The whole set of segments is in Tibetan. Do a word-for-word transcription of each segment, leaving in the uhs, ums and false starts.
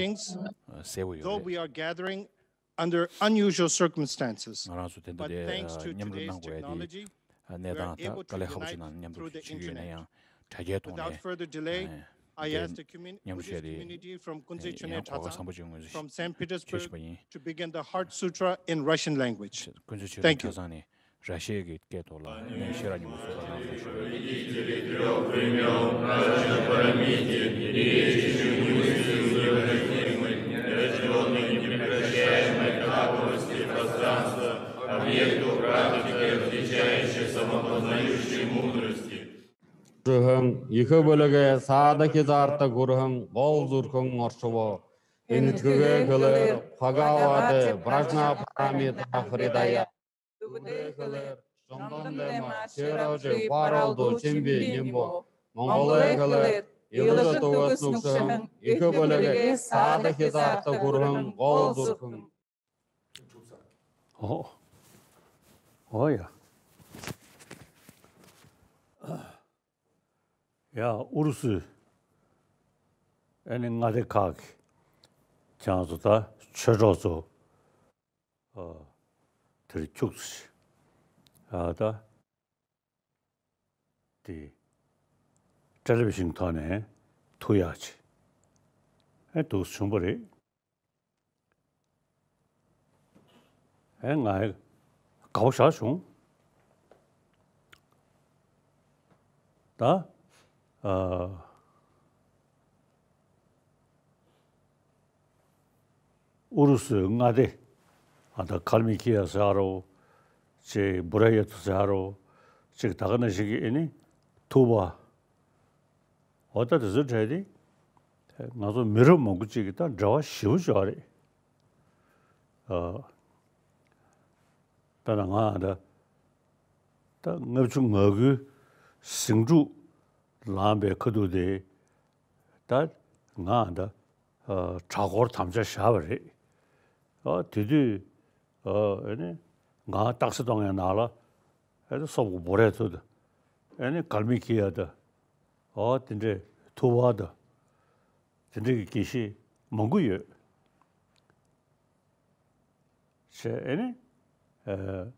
teachings, གསལ་པོ་ཡོད་though རེད། We are gathering under unusual circumstances. ང་རང་ཚོ་དེ་འདྲ་But དེ thanks to མཉམ་རུབ today's གནང་དགོས་ཡ་དེ། technology, གནས་སྟངས་ད་དཀའ་ལས་ཁག་པོ་ཅིག་ནང་མཉམ་དུ་བྱེད་ཀྱི་ཡོད་ན་ཡང་དྲ་རྒྱའི་ཐོག་ནས་Without further delay, I ask the commu- Buddhist community from Kunze Chöngten Trazang, from Saint Petersburg, to begin the Heart Sutra in Russian language. Thank you. ར་ཤི་ཡའི་སྐད་ཐོག་ལ་སྙན་ཞུ་ར་ཉིན་མོ་སོགས་ལ་གནང་སོང་ཞུ། Гурхан, Иеха бүлэгэй саада хизаарта гурхан гол зүрхэн оршобо. Энэ түүхэ хэлээр Бхагавата Пражна Парамита Хридая. Дүндэ хэлээр Шонтон Лэма Шэрожэ Баралдо Чимби Нимбо. Монголой хэлээр Илжа Тугас Нүгшэн Иеха бүлэгэй саада хизаарта гурхан гол зүрхэн. Оо. Оо, ཡ། ཡ། ཨུ་རུ་སུའི་ཨ་ནི་མངའ་སྡེ་ཁག་གི་ཁྱེད་རང་ཚོ་ད་ཆོས་གྲོགས་ཚོ། ཨ། དེར་ཁྱུག་ཙམ་ཞིག་ཨ། ད་དེ་ཊེ་ལི་བི་ཤིན་ཐོག་ནས་ཐུག་ཡག་ཅིག་ཨེ་འདུག་བྱུང་བ་རེད། ཨེ་ང་ཨེ་དགའ་པོ་ཞེ་དྲག་བྱུང་། ད་ཨ། ཨུ་རུ་སུའི་མངའ་སྡེ། ཨ། ད་ཁལ་མི་ཁི་ཡ་ཟེར་རོ། ཅིག་བུ་ར་ཡ་ཐུ་ཟེར་རོ། ཅིག་ད་ག་ནང་བཞིན་གྱི་ཨེ་ནི་ཐུ་བ། འོ་ད་དེ་ཚོའི་གྲས་དེ་ང་ཚོ་མི་རབས་མང་པོ་ཅིག་གི་ད་འབྲེལ་བ་ཞེ་པོ་ཅིག་ཡོད་རེད། ཨ། དཔེར་ན་ང་ད་ད་ལྔ་བཅུ་ང་དགུའི་ཟིང་འཁྲུག་ལངས་པའི་ཁ་ཐུག་དེ། ད་ང་ད་ཨ་གྲྭ་སྐོར་དམ་བཅའ་བཞག་པ་རེད། ཨ། དེ་དུས་ཨ་ཨེ་ནི་ང་ཏག་སེ་གཏོང་ཡ་ནང་ལ་ཨེ་ནི་སོབ་གོ་བོ་རེ་ཐུ་ད། ཨེ་ནི་གལ་མི་ཁི་ཡ་ད། ཨ། དེ་འདྲའི་ཐུ་བ་ད། དེ་འདྲའི་གི་དགེ་བཤེས་མང་པོ་ཡོད། བྱས་ཨེ་ནི་ཨ།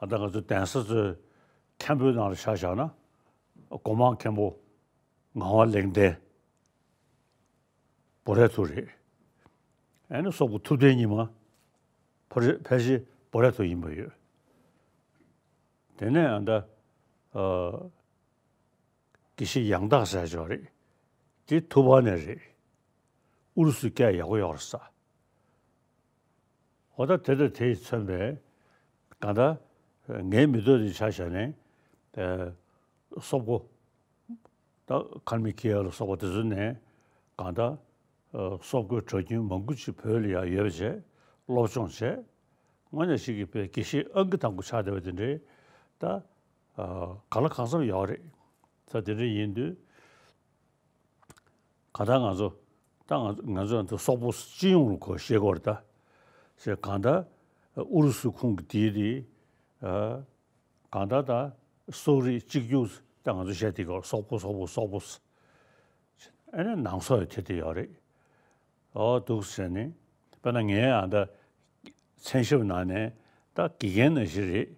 ཨ། ད་ང་ཚོ་གདན་ས་ཚོའི་མཁན་པོའི་ནང་ལ་ཆ་བཞག་ན་སྒོ་མང་མཁན་པོ་ངག་དབང་ལེགས་ལྡན་བོ་རེ་ཐུ་རེད། ཨེ་ནི་སོབ་གོ་ཐུབ་བསྟན་ཉི་མ་ཕལ་ཆེར་བོ་རེ་ཐུ་ཡིན་པ་ཡོད། དེ་ནས་ཨ་ད་ཨ། དགེ་བཤེས་ཡང་དག་ཟེར་ཅིག་ཡོད་རེད། དེ་ཐུ་བ་ནས་རེད། ཨུ་རུ་སུའི་སྐད་ཡག་པོ་ཡོད་རེད་ས། འོ་ད་དེ་དང་དེས་མཚོན་པའི་གང་ལྟར་ངའི་མི་ཐོག་དེ་ཆ་བཞག་ནས་ཨ་སོབ་གོ་ད་ཁལ་མི་ཁི་ཡ་ལ་སོགས་པ་དེ་ཚོ་ནས་གང་ལྟར་ཨ་སོབ་གོའི་གྲྭ་རྒྱུན་མང་པོ་ཅིག་བོད་ལ་ཡང་ཡོད་པ་བྱས། སློབ་སྦྱོང་བྱས། དངོས་གནས་ཞིག་གི་དཔེ་དགེ་བཤེས་ཨང་ཀི་དང་པོ་ཆགས་བསྡད་པ་དེ་འདྲའི་ད་གང་ལ་གང་འཚམ་ཡོད་རེད། ད་དེ་འདྲ་ཡིན་དུས། གང་ལྟར་ང་ཚོ་ད་ང་ང་ཚོ་ད་སོག་པོ་སྤྱི་ཡོངས་ལ་གོ་ཤེས་དགོས་རེད་ད། ཞེས་གང་ལྟར་ཨུ་རུ་སུ་ཁོངས་ཀྱི་དེའི་དེ་ཨ་གང་ལྟར་ད་སོག་རིགས་གཅིག་གྱུར་ད་ང་ཚོ་བཤད་དེ་གོ་སོག་པོ་སོག་པོ་སོག་པོ། ཨ་ནི་ནང་སོག་ཡོད་དེ་དེ་ཡོད་རེད། ཨོ་འདུག་ཟེར་ནས་དཔེར་ན་ངའི་ཨ་ད་མཚན་ཞབས་ནང་ནས་ད་དགེ་རྒན་ནང་བཞིན་རེད།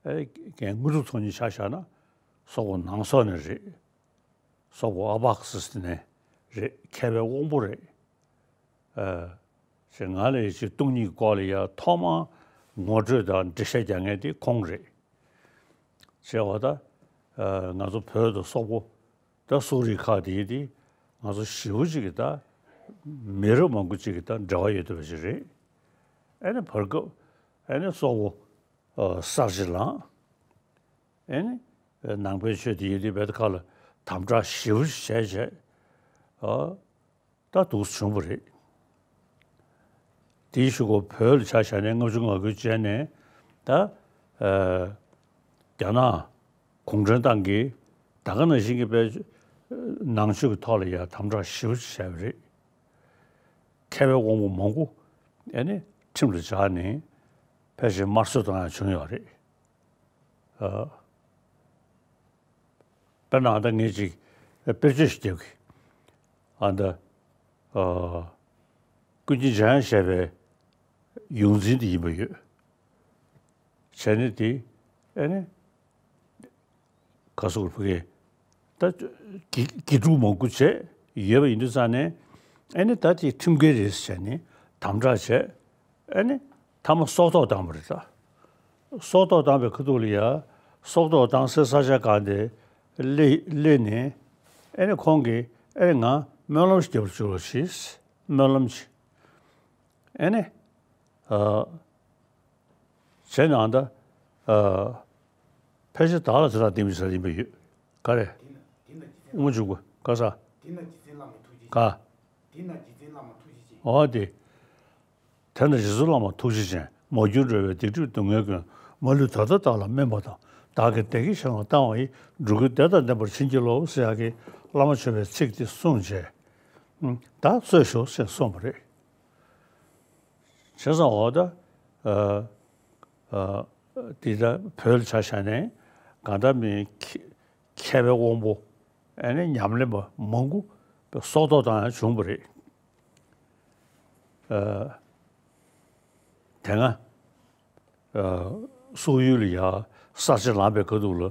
ཨེ་རྒན་དངོས་གྲུབ་ཚོགས་གཉིས་ཆ་བཞག་ན་སོག་པོ་ནང་སོག་ནས་རེད། སོག་པོ་ཨ་བག་སིས་ནས་རེད། མཁས་པའི་དབང་པོ་རེད། ཨ་ཞེས་ང་ལ་ཡི་ཆེས་སྟོང་ཉིད་སྐོར་ལ་ཡ་ཐོག་མ་ངོ་སྤྲོད་དང་འགྲེལ་བཤད་རྒྱག་མཁན་དེ་ཁོང་རེད། ཞེས་པ་ད་ང་ཚོ་བོད་དུ་སོག་པོ་ད་སོག་རིགས་ཁག་དེ་དེ་ང་ཚོ་ཞེ་པོ་ཅིག་གི་ད་མི་རབས་མང་པོ་ཅིག་གི་ད་འབྲེལ་བ་ཡོད་བསྡད་པ་ཞིག་རེད། ཨ་ནི་བར་སྐབས་ཨ་ནི་སོག་པོ་གསར་བརྗེ་ལངས། ཨ་ནི་ནང་པའི་ཆོས་དེ་ཡིན་དུས་བེད་ཁ་ལ་དམ་དྲག་ཞེ་པོ་ཞིག་བྱས་བྱས་ད་འདུག་བྱུང་བ་རེད། དེའི་གཞུག་གུ་བོད་ལ་ཆ་བཞག་ནས་ལྔ་བཅུ་ང་དགུའི་རྗེས་ནས་ད་རྒྱ་ནག་གུང་ཁྲན་ཏང་གིས་ད་ག་ནང་བཞིན་གྱི་དཔལ་ནང་ཆོས་ཀྱི་ཐོག་ལ་ཡང་དམ་དྲག་ཞེ་པོ་ཞིག་བྱས་པ་རེད། མཁས་པའི་དབང་པོ་མང་པོ་ཨ་ནི་ཁྲིམས་ལ་སྦྱར་ནས་ཕལ་ཆེར་དམར་གསོད་བཏང་ཡག་བྱུང་ཡོད་རེད། ཨ། དཔེར་ན་ཨ་ད་ངས་ཅིག་དཔེར་བརྗོད་ཞིག་རྒྱབ་ཀྱི། ཨ་ད་ཨ་ཀུན་མཁྱེན་འཇམ་དབྱངས་བཞད་པའི་ཡོངས་འཛིན་དེ་ཡིན་པ་ཡོད། བྱས་ནས་དེ་ཨ་ནི། ག་སོགས་ཕ་གི་ད་དགེ་དགེ་ཕྲུག་མང་པོ་བྱས་ཡོད་པ་ཡིན་དུས་ཙང་ནས་ཨ་ནི་ད་དེ་ཁྲིམས་འགལ་རེད་ཟེར་ནས་དམ་དྲག་བྱས། ཨ་ནི་མཐའ་མ་སྲོག་ཐོག་བཏང་བ་རེད་ད། སྲོག་ཐོག་བཏང་བའི་ཁ་ཐུག་ལ་ཡ་སྲོག་ཐོག་བཏང་སའི་ས་ཆ་གང་དེ་སླེ་སླེབས་ནས་ཨ་ནི་ཁོང་གིས་ཨ་ནི་ང་སྨོན་ལམ་ཞིག་རྒྱབ་རུ་བཅུག་རོགས་ཞེས་སྨོན་ལམ་ཞིག་ཨ་ནི། ཨ། བྱས་ནའང་ད། ཨ། ཕལ་ཆེར་བདག་ལ་ཚེ་རབས་བརྟན་པའི་ས་ཡིན་པ་ཡོད། ག་རེ། དེ་ན་དེ་ན་རྗེ་བཙུན། དབུ་མ་འཇུག་པ་ག་ས། དེ་ན་རྗེ་བཙུན་བླ་མ་ཐུགས་རྗེ་ཆེ། ག། དེ་ན་རྗེ་བཙུན་བླ་མ་ཐུགས་རྗེ་ཆེ། འོ་དེ། དེ་ན་རྗེ་བཙུན་བླ་མ་ཐུགས་རྗེ་ཆེ། མ་གྱུར་འགྲོ་བའི་སྡིག་སྒྲིབ་སྡུག་བསྔལ་ཀུན། མ་ལུས་ད་ལྟ་བདག་ལ་སྨན་པ་དང་། བདག་གིས་བདེ་སྐྱིད་གཞན་ལ་བཏང་བ་ཡིས། འགྲོ་ཀུན་བདེ་དང་ལྡན་པར་བྱིན་གྱིས་རློབས། ཟེར་ཡག་གི་བླ་མ་མཆོད་པའི་ཚིག་དེ་གསུངས་རྗེས། ད་གསོལ་ཞོག་ཟེར་གསུངས་པ་རེད། བྱས་ཙང་འོ་ད། ཨ། ཨ། འདི་ད་བོད་ལ་ཆ་བཞག་ནས་གང་ལྟར་མི་མཁས་མཁས་པའི་དབང་པོ་ཨ་ནི་ཉམས་ལེན་པ་མང་པོ་སྲོག་ཐོག་བཏང་ཡག་བྱུང་བ་རེད། ཨ། དེ་སྔ་ཨ། སོག་ཡུལ་ལ་ཡ་གསར་བརྗེ་ལངས་པའི་ཁ་ཐུག་ལ་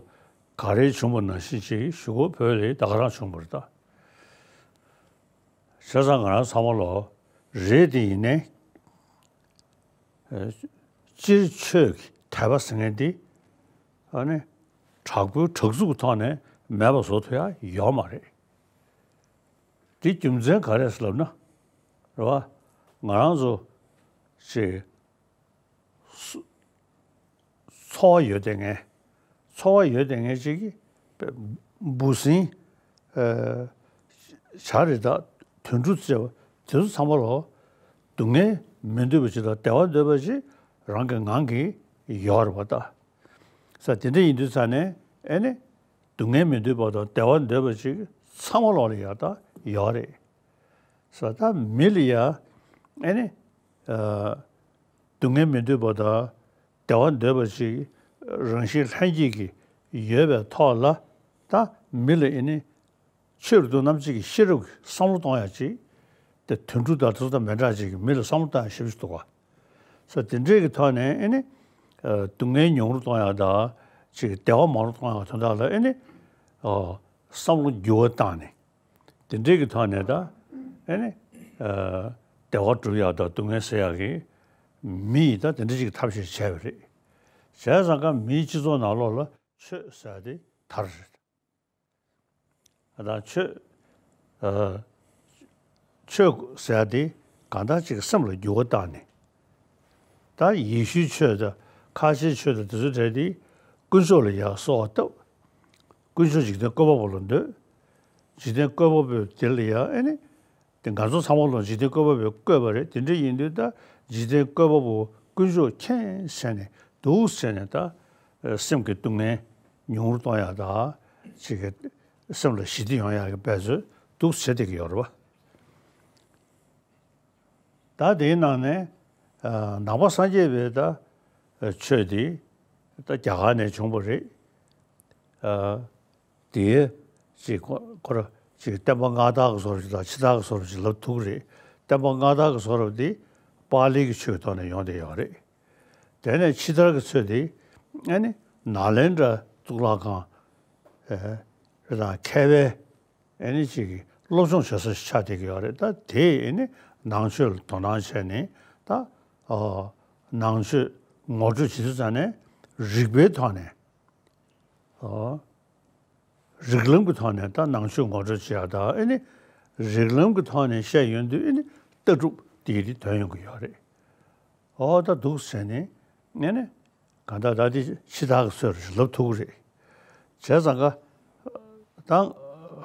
ག་རེ་བྱུང་བ་ནང་བཞིན་ཅིག་གཞུག་གུ་བོད་ལ་ད་ག་རང་བྱུང་བ་རེད་ད། བྱས་ཙང་ང་རང་ཚང་མ་ལོ་རེད་དེ་ཡིན་ནའི། ཨ། སྤྱིར་ཆོས་ཀྱི་དད་པ་ཟེར་མཁན་འདི་ཨ་ནི་དྲག་པོའི་དྲག་རྩུབ་ཀྱི་ཐོག་ནས་མེད་པ་བཟོ་ཐུབ་ཡག་ཡོད་མ་རེད། འདི་རྒྱུ་མཚན་ག་རེ་ཟེར་ལབ་ན། རེད་བ། ང་རང་ཚོ་ཅིག་སུ། འཚོ་བ་ཡོད་བསྡད་མཁན། འཚོ་བ་ཡོད་བསྡད་མཁན་ཅིག་གིས་འབུ་སྲིན། ཨ། བྱ་རི་དྭགས་དུད་འགྲོ་བཅས་པ་དེ་ཚོ་ཚང་མ་ལོ། སྡུག་བསྔལ་མི་འདོད་པ་ཅིག་དང་བདེ་བ་འདོད་པ་ཅིག་རང་གི་ངང་གིས་ཡོད་རེད་བ་ད། ས་དེ་འདྲ་ཡིན་དུས་ཙང་ནས་ཨེ་ནི། སྡུག་བསྔལ་མི་འདོད་པ་དང་བདེ་བ་འདོད་པ་ཅིག་ཚང་མ་ལོ་ལ་ཡ་ད་ཡོད་རེད། ས་ད་མི་ལ་ཡ་ཨེ་ནི། ཨ། སྡུག་བསྔལ་མི་འདོད་པ་དང་བདེ་བ་འདོད་པ་ཅིག་རང་བཞིན་ལྷན་སྐྱེས་ཀྱི་ཡོད་པའི་ཐོག་ལ་ད་མི་ལ་ཨེ་ནི་ཆོས་རེ་འདུག་རྣམ་གཅིག་གི་ཤེས་རབ་ཀྱི་བསམ་བློ་གཏོང་ཡག་ཅིག་དེ་དུད་འགྲོ་དང་དེ་ཚོ་དང་མི་འདྲ་ཅིག་གི་མི་ལ་བསམ་བློ་གཏོང་ཡག་ཞེ་པོ་ཅིག་འདུག་ག་ས་དེ་འདྲས་ཀྱི་ཐོག་ནས་ཨེ་ནི་སྡུག་བསྔལ་ཉུང་རུ་གཏོང་ཡག་དང་ཅིག་བདེ་བ་མང་རུ་གཏོང་ཡག་དོན་དག་ལ་ཨེ་ནི་བསམ་བློ་འགྱུར་བ་བཏང་ནས། དེ་འདྲས་ཀྱི་ཐོག་ནས་ད་ཨེ་ནི་ཨ་བདེ་བ་སྒྲུབ་ཡག་དང་སྡུག་བསྔལ་སེལ་ཡག་གི་མི་ཡིས་ད་དེ་འདྲ་ཅིག་གི་ཐབས་ཤེས་བྱས་པ་རེད། བྱས་ཙང་ཀ་མིའི་སྤྱི་ཚོགས་ནང་ལོགས་ལ་ཆོས་ཟེར་ཡག་དེ་དར་རེད། ད་ཆོས་ཨ་ཆོས་ཟེར་ཡག་དེ་གང་ལྟར་ཅིག་སེམས་ལ་འགྱུར་བ་བཏང་ནས། ད་ཡེ་ཤུའི་ཆོས་དང་ཁ་ཆེའི་ཆོས་དང་དེ་ཚོ་གྲས་དེ་དཀོན་མཆོག་ལ་ཡར་གསོལ་བ་བཏབ། དཀོན་མཆོག་འཇིག་རྟེན་བཀོད་པ་པོ་ལ་འདུད། འཇིག་རྟེན་བཀོད་པ་པོས་དེ་ལ་ཡར་ཨེ་ནི། དེ་ང་ཚོ་ཚང་མ་ལོ་འཇིག་རྟེན་བཀོད་པ་པོས་བཀོད་པ་རེད། དེ་འདྲ་ཡིན་དུས་ད་འཇིག་རྟེན་བཀོད་པ་པོ་ དཀོན་མཆོག་མཁྱེན་བྱས་ནས་འདུག་བྱས་ནས་ད་སེམས་ཀྱི་སྡུག་བསྔལ་ཉུང་རུ་གཏོང་ཡག་དང་ཅིག་གི་སེམས་ལ་ཞི་བདེ་ཡོང་ཡག་གི་འབད་རྩོལ་འདུག་བྱེད་བསྡད་ཀྱི་ཡོད་རེད་པ། ད་དེའི་ནང་ནས་ནང་པ་སངས་རྒྱས་པའི་ད་ཆོས་དེ་ད་རྒྱ་གར་ནས་བྱུང་བ་རེད། དེའི་ཅིག་ཁོ་ཁོ་ར་ཅིག་བསྟན་པ་སྔ་དར་གྱི་བཟོ་འདྲ་ཅིག་དང་ཕྱི་དར་གྱི་བཟོ་འདྲ་ཅིག་ལབ་ཐུབ་ཀྱི་རེད། བསྟན་པ་སྔ་དར་གྱི་བཟོ་འདྲ་དེ་པཱ་ལི་གི་ཆོས་ཐོག་ནས་ཡོང་བསྡད་ཡོད་རེད། དེ་ནས་ཕྱི་དར་གྱི་ཆོས་དེ་ཨ་ནི་ནཱ་ལེནྡྲ་གཙུག་ལག་ཁང་རེད་དང་མཁས་པའི་ཨ་ནི་ཅིག་སློབ་སྦྱོང་བྱེད་ས་ཞིག་ཆགས་བསྡད་ཀྱི་ཡོད་རེད། ད་དེ་ཨ་ནི་ནང་ཆོས་ལ་དོ་སྣང་བྱས་ནས་ད་ནང་ཆོས་ངོ་སྤྲོད་བྱེད་དུས་ཙམ་ནས་རིག་པའི་ཐོག་ནས། ཨོ། རིགས་ལམ་གྱི་ཐོག་ནས་ད་ནང་ཆོས་ངོ་སྤྲོད་བྱེད་ཡག་དང་ཨ་ནི་རིགས་ལམ་གྱི་ཐོག་ནས་བཤད་ཡོང་དུས་ཨ་ནི་ལྟ་གྲུབ་དེ་ཡི་དོན་ཡོང་གི་ཡོད་རེད། ཨོ་ད་འདུག་ཟེར་ནས་ཨ་ནི་གང་ལྟར་ད་དེ་ཕྱི་དར་གྱི་ཚོད་ལབ་ཐུབ་ཀྱི་རེད། བྱས་ཙང་ཀ་ད་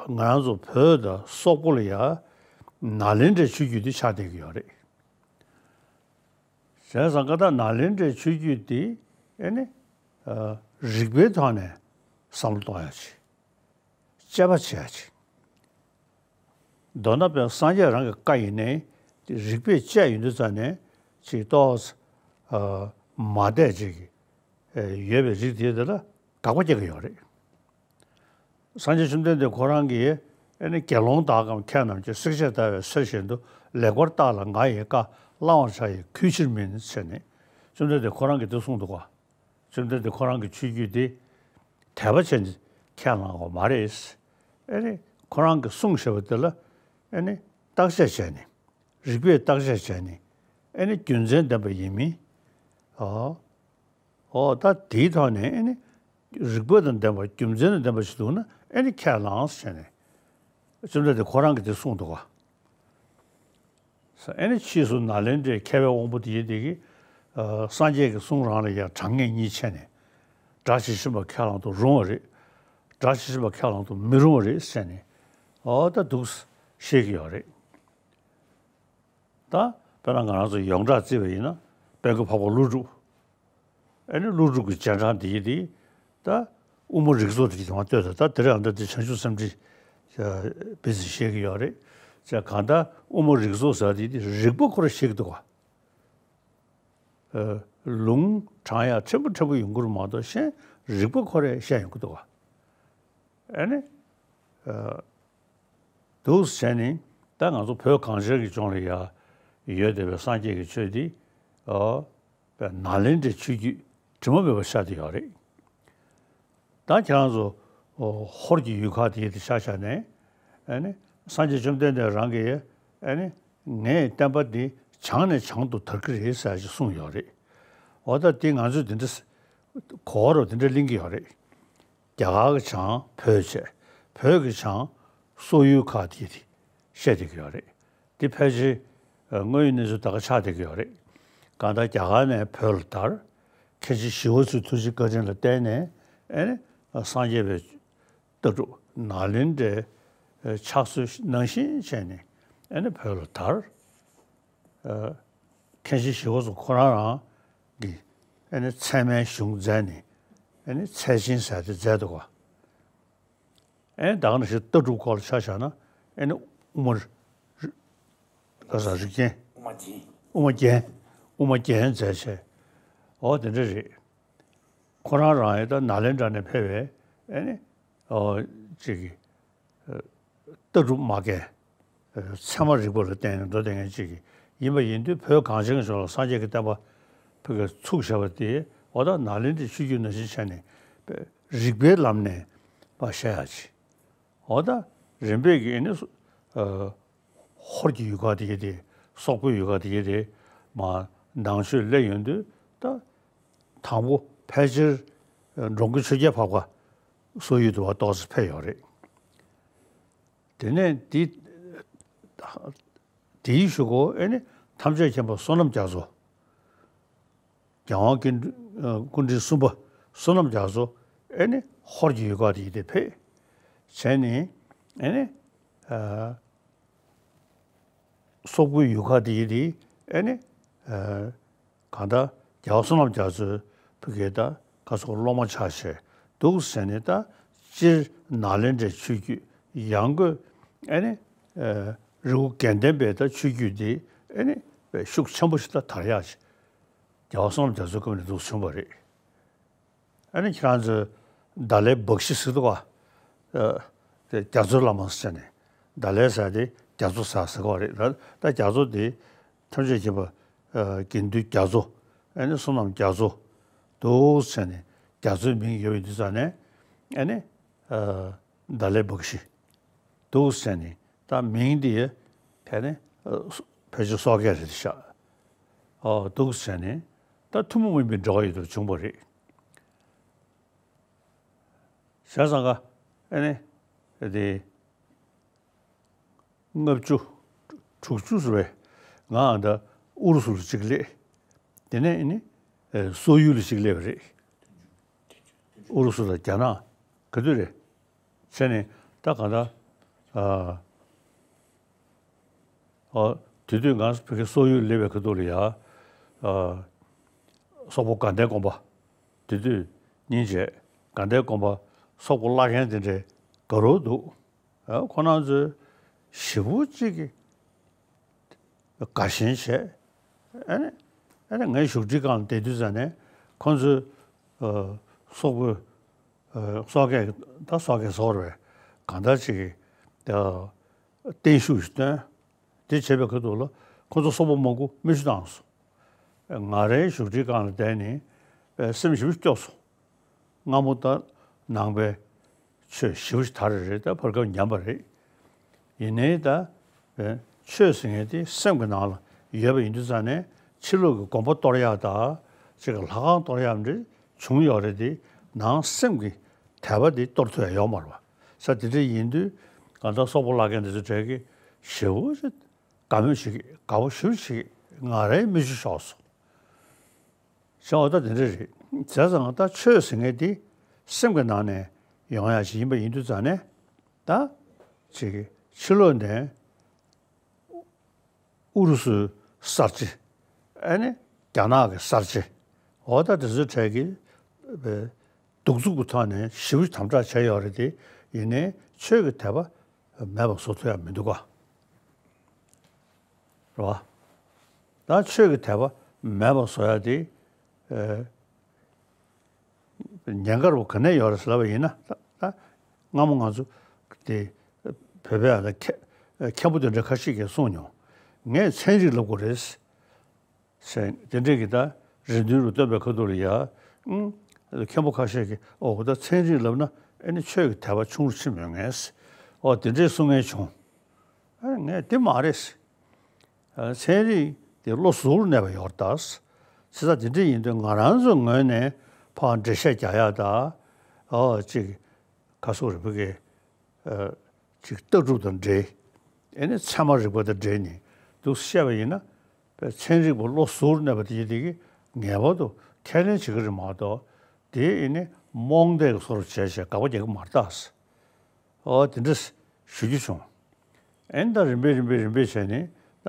ང་རང་ཚོ་བོད་དང་སོག་པོ་ལ་ཡ་ནཱ་ལེནྡྲའི་ཆོས་བརྒྱུད་དེ་ཆགས་བསྡད་ཀྱི་ཡོད་རེད། བྱས་ཙང་ཀ་ད་ནཱ་ལེནྡྲའི་ཆོས་བརྒྱུད་དེ་ཨེ་ནི་རིག་པའི་ཐོག་ནས་བསམ་བློ་གཏོང་ཡག་ཅིག་དཔྱད་པ་བྱེད་ཡག་ཅིག་མདོར་ན་དཔེ་སངས་རྒྱས་རང་གི་བཀའ་ཡིན་ནའི་དེ་རིག་པས་དཔྱད་ཡོང་དུས་ཙམ་ནས་ཅིག་ཏོག་མ་བདེ་ཅིག་ཡོད་པའི་རིགས་དེ་དེ་ལ་དགག་པ་རྒྱག་གི་ཡོད་རེད། སངས་རྒྱས་བཅོམ་ལྡན་འདས་ཁོ་རང་གིས་ཨ་ནི་དགེ་སློང་དག་གམ་མཁས་རྣམས་ཀྱིས། བསྲེགས་བཅད་བརྡར་བའི་གསེར་བཞིན་དུ། ལེགས་པར་བརྟགས་ལ་ང་ཡི་བཀའ། བླང་བར་བྱ་ཡི་གུས་ཕྱིར་མིན། ཟེར་ནས་བཅོམ་ལྡན་འདས་ཁོ་རང་གིས་འདི་གསུངས་འདུག་ག་བཅོམ་ལྡན་འདས་ཁོ་རང་གི་ཆོས་བརྒྱུད་འདི་དད་པ་བྱས་ནས་ཁས་བླངས་པ་མ་རེད། ཨ་ནི་ཁོ་རང་གིས་གསུངས་བཞག་པ་དེ་ལ་ཨ་ནི་བརྟག་དཔྱད་བྱས་ནས་རིགས་པས་བརྟག་དཔྱད་བྱས་ནས་ཨ་ནི་རྒྱུ་མཚན་ལྡན་པ་ཡིན་མིན། ཨོ། ཨོ་ད་དེའི་ཐོག་ནས་ཨ་ནི་རིགས་པ་དང་ལྡན་པ་རྒྱུ་མཚན་དང་ལྡན་པ་ཞིག་འདུག་ན་ཨ་ནི་ཁས་བླངས་ཟེར་ནས་བཅོམ་ལྡན་འདས་ཁོ་རང་གིས་དེ་གསུངས་འདུག་ག་ཨ་ནི་ཕྱིས་སུ་ནཱ་ལེནྡྲའི་མཁས་པའི་དབང་པོ་དེ་ཡིན་དེ་གིས་སངས་རྒྱས་ཀྱི་གསུང་རང་ལ་ཡང་གྲངས་ངེས་གཉིས་ཕྱེ་ནས་སྒྲ་ཇི་བཞིན་པ་ཁས་བླངས་དུ་རུང་བ་རེད། སྒྲ་ཇི་བཞིན་པ་ཁས་བླངས་དུ་མི་རུང་བ་རེད་ཟེར་ནས་ཨོ་ད་འདུག་བཤད་ཀྱི་ཡོད་རེད། ད་དཔེར་ན་ང་རང་ཚོ་ཡོངས་གྲགས་བརྩིས་པ་ཡིན་ན་དཔལ་མགོན་འཕགས་པ་ཀླུ་སྒྲུབ། ཨ་ནི་ཀླུ་སྒྲུབ་ཀྱི་རྗེས་འབྲང་དེ་ཡི་དེ་ད་དབུ་མ་རིགས་ཚོགས་དེ་གི་དེ་མ་ལྟོས་ད་ད་དེ་རིང་ཨ་ད་དེ་བྱང་ཆུབ་སེམས་འགྲེལ་སྦེ་ཟིན་བཤད་ཀྱི་ཡོད་རེད། ཅེས་གང་ལྟར་དབུ་མ་རིགས་ཚོགས་ཟེར་དེ་དེ་རིགས་པ་ཁོ་རང་བཤད་ཀྱི་འདུག་ག་ལུང་དྲངས་ཡག་ཕྲན་བུ་ཕྲན་བུ་ཡོང་གི་རེད་མ་གཏོགས་གཞན་རིགས་པ་ཁོ་རང་བཤད་ཡོང་གི་འདུག་ག་ཨ་ནི། འདུག་ཟེར་ནས་ད་ང་ཚོ་བོད་གངས་ཅན་གྱི་ལྗོངས་ལ་ཡ་ཡོད་བསྡད་པའི་སངས་རྒྱས་ཀྱི་ཆོས་འདི་ཨོ་ནཱ་ལེནྡྲའི་ཆོས་བརྒྱུད་དྲི་མ་མེད་པ་ཆགས་བསྡད་ཡོད་རེད། ད་ཁྱེད་རང་ཚོ་ཧོར་གྱི་ཡུལ་ཁག་དེ་དེ་ཆ་བཞག་ནས་ཨ་ནི་སངས་རྒྱས་བཅོམ་ལྡན་འདས་རང་གིས་ཨ་ནི་ངས་བསྟན་པ་འདི་བྱང་ནས་བྱང་དུ་དར་གྱི་རེད་ཟེར་ཞིག་གསུངས་ཡོད་རེད། འོ་ད་དེ་ང་ཚོས་དེ་འདྲ་གོ་བ་རུ་དེ་འདྲ་གླེང་གི་ཡོད་རེད། རྒྱ་གར་གྱི་བྱང་བོད་བྱས། བོད་ཀྱི་བྱང་སོག་ཡུལ་ཁག་དེ་དེ་བཤད་བསྡད་ཀྱི་ཡོད་རེད། དེ་ཕལ་ཆེར་དངོས་ཡོད་གནས་ཚུལ་ད་ག་ཆགས་བསྡད་ཀྱི་ཡོད་རེད། གང་ལྟར་རྒྱ་གར་ནས་བོད་ལ་དར། མཁན་ཆེན་ཞི་བ་འཚོའི་ཐུགས་རྗེ་བཀའ་དྲིན་ལ་བརྟེན་ནས་ཨེ་ནི་སངས་རྒྱས་པའི་ལྟ་གྲུབ་ནཱ་ལེནྡྲའི་ཕྱག་སྲོལ་ནང་བཞིན་བྱས་ནས་ཨེ་ནི་བོད་ལ་དར། མཁན་ཆེན་ཞི་བ་འཚོ་ཁོ་རང་རང་གིས་ཨེ་ནི་ཚད་མའི་གཞུང་མཛད་ནས་ཨེ་ནི་ཚད་ཆེན་ཟེར་དེ་མཛད་འདུག་ག་ཨེ་ནི་ད་ག་ནང་བཞིན་ལྟ་གྲུབ་སྐོར་ལ་ཆ་བཞག་ན་ཨེ་ནི་དབུ་མ་རི་ག་ས་རིགས་རྒྱན། དབུ་མ་རྒྱན། དབུ་མ་རྒྱན། དབུ་མ་རྒྱན་མཛད་བྱས། འོ་དེ་འདྲ་རེད། ཁོ་རང་རང་ཡང་ད་ནཱ་ལེནྡྲ་ནས་ཕེབས་པའི་ཨེ་ནི་ཨོ་ཅིག་གི་ལྟ་གྲུབ་མ་རྒན། ཚད་མ་རིག་པ་ལ་བརྟེན་ནས་འགྲོ་བསྡད་མཁན་ཅིག་ཡིན་པ་ཡིན་དུས་བོད་གངས་ཅན་གྱི་ལྗོངས་ལ་སངས་རྒྱས་ཀྱི་བསྟན་པ་ཕ་གིར་ཚུགས་བཞག་པ་དེ་འོ་ད་ནཱ་ལེནྡྲའི་ཆོས་བརྒྱུད་ནང་བཞིན་བྱས་ནས་རིགས་པའི་ལམ་ནས་མར་བཤད་ཡག་ཅིག་འོ་ད་རིམ་པས་ཀྱིས་ནི་ཧོར་གྱི་ཡུལ་ཁག་དེ་གྱད་དེ་སོག་པོའི་ཡུལ་ཁག་དེ་གྱད་དེ་མར་ནང་ཆོས་སླེབས་ཡོང་དུས་ད་དང་པོ་ཕལ་ཆེར་འགྲོ་མགོན་ཆོས་རྒྱལ་འཕགས་པ་སོག་ཡུལ་དུ་བ་ཏོག་ཙམ་ཕེབས་ཡོད་རེད། དེ་ནས་དེ་དེའི་གཞུག་གུ་ཨེ་ནི་ཐམས་ཅད་མཁྱེན་པ་བསོད་ནམས་རྒྱ་མཚོ། རྒྱལ་དབང་སྐུ་ཕྲེང་སྐུ་ཕྲེང་གསུམ་པ་བསོད་ནམས་རྒྱ་མཚོ་ཨེ་ནི་ཧོར་གྱི་ཡུལ་ཁག་དེ་གྱད་དེ་ཕེབས། བྱས་ནས་ཨེ་ནི་སོག་པོའི་ཡུལ་ཁག་དེ་གྱད་དེ་ཨེ་ནི་ གང་ལྟར་རྒྱལ་བ་བསོད་ནམས་རྒྱ་མཚོའི་བུ་གའི་ད་ཁ་སོགས་སློབ་མ་ཆགས་བྱས་འདུག་ཟེར་ནས། ད་སྤྱིར་ནཱ་ལེནྡྲའི་ཆོས་བརྒྱུད་ཡང་སྒོས་ཨ་ནི་རི་བོ་དགེ་ལྡན་པའི་ད་ཆོས་བརྒྱུད་འདི་ཨ་ནི་ཤུགས་ཆེན་པོ་ཞིག་ད་དར་ཡག་ཅིག་རྒྱལ་བ་བསོད་ནམས་རྒྱ་མཚོའི་སྐབས་ནས་འདུག་བྱུང་བ་རེད། ཨ་ནི་ཁྱེད་རང་ཚོས་ད་ལའི་བྷག་ཤི་ཟེར་འདུག་ག་ཨ། དེ་རྒྱ་མཚོའི་བླ་མ་ཟེར་ནས། ད་ལའི་ཟེར་དེ་རྒྱ་མཚོ་ཟེར་ཟེར་གོ་རེད། ད་ད་རྒྱ་མཚོ་དེ་ཐམས་ཅད་མཁྱེན་པ་ཨ་དགེ་འདུན་རྒྱ་མཚོ། ཨ་ནི་བསོད་ནམས་རྒྱ་མཚོ་འདུག་ཟེར་ནས། རྒྱ་མཚོའི་མིང་ཡོད་པའི་དུས་ཙ་ནས་ཨ་ནི་ཨ་ད་ལའི་བྷག་ཤི་འདུག་ཟེར་ནས། ད་མིང་དེ་ཕལ་ནི་ཨ་ཕལ་ཆེར་སོག་སྐད་རེད་ཤག་ཨོ་འདུག་ཟེར་ནས། ད་ཐུན་མོང་མ་ཡིན་པའི་འབྲེལ་བ་ཡོད་དུ་བྱུང་བ་རེད། བྱས་ཙང་ཀ་ཨ་ནི་དེ་ལྔ་བཅུ་དྲུག་ཅུ་ཟེར་བས་ང་ཨ་ད་ཨུ་རུ་སུ་ལ་གཅིག་སླེབས། དེ་ནས་ཨ་ནི་སོག་ཡུལ་ལ་གཅིག་སླེབས་པ་རེད། ཨུ་རུ་སུ་དང་རྒྱ་ནག་ག་དུས་རེད། བྱས་ནས་ད་གང་ལྟར་ཨ་ཨ་དེ་དུས་ང་བོད་ཀྱི་སོག་ཡུལ་སླེབས་པའི་ཁ་ཐུག་ལ་ཡ། ཨ་སོག་པོ་དགའ་ལྡན་དགོན་པ་དེ་དུས་སྙིང་རྗེ་དགའ་ལྡན་དགོན་པ་སོག་པོ་བླ་རྒན་དེ་འདྲའི་དགའ་རབ་འདུག་ཨ་ཁོ་རང་ཚོས་ཞེ་པོ་ཅིག་གི་དགའ་ཞེན་བྱས། ཨ་ནི་ཨ་ནི་ངའི་བཞུགས་ཁྲིའི་སྒང་ལ་བསྡད་དུས་ཙ་ནས་ཁོ་ཚོས་ཨ་སོག་པོའི་ཨ་སོག་སྐད་ད་སོག་སྐད་ཟེར་བས་གང་ལྟར་ཅིག་གི་ཨ་བརྟན་བཞུགས་ཤིག་བཏོན། དེ་བྱས་པའི་ཁ་ཐུག་ལ་ཁོ་ཚོ་སོག་པོ་མང་པོ་མེ་ཤུགས་བཏང་སོང་། ང་རའི་བཞུགས་ཁྲིའི་སྒང་ལ་བསྡད་ནས་སེམས་ཞེ་པོ་སྐྱོ་སོང་། སྔ་མོ་ད་ནང་པའི་ཆོས་ཞེ་པོ་ཞིག་དར་རེད། ད་བར་སྐབས་ཉམས་པ་རེད། ཡིན་ནའི་ད་ཆོས་ཟེར་མཁན་དེ་སེམས་ཀྱི་ནང་ལ་ཡོད་པ་ཡིན་དུས་ཙ་ནས་ཕྱི་ལོགས་ཀྱི་དགོན་པ་གཏོར་ཡག་དང་ཅིག་གི་ལྷ་ཁང་གཏོར་ཡག་འདྲ་བྱུང་ཡོད་རེད་དེ། ནང་སེམས་ཀྱི་དད་པ་དེ་གཏོར་ཐུབ་ཡག་ཡོད་མ་རེད་པ། ས་དེ་འདྲ་ཡིན་དུས་གང་ལྟར་སོག་པོ་བླ་རྒན་དེ་ཚོ་གྲས་ཀྱིས་ཞེ་པོ་ཞིག་དགའ་མོས་བྱེད་ཀྱི། དགའ་པོ་ཞེ་པོ་བྱེད་ཀྱི། ང་རའི་མིག་ཆུ་ཤོར་སོང་། བྱས་ཙང་ད་དེ་འདྲ་རེད། བྱས་ཙང་ད་ཆོས་ཟེར་མཁན་དེ་སེམས་ཀྱི་ནང་ནས་ཡོང་ཡག་ཅིག་ཡིན་པ་ཡིན་དུས་ཙ་ནས། ད་ཅིག་ཕྱི་ལོགས་ནས་ཨུ་རུ་སུའི་གསར་བརྗེ། ཨ་ནི་རྒྱ་ནག་གི་གསར་བརྗེ། འོ་ད་དེ་ཚོའི་གྲས་ཀྱིས་གདུག་རྩུབ་ཀྱི་ཐོག་ནས་ཞེ་པོ་དམ་དྲག་བྱས་ཡོད་རེད་དེ། ཡིན་ནའི་ཆོས་ཀྱི་དད་པ་མེད་པ་བཟོ་ཐུབ་ཡག་མི་འདུག་ག་རེད་བ། ད་ཆོས་ཀྱི་དད་པ་མེད་པ་བཟོ་ཡག་དེ་ཨ་ཉེན་ཁ་རུ་ག་ནས་ཡོད་རེད་ཟེར་ལབ་པ་ཡིན་ན། ད་ད་སྔ་མོ་ང་ཚོ་དེ་བོད་པའི་ཨ་ད་མཁན་མཁན་པོ་དེ་འདྲ་ཁ་ཤས་ཀྱིས་གསུངས་མྱོང་། ངས་ཚན་རིག་ལབ་དགོས་རེད་ཟེར། དེ་འདྲས་ཀྱི་ད་རེ་འདུན་རུ་བཏོན་པའི་ཁ་ཐུག་ལ་ཡ། ཨང་། མཁན་པོ་ཁ་ཤས་ཀྱིས་ཨོ་ད་ཚན་རིག་ལབ་ན་ཨ་ནི་ཆོས་ཀྱི་དད་པ་ཆུང་རུ་ཕྱིན་མོད་ངས། ཨོ་དེ་འདྲས་གསུང་མཁན་བྱུང་། ཨ་ངས་དེ་མ་རེད་ཟེར། ཚན་རིག་དེ་བློ་གཟུ་བོར་གནས་པ་ཡོད་རེད་ད། བྱས་ཙང་དེ་འདྲ་ཡིན་དུས་ང་རང་ཚོའི་ངོས་ནས་ཕར་འགྲེལ་བཤད་རྒྱག་ཡག་དང་། ཨོ་ཅིག་ག་སོག་རིག་པ་གི་ཨ་ཅིག་ལྟ་གྲུབ་དང་འབྲེལ། ཨེ་ནི་ཚད་མ་རིག་པ་དང་འབྲེལ་ནས་འདུག་བཤད་པ་ཡིན་ན། པའི་ཚན་རིག་པ་བློ་གཟུ་བོར་གནས་པ་དེ་དེ་གིས་ངེས་པར་དུ་ཁས་ལེན་བྱེད་ཀྱི་རེད་མ་གཏོགས། དེ་ཨེ་ནི་རྨོངས་དད་ཀྱི་བཟོ་འདྲ་བྱས་བྱས་དགག་པ་རྒྱག་གི་མ་རེད་ད། ཨོ་དེ་འདྲ་ཞུ་རྒྱུ་བྱུང་། ཨེ་ནི་ད་རིམ་པས་རིམ་པས་རིམ་པས་བྱས་ནས་ད་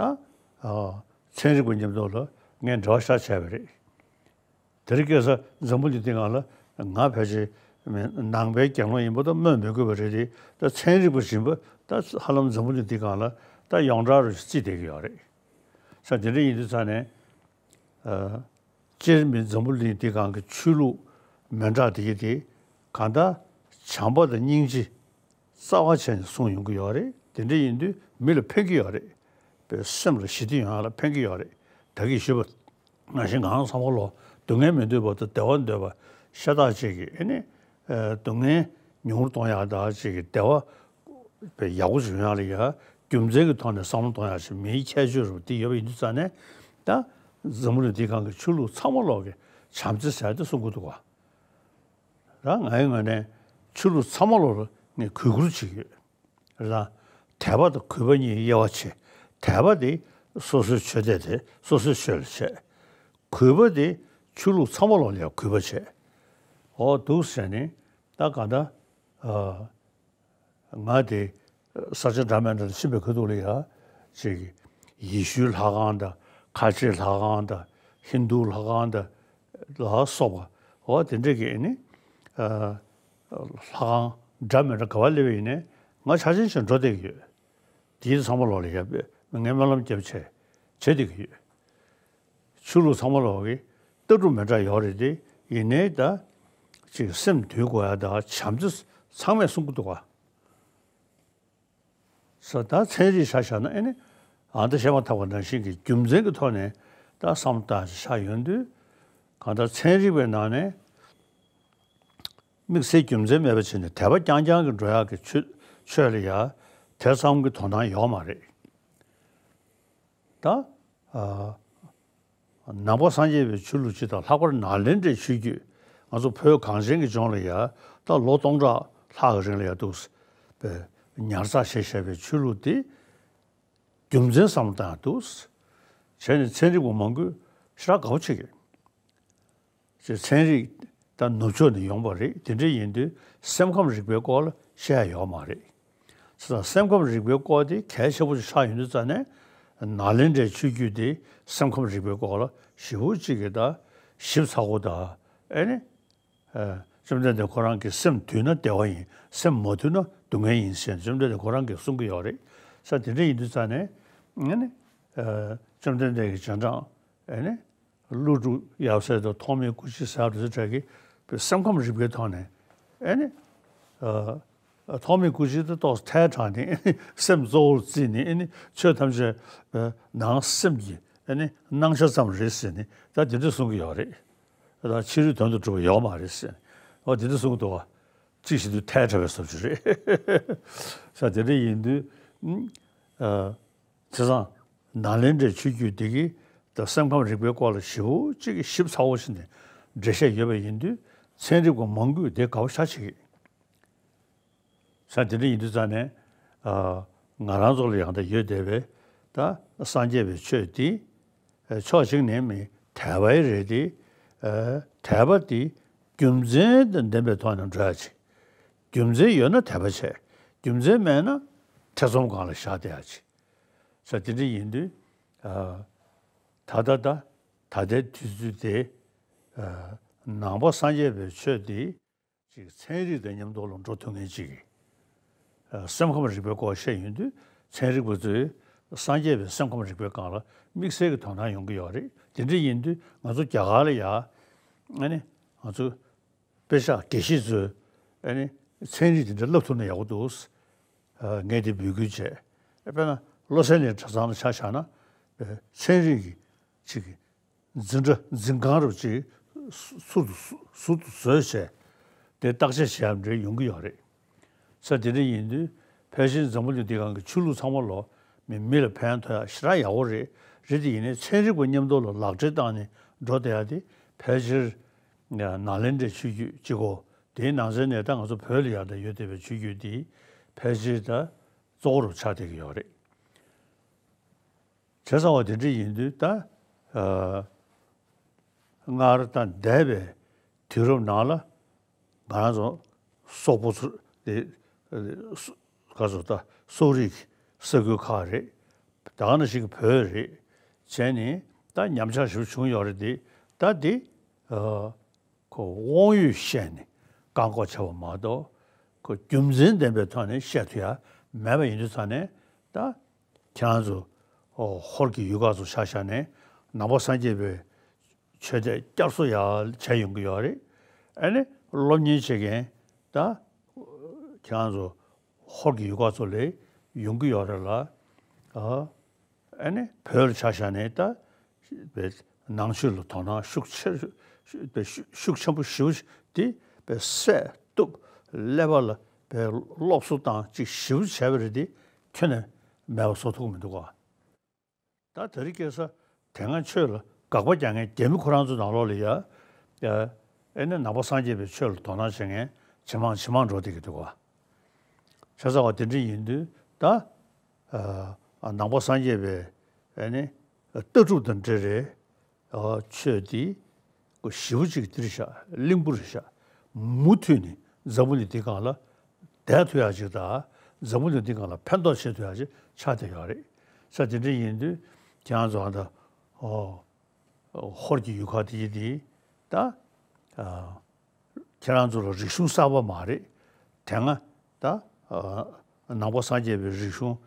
ཨ་ཚན་རིག་པ་མཉམ་དུ་ལ་ངས་འབྲེལ་བ་ཤར་བྱས་པ་རེད། དེ་རིང་ཁ་སང་འཛམ་བུ་གླིང་འདིའི་སྒང་ལ་ང་ཕལ་ཆེར་ནང་པའི་དགེ་སློང་ཡིན་པ་ད་སྨོས་མི་དགོས་པ་རེད་དེ། ད་ཚན་རིག་པ་ཡིན་པ་ད་ཧ་ལམ་འཛམ་བུ་གླིང་འདིའི་སྒང་ལ་ད་ཡོངས་གྲགས་རུ་བརྩིས་བསྡད་ཀྱི་ཡོད་རེད། ས་དེ་འདྲ་ཡིན་དུས་ཙ་ནས། ཨ་སྤྱིར་མི་འཛམ་བུ་གླིང་འདིའི་སྒང་གི་ཆོས་ལུགས་མི་འདྲ་དེ་གི་དེ་གང་ལྟར་བྱམས་པ་དང་སྙིང་རྗེ་རྩ་བ་བྱས་ནས་གསུངས་ཡོང་གི་ཡོད་རེད། དེ་འདྲ་ཡིན་དུས་མི་ལ་ཕན་གྱི་ཡོད་རེད། པའི་སེམས་ལ་ཞི་བདེ་ཡོང་ཡག་ལ་ཕན་གྱི་ཡོད་རེད། ད་གིན་ཞུས་པ་ནང་བཞིན་གང་ཚང་མ་ལོ་སྡུག་བསྔལ་མི་འདོད་པ་དང་བདེ་བ་འདོད་པ་ཤ་སྟག་ཅིག་གིས་ཨེ་ནི་ཨ་སྡུག་བསྔལ་ཉུང་རུ་གཏོང་ཡག་དང་ཅིག་གིས་བདེ་བ་པའི་ཡག་པོ་ཅིག་ཡོང་ཡག་ལ་ཡ་རྒྱུ་མཚན་གྱི་ཐོག་ནས་བསམ་བློ་གཏོང་ཡག་ཅིག་མིའི་ཁྱད་ཆོས་རུ་དེ་ཡོད་པ་ཡིན་དུས་ཙ་ནས། ད་འཛམ་བུ་གླིང་འདིའི་སྒང་གི་ཆོས་ལུགས་ཚང་མ་ལོག་གི་བྱམས་བརྩེ་ཟེར་དེ་གསུང་གི་འདུག་ག་ད་ངའི་ངོས་ནས་ཆོས་ལུགས་ཚང་མ་ལོག་ལ་ངས་གུས་བཀུར་བྱེད་ཀྱི་ཡོད། རེད་དང་། དད་པ་དང་གུས་པ་གཉིས་དབྱེ་བ་ཕྱེ། དད་པ་དེ་སོ་སོའི་ཆོས་དད་དེ་སོ་སོའི་ཆོས་ལ་བྱེད། གུས་པ་དེ་ཆོས་ལུགས་ཚང་མ་ལོག་ལ་ཡང་གུས་པ་བྱེད། འོ་འདུག་ཟེར་ནས་ད་ག་ད། ཨ་ང་དེ་ས་ཆ་འདྲ་མིན་འདྲ་ལ་ཕྱིན་པའི་ཁ་ཐུག་ལ་ཡ་ཅིག་ཡེ་ཤུའི་ལྷ་ཁང་དང་ཁ་ཆེའི་ལྷ་ཁང་དང་ ཧིན་རྡུ་ལྷ་ཁང་དང་ལ་སོགས་པ་འོ་དེ་འདྲས་ཀྱི་ཨ་ནི་ཨ་ལྷ་ཁང་འདྲ་མི་འདྲ་ག་བ་སླེབས་པ་ཡིན་ནའི་ང་ཆ་ཆེན་ཞིག་འགྲོ་བསྡད་ཀྱི་ཡོད། དེའི་ཚང་མ་ལོག་ལ་ཡ་ངས་སྨོན་ལམ་བརྒྱབ་བྱས་བྱེད་བསྡད་ཀྱི་ཡོད། ཆོས་ལུགས་ཚང་མ་ལོག་གི་ལྟ་གྲུབ་མི་འདྲ་ཡོད་རེད་དེ་ཡིན་ནའི་ད་ཅིག་སེམས་འདུལ་དགོས་ཡ་ད་བྱམས་བརྩེ་ཚང་མས་གསུང་གི་འདུག་ག་ས་ད་ཚན་རིག་ཆ་བཞག་ན་ཨེ་ནི་ཨ་ད་བཤད་མ་ཐག་པ་ནང་བཞིན་གྱི་རྒྱུ་མཚན་གྱི་ཐོག་ནས་ད་བསམ་བློ་བཏང་ཆ་ཡོང་དུས་གང་ལྟར་ཚན་རིག་པའི་ནང་ནས་དམིགས་བསལ་རྒྱུ་མཚན་མེད་པ་བྱས་ནས་དད་པ་རྐྱང་རྐྱང་གི་འགྲོ་ཡག་གི་ཆོས་ཆོས་ལ་ཡ་དེ་ཙམ་གྱི་དོ་སྣང་ཡོད་མ་རེད། ད་ཨ་ནང་པ་སངས་རྒྱས་པའི་ཆོས་ལུགས་སྤྱི་དང་ལྷག་པར་ནཱ་ལེནྡྲའི་ཆོས་བརྒྱུད་ང་ཚོ་བོད་གངས་ཅན་གྱི་ལྗོངས་ལ་ཡ་ད་ལོ་སྟོང་ཕྲག་ལྷག་གི་རིང་ལ་ཡ་འདུག་པའི་ཉར་ཚགས་བྱས་བཞག་པའི་ཆོས་ལུགས་དེ་རྒྱུ་མཚན་བསམ་བློ་བཏང་ཡ་འདུག་བྱས་ནས་ཚན་རིག་པ་མང་པོས་ཞེ་དྲག་དགའ་པོ་བྱེད་ཀྱི་ཅེས་ཚན་རིག་དང་ནུབ་ཕྱོགས་ནས་ཡོང་པ་རེད། དེ་འདྲ་ཡིན་དུས་སེམས་ཁམས་རིག་པའི་སྐོར་ལ་བཤད་ཡ་ཡོད་མ་རེད། བྱས་ཙང་སེམས་ཁམས་རིག་པའི་སྐོར་དེ་གལ་ཆེན་པོ་ཞིག་ཆགས་ཡོང་དུས་ཙང་ནས་ནཱ་ལེནྡྲའི་ཆོས་བརྒྱུད་དེ་སེམས་ཁམས་རིག་པའི་སྐོར་ལ་ཞེ་པོ་ཅིག་གི་ད་ཞིབ་ཚགས་པོ་དང་ཨེ་ནི་ཨ་བཅོམ་ལྡན་འདས་ཁོ་རང་གིས་སེམས་དུལ་ན་བདེ་བ་ཡིན། སེམས་མ་དུལ་ན་སྡུག་བསྔལ་ཡིན་ཞེས་བཅོམ་ལྡན་འདས་ཁོ་རང་གིས་གསུང་གི་ཡོད་རེད། ས་དེ་འདྲ་ཡིན་དུས་ཙང་ནས་ཨེ་ནི་ཨ་བཅོམ་ལྡན་འདས་ཀྱི་རྗེས་འབྲང་ཨེ་ནི། ཀླུ་སྒྲུབ་ཡབ་སྲས་དང་ཐོགས་མེད་སྐུ་མཆེད་ཟེར་བ་དེ་ཚོ་གྲས་ཀྱིས་སེམས་ཁམས་རིག་པའི་ཐོག་ནས་ཨེ་ནི། ཨ་ཐོགས་མེད་སྐུ་མཆེད་དེ་ཏོག་ཙམ་ཐལ་དྲགས་ནས་ཨེ་ནི་སེམས་གཙོ་བོར་བརྩིས་ནས་ཨེ་ནི་ཆོས་ཐམས་ཅད་ནང་སེམས་ཀྱི་ཨེ་ནི་སྣང་ཆ་ཙམ་རེད་ཟེར་ནས་ད་དེ་འདྲ་གསུང་གི་ཡོད་རེད། ད་ཕྱི་རོལ་དོན་དུ་གྲུབ་པ་ཡོད་མ་རེད་ཟེར་ནས་འོ་དེ་འདྲ་གསུང་གི་འདུག་བ། གཅིག་བྱེད་དུས་ཐལ་དྲགས་པའི་བཟོ་བཅོས་རེད། ས་དེ་འདྲ་ཡིན་དུས་ཨ། བྱས་ཙང་ནཱ་ལེནྡྲའི་ཆོས་བརྒྱུད་འདི་གིས་ད་སེམས་ཁམས་རིག་པའི་སྐོར་ལ་ཞེ་པོ་ཅིག་ཞིབ་ཚགས་པོ་ཞིག་ནས་འགྲེལ་བཤད་ཡོད་པ་ཡིན་དུས་ཚན་རིག་པ་མང་པོས་དེ་དགའ་པོ་ཞེ་དྲག་བྱེད་ཀྱི། ས་དེ་འདྲ་ཡིན་དུས་ཙང་ནས་ཨ་ང་རང་ཚོ་ལ་ཡང་ད་ཡོད་བསྡད་པའི་ད་སངས་རྒྱས་པའི་ཆོས་འདི་ཕྱོགས་གཅིག་ནས་མི་དད་པའི་རེད་དེ་དད་པ་འདི་རྒྱུ་མཚན་དང་ལྡན་པའི་ཐོག་ནས་འགྲོ་ཡ་ཅིག་རྒྱུ་མཚན་ཡོད་ན་དད་པ་བྱས། རྒྱུ་མཚན་མེད་ན་ཐེ་ཚོམ་སྒང་ལ་བཞག་བསྡད་ཡ་ཅིག་ས་དེ་འདྲ་ཡིན་དུས་ཨ་ད་ལྟ་ད་ད་ལྟའི་དུས་ཚོད་དེ་ཨ་ནང་པ་སངས་རྒྱས་པའི་ཆོས་འདི་ཅིག་ཚན་རིག་དང་མཉམ་དུ་ལ་འགྲོ་ཐུབ་མཁན་ཅིག་གིས་ཨ་སེམས་ཁམས་རིག་པའི་སྐོར་བཤད་ཡོང་དུས་ཚན་རིག་པ་ཚོས་སངས་རྒྱས་པའི་སེམས་ཁམས་རིག་པའི་སྒང་ལ་དམིགས་བསལ་གྱི་དོ་སྣང་ཡོང་གི་ཡོད་རེད། དེ་འདྲ་ཡིན་དུས་ང་ཚོ་རྒྱ་གར་ལ་ཡ་ཨ་ནི་ང་ཚོ་དཔེ་ཆ་དགེ་བཤེས་ཚོས་ཨ་ནི་ཚན་རིག་དེ་འདྲ་བསླབ་ཐུབ་ན་ཡག་པོ་འདུག་ཨ་ངས་དེ་འབོད་སྐུལ་བྱས། དཔེར་ན་ལོ་སེ་ནས་གྲྭ་ཚང་ལ་ཆ་བཞག་ན་ཚན་རིག་གི་ཅིག་འཛིན་གྲྭ་འཛིན་ཁང་རུ་ཅིག་ཟུར་དུ་ཟུར་དུ་བཟོས་བྱས་དེ་བརྟག་དཔྱད་བྱེད་ཡག་འདྲ་ཡོང་གི་ཡོད་རེད། ས་དེ་འདྲ་ཡིན་དུས་ཕལ་ཆེར་འཛམ་བུ་གླིང་འདི་སྒང་གི་ཆོས་ལུགས་ཚང་མ་ལོ་མི་མི་ལ་ཕན་ཐོགས་ཡག་ཞེ་དྲག་ཡག་པོ་རེད། རེད་དེ་ཡིན་ནའི་ཚན་རིག་པ་མཉམ་དུ་ལ་ལག་འབྲེལ་བཏང་ནས་འགྲོ་བསྡད་ཡག་དེ་ཕལ་ཆེར་ནཱ་ལེནྡྲའི་ཆོས་བརྒྱུད་གཅིག་གོ། དེའི་ནང་ཚན་ནས་ད་ང་ཚོ་བོད་ལ་ཡག་ད་ཡོད་བསྡད་པའི་ཆོས་བརྒྱུད་འདི་ཕལ་ཆེར་ད་གཙོ་བོ་རུ་ཆགས་བསྡད་ཀྱི་ཡོད་རེད། བྱས་ཙང་བ་དེ་འདྲ་ཡིན་དུས་ད་ཨ་སྔར་ད་འདས་པའི་དུས་རབས་ནང་ལ་ང་རང་ཚོ་སོག་པོ་ཚོ་དེ་ག་ཚོད་ད་སོག་རིགས་ས་ཁུལ་ཁག་རེད། ད་ག་ནང་བཞིན་གྱི་བོད་རེད། བྱས་ནས་ད་ཉམས་ཆག་ཞེ་པོ་བྱུང་ཡོད་རེད་དེ་ད་དེ་ཨ། ཁོ་དབང་ཡོད་བཤད་ནས་བཀག་འགོག་བྱས་པ་མ་གཏོགས་ཁོ་རྒྱུ་མཚན་ལྡན་པའི་ཐོག་ནས་བཤད་ཐུབ་ཡ་མེད་པ་ཡིན་དུས་ཙང་ནས་ད་ཁྱེད་རང་ཚོ་ཧོར་གྱི་ཡུལ་ཁག་ཚོ་ཆ་བཞག་ནས་ནང་པ་སངས་རྒྱས་པའི་ཆོས་དད་བསྐྱར་གསོ་ཡ་བྱས་ཡོང་གི་ཡོད་རེད། ཨ་ནི་སློབ་གཉེར་བྱེད་མཁན་ད་ཁྱེད་རང་ཚོ་ཧོར་གྱི་ཡུལ་ཁག་ཚོ་ལས་ཡོང་གི་ཡོད་རེད་ལ། ཨ་ནི་བོད་ལ་ཆ་བཞག་ནས་ད་ནང་ཆོས་ལ་དོ་སྣང་ཤུགས་ཆེ་ཤུགས་ཆེན་པོ་ཞེ་པོ་དེ་སད་གཏུབ་ཀླད་པ་ལ་སློབ་གསོ་བཏང་ཅིག་ཞེ་པོ་བྱས་པ་རེད་དེ་ཁྱོན་ནས་མེད་པ་བཟོ་ཐུབ་ཀྱི་མི་འདུག་ག་ད་དེ་རིང་ཁ་སང་དེ་སྔ་ཆོས་ལ་དགག་པ་རྒྱག་མཁན་རྒྱ་མི་ཁོ་རང་ཚོ་ནང་ལོགས་ལ་ཡ། ཨེ་ནི་ནང་པ་སངས་རྒྱས་པའི་ཆོས་ལ་དོ་སྣང་བྱེད་མཁན་ཇེ་མང་ཇེ་མང་འགྲོ་བསྡད་ཀྱི་འདུག་ག་བྱས་ཙང་བ་དེ་འདྲ་ཡིན་དུས་ད་ཨ་ནང་པ་སངས་རྒྱས་པའི་ཨེ་ནི་ལྟ་གྲུབ་དང་འབྲེལ་བའི་ཨ་ཆོས་འདི་ཞེ་པོ་ཅིག་འདིར་བཞག་གླིང་བུར་བཞག་མུ་མཐུད་ནས་འཛམ་བུ་གླིང་འདི་སྒང་ལ་བསྡད་ཐུབ་ཡག་ཅིག་དང་འཛམ་བུ་གླིང་འདི་སྒང་ལ་ཕན་ཐོགས་བྱེད་ཐུབ་ཡག་ཅིག་ཆགས་བསྡད་ཡོད་རེད། ས་དེ་འདྲ་ཡིན་དུས་ཁྱེད་རང་ཚོ་ཨ་ད་ཨོ། ཧོར་གྱི་ཡུལ་ཁག་དེ་ཡི་དེ་ད་ཁྱེད་རང་ཚོ་ལ་རིག་གཞུང་གསར་པ་མ་རེད། དེ་སྔ་ད་ནང་པ་སངས་རྒྱས་པའི་རིག་གཞུང་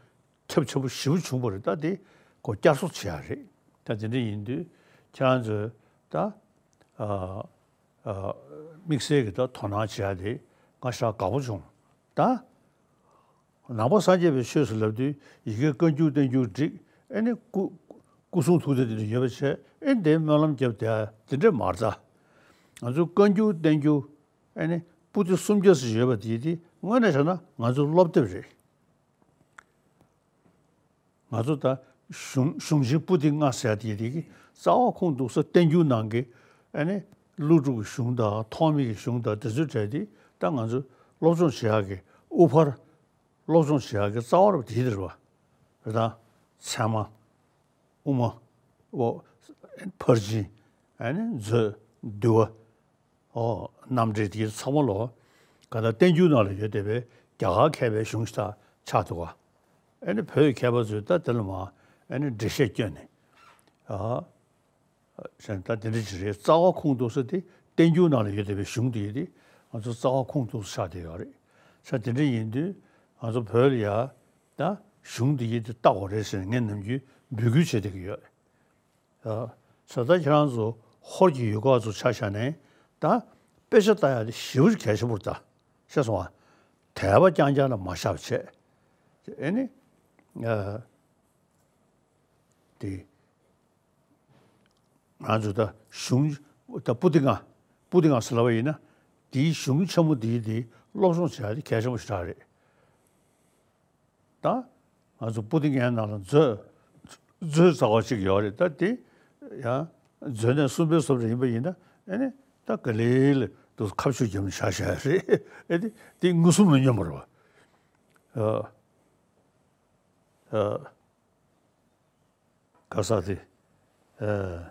ཁྱབ་ཆེན་པོ་ཞེ་པོ་བྱུང་བ་རེད། ད་དེ་ཁོ་བསྐྱར་གསོ་བྱེད་ཡ་རེད། ད་དེ་འདྲ་ཡིན་དུས་ཁྱེད་རང་ཚོས་ད་དམིགས་བསལ་གྱི་ད་དོ་སྣང་བྱེད་ཡ་དེ་ང་ཞེ་དྲག་དགའ་པོ་བྱུང་། ད་ནང་པ་སངས་རྒྱས་པའི་ཆོས་སུ་ལབ་དུས་ཡི་གེ་བཀའ་འགྱུར་བསྟན་འགྱུར་བསྒྲིགས། ཨེ་ནི་སྐུ་སྐུ་གསུང་ཐུགས་རྟེན་དེ་འདྲ་ཡོད་པ་བྱས། ཨེ་ནི་དེའི་སྨོན་ལམ་བརྒྱབ་བསྡད་ཡ་དེ་འདྲས་མ་རེད་ད། ང་ཚོ་བཀའ་འགྱུར་བསྟན་འགྱུར་ཨེ་ནི་པོ་ཏི་སུམ་བརྒྱ་ཙམ་ཡོད་པ་དེ་དེ་དངོས་གནས་བྱས་ན་ང་ཚོ་སློབ་དེབ་རེད། ང་ཚོ་ད་གཞུང་གཞུང་ཆེན་པོ་ཏི་ལྔ་ཟེར་དེ་དེ་གི་རྩ་བ་ཁུངས་གཏུགས་ས་བསྟན་འགྱུར་ནང་གི་ཨ་ནི་ཀླུ་སྒྲུབ་ཀྱི་གཞུང་དང་ཐོགས་མེད་ཀྱི་གཞུང་དང་དེ་ཚོའི་གྲས་དེ་ད་ང་ཚོ་སློབ་སྦྱོང་བྱེད་ཡག་གི་དབུ་ཕར་སློབ་སྦྱོང་བྱེད་ཡག་གི་རྩ་བ་རུ་དེ་རེད་པ། རེད་ད། ཚད་མ། དབུ་མ། འོ། ཕར་ཕྱིན། ཨ་ནི་མཛོད། འདུལ་བ། ཨོ། རྣམ་འགྲེལ་དེ་ཚང་མ་ལོ། ག་ད་བསྟན་འགྱུར་ནང་ལ་ཡོད་བསྡད་པའི་རྒྱ་གར་མཁས་པའི་གཞུང་ཞིག་ད་ཆགས་འདུག་ག་ཨ་ནི་བོད་མཁས་པ་ཚོས་ད་དེ་ལ་མ་ཨ་ནི་འགྲེལ་བཤད་བསྐྱོན་ནས། ཨ། ཞེས་ད་དེ་འདྲ་ཅིག་རེད། རྩ་བ་ཁུངས་གཏུགས་ས་དེ་བསྟན་འགྱུར་ནང་ལ་ཡོད་བསྡད་པའི་གཞུང་དེ་ཡོད་དེ་ང་ཚོ་རྩ་བ་ཁུངས་གཏུགས་ས་ཆགས་བསྡད་ཡོད་རེད། ས་དེ་འདྲ་ཡིན་དུས་ང་ཚོ་བོད་ལ་ཡ་ད་གཞུང་དེ་ཡོད་དེ་བལྟ་དགོས་རེད་ཟེར་ནས་ངས་ནམ་རྒྱུན་འབོད་སྐུལ་བྱེད་བསྡད་ཀྱི་ཡོད་རེད། ཨ། ས་ད་ཁྱེད་རང་ཚོ་ཧོར་གྱི་ཡུལ་ཁག་ཚོ་ཆ་བཞག་ནས་ད་དཔེ་ཆ་ལྟ་ཡག་དེ་ཞེ་པོ་ཅིག་གལ་ཆེན་པོ་རེད་ད། ཤེས་སོང་ཨ། དད་པ་རྐྱང་རྐྱང་ལ་མ་བཞག་པ་བྱས། ཨེ་ནི། ཨ། དེ། ང་ཚོ་ད་གཞུང་ད་པོ་ཏི་ལྔ། པོ་ཏི་ལྔ་ཟེར་ལབ་པ་ཡིན་ན། དེའི་གཞུང་ཆེན་མོ་དེའི་དེ་སློབ་སྦྱོང་བྱེད་ཡག་དེ་གལ་ཆེན་པོ་ཞེ་དྲག་རེད། ད་ང་ཚོ་པོ་ཏི་ལྔའི་ནང་ལ་མཛོད། མཛོད་རྩ་བ་གཅིག་ཡོད་རེད། ད་དེ་ཡང་མཛོད་གནས་གསུམ་པའི་གསུམ་རེ་ཡིན་པ་ཡིན་ན་ཨེ་ནི་ད་ག་ལེ་ལེ་དུ་ཁ་ཕྱོགས་རྒྱབ་ནས་བཞག་བཞག་རེད། ཨེ་དེ་དེ་མངོན་སུམ་ལ་སྙོན་པ་རེད་པ། ཨ། ཨ། ག་ས་དེ། ཨ།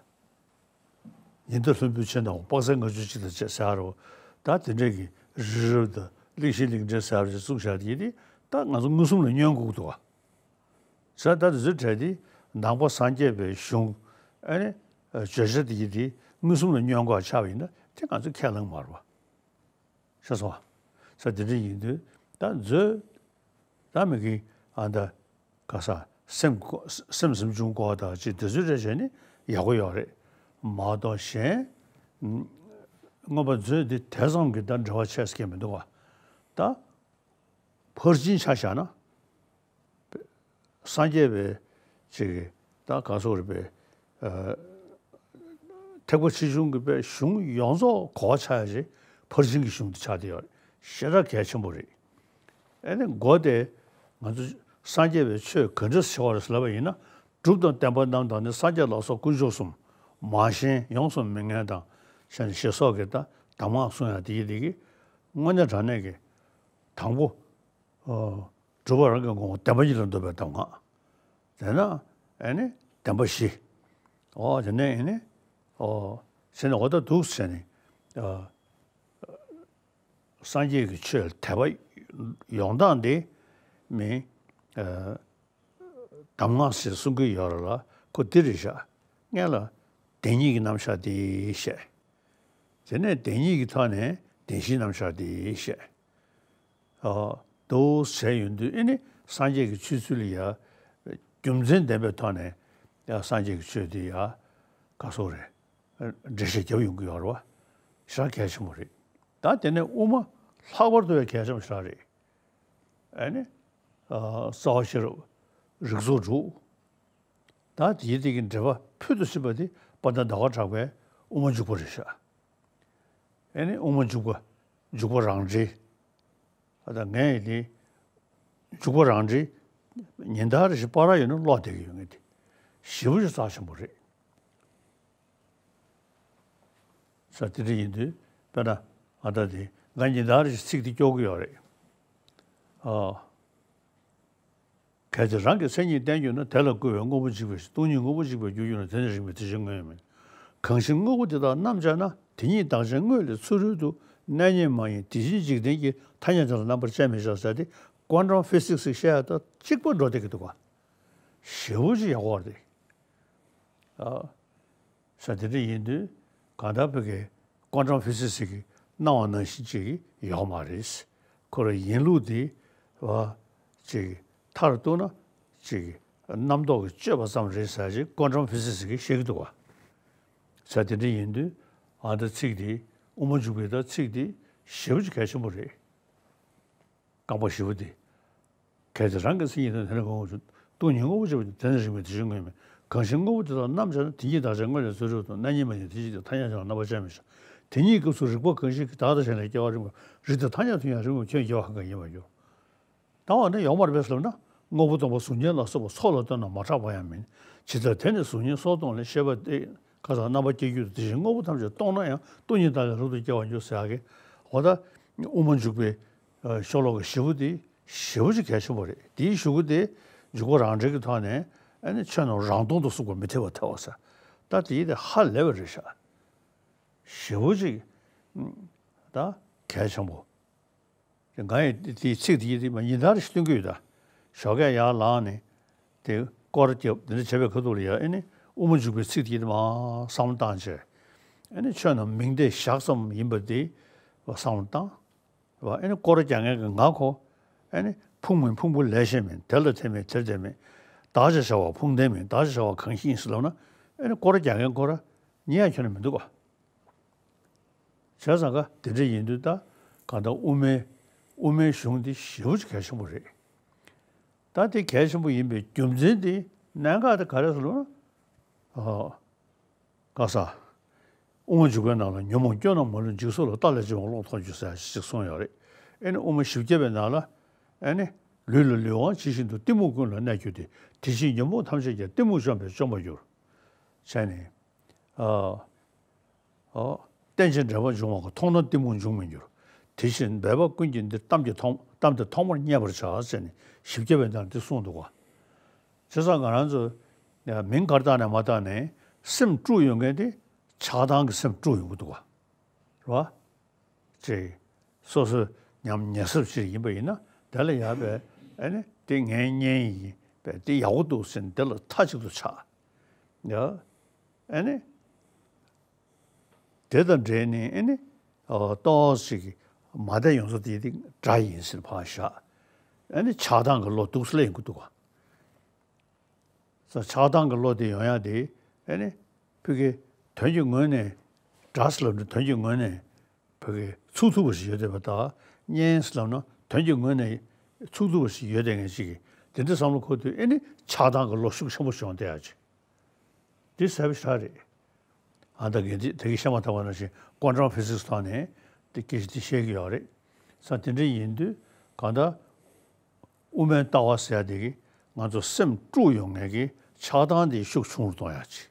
ཉི་ཟླ་ལྷུན་པོའི་ཆེད་ནས་དཔག་ཚད་ལྔ་བཅུ་གཅིག་དང་བཅས་ཟེར་རོ། ད་དེ་འདྲས་ཀྱི་རི་རབ་དང་གླིང་བཞི་གླིང་ཕྲན་ཟེར་རོ་ཅིག་བཙུགས་བཞག་དེ་དེ་ད་ང་ཚོ་མངོན་སུམ་ལ་སྙོན་དགོས་འདུག་ག་ས་ད་དེ་ཚོའི་གྲས་དེ་ནང་པ་སངས་རྒྱས་པའི་གཞུང་ཨ་ནི་བརྗོད་བྱ་དེ་དེ་མངོན་སུམ་ལ་སྙོན་དགོས་ཆགས་པ་ཡིན་ན་དེ་ང་ཚོ་ཁས་བླངས་མ་རེད་པ། ཤེས་སོང་། ས་དེ་འདྲ་ཡིན་དུས་ད་མཛོད། ད་མི་གི་ཨ་ད་ག་ས་སེམས་སེམས་སེམས་བྱུང་སྐོར་དང་ཅིག་དེ་ཚོའི་གྲས་བྱས་ནི་ཡག་པོ་ཡོད་རེད། མ་གཏོགས་གཞན་མངོན་པ་མཛོད་འདི་དེ་ཙམ་གྱི་ད་འབྲེལ་བ་ཆེ་ས་གང་མི་འདུག་ག་ད་ཕར་ཕྱིན་ཆ་བཞག་ན། སངས་རྒྱས་པའི་ཅིག་གི་ད་ག་སོགས་རེད་པས། ཨ། ཐེག་པ་ཆེ་ཆུང་གི་པའི་གཞུང་ཡོངས་རྫོགས་གོ་བ་ཆགས་ཡ་ཅིག་ཕར་ཕྱིན་གྱི་གཞུང་དེ་ཆགས་བསྡད་ཡོད་རེད། ཞེ་དྲག་གལ་ཆེན་པོ་རེད། ཨེ་ནི་མགོ་དེ་ང་ཚོ་སངས་རྒྱས་པའི་ཆོས་ག་འདྲས་ཆེ་བ་རེད་ཟེར་ལབ་པ་ཡིན་ན། གྲུབ་དང་བརྟན་པ་རྣམས་དང་ནི། སངས་རྒྱས་ལ་སོགས་དཀོན་མཆོག་གསུམ། མ་ཞེན་ཡོངས་སུ་མི་ངལ་དང་། ཞེས་ནས་ཞེས་སོགས་ཀྱི་ད་གདམས་ངག་གསུང་ཡ་དེ་ཡི་དེ་གི་དངོས་གནས་དྲང་གནས་ཀྱི་དང་པོ། ཨོ། སྒྲུབ་པ་རང་གི་ངོ་བོ་བདེན་པ་ཉིད་ལ་འདོད་པའི་གདམས་ངག་དེ་ན་ཨེ་ནི་བདེན་པ་བཞི། ཨོ་དེ་ནས་ཨེ་ནི། ཨོ། ཟེར་ནས་འོ་ད་འདུག་ཟེར་ནས། ཨ། སངས་རྒྱས་ཀྱི་ཆོས་ལ་དད་པ་ཡོང་སྟངས་དེ་མི། ཨ། གདམས་ངག་ཟེར་གསུང་གི་ཡོད་རེད་ལ་ཁོ་འདི་རེད་ཤག་སྔོན་ལ་བདེན་གཉིས་ཀྱི་རྣམ་གཞག་དེ་བཤད། དེ་ནས་བདེན་གཉིས་ཀྱི་ཐོག་ནས་བདེན་བཞིའི་རྣམ་གཞག་དེ་བཤད། ཨ། འདུག་ཟེར་ཡོང་དུས་ཨེ་ནི་སངས་རྒྱས་ཀྱི་ཆོས་ཚུལ་ལ་ཡ། རྒྱུ་མཚན་ལྡན་པའི་ཐོག་ནས་ཡ་སངས་རྒྱས་ཀྱི་ཆོས་དེ་ཡ། ག་སོགས་རེད། འགྲེལ་བཤད་རྒྱབ་ཡོང་གི་ཡོད་རེད་བ། ཞེ་དྲག་གལ་ཆེན་པོ་རེད། ད་དེ་ནས་དབུ་མ་ལྷག་པར་དུ་ཡ་གལ་ཆེན་པོ་ཞེ་དྲག་རེད། ཨེ་ནི། ཨ། རྩ་བ་ཤེས་རབ་རིགས་ཚོགས་དྲུག་ད་དེའི་སྟེང་གི་འགྲེལ་པ་ཕུལ་དུ་ཕྱིན་པ་དེ་དཔལ་ལྡན་ཟླ་བ་གྲགས་པའི་དབུ་མ་འཇུག་པ་རེད་ཤག་ཨེ་ནི་དབུ་མ་འཇུག་པ། འཇུག་པ་རང་འགྲེལ། ཨ་ད་ངས་ཡིན་ཏེ། འཇུག་པ་རང་འགྲེལ། ཉིན་ལྟར་རེ་བཞིན་པར་ཡོད་ན་ཀློག་བསྡད་ཀྱི་ཡོད་ངེས་ཏེ། ཞེ་པོ་ཅིག་རྩ་ཆེན་པོ་རེད། ས་དེ་འདྲ་ཡིན་དུས་དཔེར་ན་ང་ད་དེ་ང་ཉིན་ལྟར་རེ་བཞིན་ཚིག་དེ་སྐྱོར་གྱི་ཡོད་རེད། ཨ། གལ་ཏེ་རང་གི་མཚན་ཉིད་བསྟན་གྱུར་ན། དེ་ལ་བསྐུལ་བས་དངོས་པོ་འཇིག་པའི་ཕྱིར། སྟོང་ཉིད་དངོས་པོ་འཇིག་པར་འགྱུར་གྱུར་ན། དེ་ནི་རིགས་མེད་དེ་བཞིན་དངོས་མིན། གང་ཕྱིར་དངོས་པོ་དེ་དག་རྣམ་སྦྱར་ན། དེ་ཉིད་བདག་ཅན་དངོས་ལས་ཚུ་རོལ་དུ། གནས་རྙེད་མ་ཡིན་དེ་བཞིན་འཇིག་རྟེན་གྱི། ཐ་སྙད་དེ་ལ་རྣམ་པར་དཔྱད་མི་བྱ་ཟེར་ཏེ། ཀོན་ཊམ་ཕི་སིག་སི་བཤད་ཡ་དང་གཅིག་པ་འགྲོ་བསྡད་ཀྱི་འདུག་ག་ཞེ་པོ་ཅིག་ཡག་པོ་རེད། ཨ། ས་དེ་འདྲ་ཡིན་དུས་གང་ལྟར་བོད་ཀྱི་ཀོན་ཊམ་ཕི་སིག་སི་ཞིག་གི་སྣང་བ་ནང་བཞིན་ཅིག་ཡོད་མ་རེད། ཁོ་རང་ཡིན་ལུགས་དེ་བ་ཅིག་མཐར་གཏུགས་ན་ཅིག་རྣམ་རྟོག་གི་དཔྱོད་པ་ཙམ་རེད་ཟེར་ཅིག་ཀོན་ཊམ་ཕི་སིག་སི་ཞིག་གིས་བཤད་ཀྱི་འདུག་བ། ས་དེ་འདྲ་ཡིན་དུས་ཨ་ད་ཚིག་དེ་དབུ་མ་འཇུག་པའི་ད་ཚིག་དེ་ཞེ་པོ་ཅིག་གལ་ཆེན་པོ་རེད། རྐང་པ་བཞི་པོ་དེ། གལ་ཏེ་རང་གི་མཚན་ཉིད་དང་དེ་ནི་གང་འོང་ཞུ། སྟོང་ཉིད་དངོས་པོ་ཅེས་པ་དེ་ནི་རིག་མིན་དེ་བཞིན་དངོས་མིན། གང་ཞིག་དངོས་པོ་དེ་དག་རྣམ་སྦྱར་ན། དེ་ཉིད་བདག་ཅན་དངོས་ལས་རྫུ་འཕྲུལ་དང་། རྣམ་གཉིས་མ་ཡིན་དེ་ཕྱིར་ཏེ། ཐ་སྙད་ཀྱང་རྣམ་པར་བཅད་མི་བྱ། དེ་ཉིད་སྐབས་སུ་རིག་པ་གང་ཞིག་གིས། བདག་དང་གཞན་ལ་སྐྱེ་བ་རིག་པ། རིག་སྟེ་ཐ་སྙད་དུ་ཡང་རིག་མིན་ཁྱོད་ཀྱིས་རྒྱལ་བ་གང་གིས་ཉན་པར་འགྱུར། ད་འོ་ན་ཡོང་མར་བས་ལབ་ན་དངོས་པོ་སྟོང་པ་གཟུགས་བརྙན་ལ་སོགས་པ་ཚོགས་ལ་ལྟོས་ན་མ་གྲགས་པ་ཡང་མིན། ཇི་ལྟར་དེ་ནི་གཟུགས་བརྙན་སོགས་སྟོང་ལས། ཤེས་པ་སྟེ་ཁ་སང་རྣམ་པ་སྐྱེ་འགྱུར་དེ་བཞིན་དངོས་པོ་ཐམས་ཅད་སྟོང་ན་ཡང་སྟོང་ཉིད་བདག་ལས་རབ་ཏུ་སྐྱེ་བར་འགྱུར་ཟེར་ཡག་གི་འོ་ད་དབུ་མ་འཇུག་པའི་ཤོ་ལོ་ཀ་བཞི་པོ་དེ་ཞེ་པོ་ཅིག་གལ་ཆེན་པོ་རེད། དེའི་གཞུག་གུ་དེ་འཇུག་པ་རང་འགྲེལ་གྱི་ཐོག་ནས་ཨ་ནི་ཆོས་རྣམས་རང་སྟོང་དུ་གསུངས་པ་མི་འཐད་པར་ཐལ་བ་ཟེར། ད་དེའི་དེ་ཧ་ལས་པ་རེད་ཤག་ཞེ་པོ་ཅིག་ད་གལ་ཆེན་པོ། ང་ཡི་དེའི་ཚིག་དེ་ཡིན་ད་ཉིན་ལྟར་ཞིག་སྟོན་གྱི་ཡོད་ད། ཞོགས་ཀས་ཡར་ལངས་ནས་དེ་སྐོར་རྒྱབ་དེ་འདྲ་བྱས་པའི་ཁ་ཐུག་ལ་ཡ་ཨེ་ནི་དབུ་མ་འཇུག་པའི་ཚིག་དེ་ཡིན་ད་མར་བསམ་བློ་བཏང་བྱས། ཨེ་ནི་ཆོས་རྣམས་མིང་བརྡས་བཞག་ཙམ་ཡིན་པ་དེ་བསམ་བློ་བཏང་། བ་ཨེ་ནི་སྐོར་རྒྱག་མཁན་གྱི་ང་ཁོ་ཨེ་ནི་ཕུང་མིན་ཕུང་པོ་ལས་གཞན་མིན། དེ་ལ་དེ་མེད་དེར་དེ་མེད། བདག་ཅེས་བྱ་བ་ཕུང་ལྡན་མིན། བདག་ཅེས་བྱ་བ་གང་ཞིག་ཡིན་ཟེར་ལབ་ན་ཨེ་ནི་སྐོར་རྒྱག་མཁན་ཁོ་ར་ཉན་ཡ་ཁྱོན་ནས་མི་འདུག་ག་བྱས་ཙང་ཀ་དེ་འདྲ་ཡིན་དུས་ད་གང་ལྟར་དབུ་མའི་དབུ་མའི་གཞུང་འདི་ཞེ་པོ་ཅིག་གལ་ཆེན་པོ་རེད། ད་དེ་གལ་ཆེན་པོ་ཡིན་པའི་རྒྱུ་མཚན་དེ་གནད་འགག་དེ་ག་རེ་ཟེར་ལབ་ན། ཨ། ཀ་ས། དབུ་མ་འཇུག་པའི་ནང་ལ་ཉོན་མོངས་སྐྱོན་རྣམས་མ་ལུས་འཇིག་ཚོགས་ལས། ལྟ་ལས་བྱུང་བ་བློ་ཐོབ་འགྱུར་ཟེར་ཞིག་གསུངས་ཡོད་རེད། ཨེ་ནི་དབུ་མ་བཞི་བརྒྱ་པའི་ནང་ལ་ཨེ་ནི་ལུས་ལ་ལུས་དབང་ཇི་བཞིན་དུ། གཏི་མུག་ཀུན་ལ་གནས་གྱུར་ཏེ། དེ་ཕྱིར་ཉོན་མོངས་ཐམས་ཅད་ཀྱང་། གཏི་མུག་བཅོམ་པས་བཅོམ་པར་འགྱུར། བྱས་ནས། ཨ། ཨོ། རྟེན་ཅིང་འབྲེལ་པར་འབྱུང་བ་ཀུན། མཐོང་ན་གཏི་མུག་འབྱུང་མི་འགྱུར། དེ་བཞིན་འབད་པ་ཀུན་གྱི་འདིར། གཏམ་གྱི་ཐོག་གཏམ་དེ་ཐོག་མར་རྙེད་པར་བྱ་ཟེར་ནས་བཞི་བརྒྱ་པའི་ནང་འདི་གསུངས་འདུག་ག་བྱས་ཙང་ང་རང་ཚོ་མིང་ག་རེ་བཏགས་ནས་མ་བཏགས་ནས་སེམས་དཀྲུགས་ཡོང་མཁན་དེ་ཆགས་སྡང་གི་སེམས་དཀྲུགས་ཡོང་གི་འདུག་ག་རེད་བ། ཅེས། སོ་སོའི་ཉམས་ཉེས་ཚབས་ཅིག་ཡིན་པ་ཡིན་ན་དེ་ལ་ཡག་པས་ཨ་ནི་དེ་ངའི་གཉེན་ཡིན་པས་དེ་ཡག་པོ་འདུག་ཟེར་ནས་དེ་ལ་མཐའ་གཅིག་ཏུ་ཆགས། ཡ། ཨ་ནི། དེ་དང་འབྲེལ་ནས་ཨ་ནི། ཨོ་ཏོག་ཙམ་ཅིག་མ་བདེ་ཡོང་ས་དེ་དེ་དགྲ་ཡིན་ཟེར་ཕར་བཞག་ཨ་ནི་ཆགས་སྡང་གི་བློ་འདུག་སེ་སླེབས་ཡོང་གི་འདུག་ག་ས་ཆགས་སྡང་གི་བློ་དེ་ཡོང་ཡ་དེ་ཨ་ནི་ཕ་གི་དོན་གྱི་ངོས་ནས་དགྲ་ཟེར་ལབ་ན་དོན་གྱི་ངོས་ནས་ཕ་གི་ཚུགས་ཐུབ་པ་ཞིག་ཡོད་བསྡད་པ་དང་གཉེན་ཟེར་ལབ་ན་དོན་གྱི་ངོས་ནས་ཚུགས་ཐུབ་པ་ཞིག་ཡོད་བསྡད་མཁན་ཅིག་གིས་དེ་འདྲ་བསམ་བློ་འཁོར་དུས་ཨ་ནི་ཆགས་སྡང་གི་བློ་ཤུགས་ཆེན་པོ་བྱུང་བསྡད་ཡ་ཅིག་འདི་ཟབ་ཤ་རེད། ཨ་ད་གིན་དེ་དེ་གི་བཤད་མ་ཐག་པ་ནང་བཞིན་ཀོན་ཊམ་ཕི་སིག་སི་ཐོག་ནས་དེ་སྐད་ཆ་དེ་བཤད་ཀྱི་ཡོད་རེད། ས་དེ་འདྲ་ཡིན་དུས་གང་ལྟར་དབུ་མའི་ལྟ་བ་ཟེར་ཡ་དེ་གིས་ང་ཚོ་སེམས་དཀྲུགས་ཡོང་མཁན་གྱི་ཆགས་སྡང་དེ་ཤུགས་ཆུང་རུ་གཏོང་ཡ་ཅིག་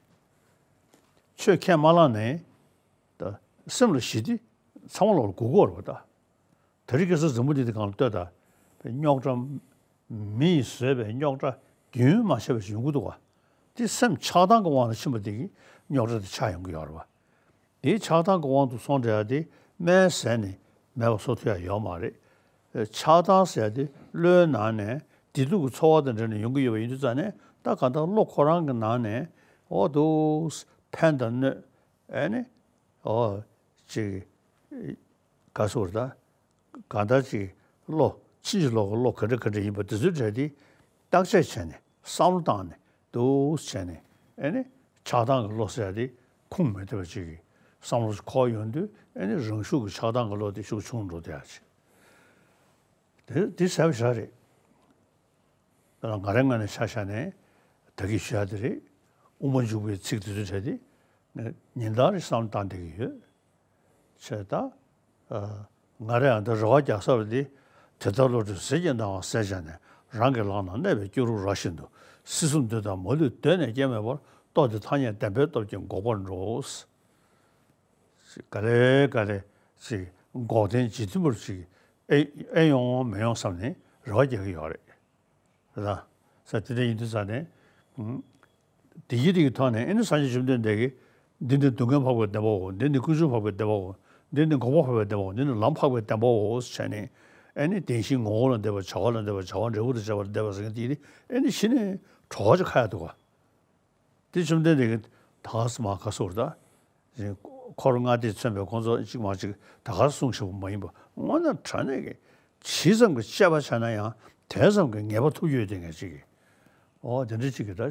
ཆོས་ཁས་མ་བླངས་ནས་ད་སེམས་ལ་ཞི་བདེ་ཚང་མ་ལོག་ལ་སྒུག་དགོས་རེད་པ་ད། དེ་རིང་ཁ་སང་འཛམ་བུ་གླིང་འདི་སྒང་ལ་ལྟོས་དང་། རྙོག་དྲ། མི་ཡིས་བཟོས་པའི་རྙོག་དྲ་རྒྱུན་མ་ཆད་པ་ཞིག་ཡོང་གི་འདུག་ག་དེ་སེམས་ཆགས་སྡང་གི་དབང་ལ་ཕྱིན་པ་དེ་གིས་རྙོག་དྲ་དེ་ཆགས་ཡོང་གི་ཡོད་རེད་པ། དེའི་ཆགས་སྡང་གི་དབང་དུ་སོང་འདྲ་ཡ་དེ་སྨན་ཟས་ནས་མེད་པ་བཟོ་ཐུབ་ཡ་ཡོད་མ་རེད། ཆགས་སྡང་ཟེར་ཡ་དེ་བློའི་ནང་ནས་བདེ་སྡུག་གི་ཚོར་བ་དང་འབྲེལ་ནས་ཡོང་གི་ཡོད་པ་ཡིན་དུས་ཙང་ནས་ད་གང་ལྟར་བློ་ཁོ་རང་གི་ནང་ནས་འོ་འདུག་ཕན་དང་གནོད་ཨེ་ནི། ཨོ། ཅིག་ག་སོར་ད། གང་ལྟར་ཅིག་བློ་ཕྱིན་ཅི་ལོག་གི་བློ་ག་འདྲ་ག་འདྲ་ཡིན་པ་དེ་ཚོའི་གྲས་དེ་བརྟག་དཔྱད་བྱས་ནས་བསམ་བློ་བཏང་ནས་འདུག་བྱས་ནས་ཨེ་ནི་ཆགས་སྡང་གི་བློ་ཟེར་ཡ་དེ་ཁུངས་མི་འདེད་པ་ཅིག་གི་བསམ་བློ་འཁོར་ཡོང་དུས་ཨེ་ནི་རང་ཤུགས་ཀྱི་ཆགས་སྡང་གི་བློ་དེ་ཤུགས་ཆུང་འགྲོ་བསྡད་ཡ་ཅིག་དེ་དེ་ཟབ་ཤ་རེད། ང་རའི་ངོས་ནས་ཆ་བཞག་ནས་ད་གིན་ཞུ་ཡ་དེ་རེད། དབུ་མ་འཇུག་པའི་ཚིག་དེ་ཚོའི་གྲས་དེ་ངས་ཉིན་ལྟར་བསམ་བློ་བཏང་བསྡད་ཀྱི་ཡོད། བྱས་ད། ཨ། ང་རས་ཨ་ད་རེ་བ་རྒྱག་ས་རེད་དེ། དེ་ལྟར་བློ་གྲོས་ཟིལ་གྱིས་གནང་བ་གསལ་བྱས་ནས། རང་གི་ལག་ན་གནས་པའི་སྐྱུ་རུ་ར་བཞིན་དུ། སྲིད་གསུམ་འདོད་དང་མ་ལུས་གདོད་ནས་སྐྱེ་མེད་པར། རྟོགས་ཏེ་ཐ་སྙད་བདེན་པའི་སྟོབས་ཀྱིས་འགོག་པར་འགྲོ། ག་ལེ་ག་ལེ་ཅིག་འགོག་བདེན་ཇི་ཐུན་མོང་ཅིག་ཨེ་ཨེ་ཡོང་མི་ཡོང་བསམ་ནས་རེ་བ་རྒྱག་གི་ཡོད་རེད། རེད་ད། ས་དེ་འདྲ་ཡིན་དུས་ས་ནས། ཨུམ། དེ་ཡི་རིགས་ཀྱི་ཐོག་ནས་ཨེ་ནི་སངས་རྒྱས་བཅོམ་ལྡན་འདས་ཀྱིས་འདི་ནི་སྡུག་བསྔལ་འཕགས་པའི་བདེན་པའོ། འདི་ནི་ཀུན་འབྱུང་འཕགས་པའི་བདེན་པའོ། འདི་ནི་འགོག་པ་འཕགས་པའི་བདེན་པའོ། འདི་ནི་ལམ་འཕགས་པའི་བདེན་པའོ་ཟེར་ནས་ཨེ་ནི་བདེན་བཞིའི་ངོ་བོ་ལ་འདོད་པ། བྱ་བ་ལ་འདོད་པ། བྱ་བ་འབྲས་བུ་དང་བཅས་པ་ལ་འདོད་པ་ཟེར་མཁན་དེ་ནི་ཨེ་ནི་གཞི་ནས་གྲོགས་ཅིག་ཁ་ཡ་འདུག་ག་དེ་བཅོམ་ལྡན་འདས་ཀྱིས་ ད་ག་སེ་མ་ག་སོར་ད། འཁོར་ལྔ་སྡེས་མཚོན་པའི་ཁོང་ཚོ་གཅིག་མ་གཅིག་ད་ག་སེ་གསུངས་བཞག་པ་མ་ཡིན་པ། དངོས་གནས་དྲང་གནས་ཀྱི་ཇི་ཙམ་གྱི་དཔྱད་པ་བྱས་ན་ཡང་དེ་ཙམ་གྱི་ངེས་པ་ཐོབ་ཡོད་དེ་ངས་གཅིག་གི། འོ་དེ་འདྲ་གཅིག་གི་ད་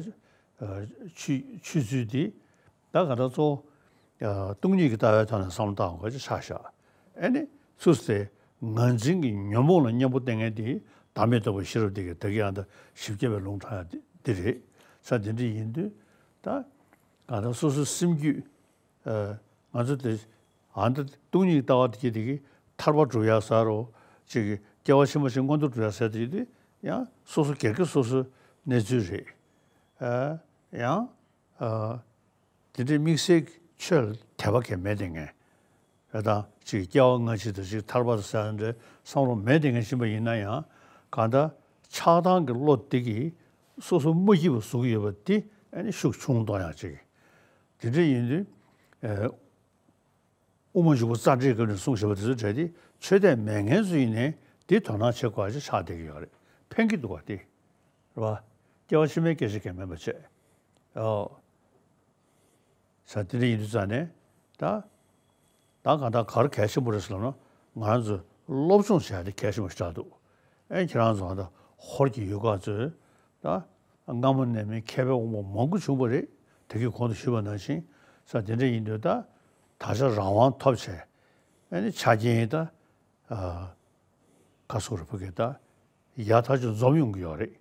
ཆོས་ཆོས་ཚུལ་འདི་ད་ག་ད་གཙོ་བོ་སྟོང་ཉིད་ཀྱི་ལྟ་བའི་ཐོག་ནས་བསམ་བློ་བཏང་དགོས་ཀྱི་ཆགས་ཤག་ཨེ་ནི་སུ་སྟེ་ངར་འཛིན་གྱི་ཉོན་མོངས་ལ་གཉེན་པོ་བསྟེན་མཁན་དེ་བདག་མེད་རྟོགས་པའི་ཤེས་རབ་དེ་གི་ད་གི་ཡང་ད་བཞི་བརྒྱ་པའི་ལུང་དྲངས་ཡ་འདི་རེད། ས་འདི་འདྲ་ཡིན་དུས་ད་གང་ལྟར་སོ་སོའི་སེམས་རྒྱུད། ཨ། ང་ཚོ་དེ་ཨ་ནི་སྟོང་ཉིད་ལྟ་བ་དེ་གི་དེ་གི་ཐར་པ་སྒྲུབ་ཡ་ཟེར་རོ། ཅིག་གི་སྐྱེ་བ་ཕྱི་མ་ཞིག་མངོན་མཐོ་སྒྲུབ་ཡ་ཟེར་དེ་དེ་ཡང་སོ་སོ་སྒེར་གྱི་སོ་སོའི་གནས་ཚུལ་རེད། ཨ། ཡང་ཨ། དེ་འདྲའི་དམིགས་བསལ་གྱི་ཆོས་ལ་དད་པ་གང་མེད་དེ་ངས། ཨ། ད་ཅིག་སྐྱེ་བ་སྔ་ཕྱི་དང་ཅིག་ཐར་པ་དང་ཟེར་འདྲའི་བསམ་བློ་མེད་དེ་ངས་ཕྱིན་པ་ཡིན་ན་ཡང་གང་ལྟར་ཆགས་སྡང་གི་བློ་དེ་གིས་སོ་སོ་མ་སྐྱིད་པ་བཟོ་གི་ཡོད་པ་དེ་ཨ་ནི་ཤུགས་ཆུང་གཏོང་ཡག་ཅིག་དེ་འདྲ་ཡིན་དུས། ཨ། དབུ་མ་འཇུག་པ་རྩ་འགྲེལ་སྐབས་ནས་གསུངས་བཞག་པ་དེ་ཚོ་གྲས་དེ་ཆོས་དད་མེད་མཁན་ཚོ་ཡིན་ནའི་དེ་དོ་སྣང་བྱེད་དགོས་ཅིག་ཆགས་བསྡད་ཀྱི་ཡོད་རེད། ཕན་གྱི་འདུག་བ་དེ། རེད་བ། སྐྱེ་བ་ཕྱི་མའི་སྐད་ཆ་གང་མིན་པ་བྱས། ཨོ། ས་དེ་འདྲ་ཡིན་དུས་ཙང་ནས་ད། ད་གང་ལྟར་ག་རེ་གལ་ཆེན་པོ་རེད་ཟེར་ལབ་ན་ང་རང་ཚོས་སློབ་སྦྱོང་བྱས་ཏེ་གལ་ཆེན་པོ་ཞིག་ཆགས་འདུག་ཨེ་ཁྱེད་རང་ཚོ་ད་ཧོར་གྱི་ཡུལ་ཁག་ཚོས་ད་སྔ་མོ་ནས་མི་མཁས་པའི་དབང་པོ་མང་པོ་བྱུང་བ་རེད། དེ་གི་གོང་དུ་ཞུས་པ་ནང་བཞིན་ས་དེ་འདྲ་ཡིན་དུས་ད་ད་ཆ་རང་དབང་ཐོབ་བྱས་ཨེ་ནི་ཆ་རྐྱེན་ད། ཨ། ཁ་སོ་རུ་ཕ་གི་ད་ཡག་ཐག་ཆོད་འཛོམས་ཡོང་གི་ཡོད་རེད།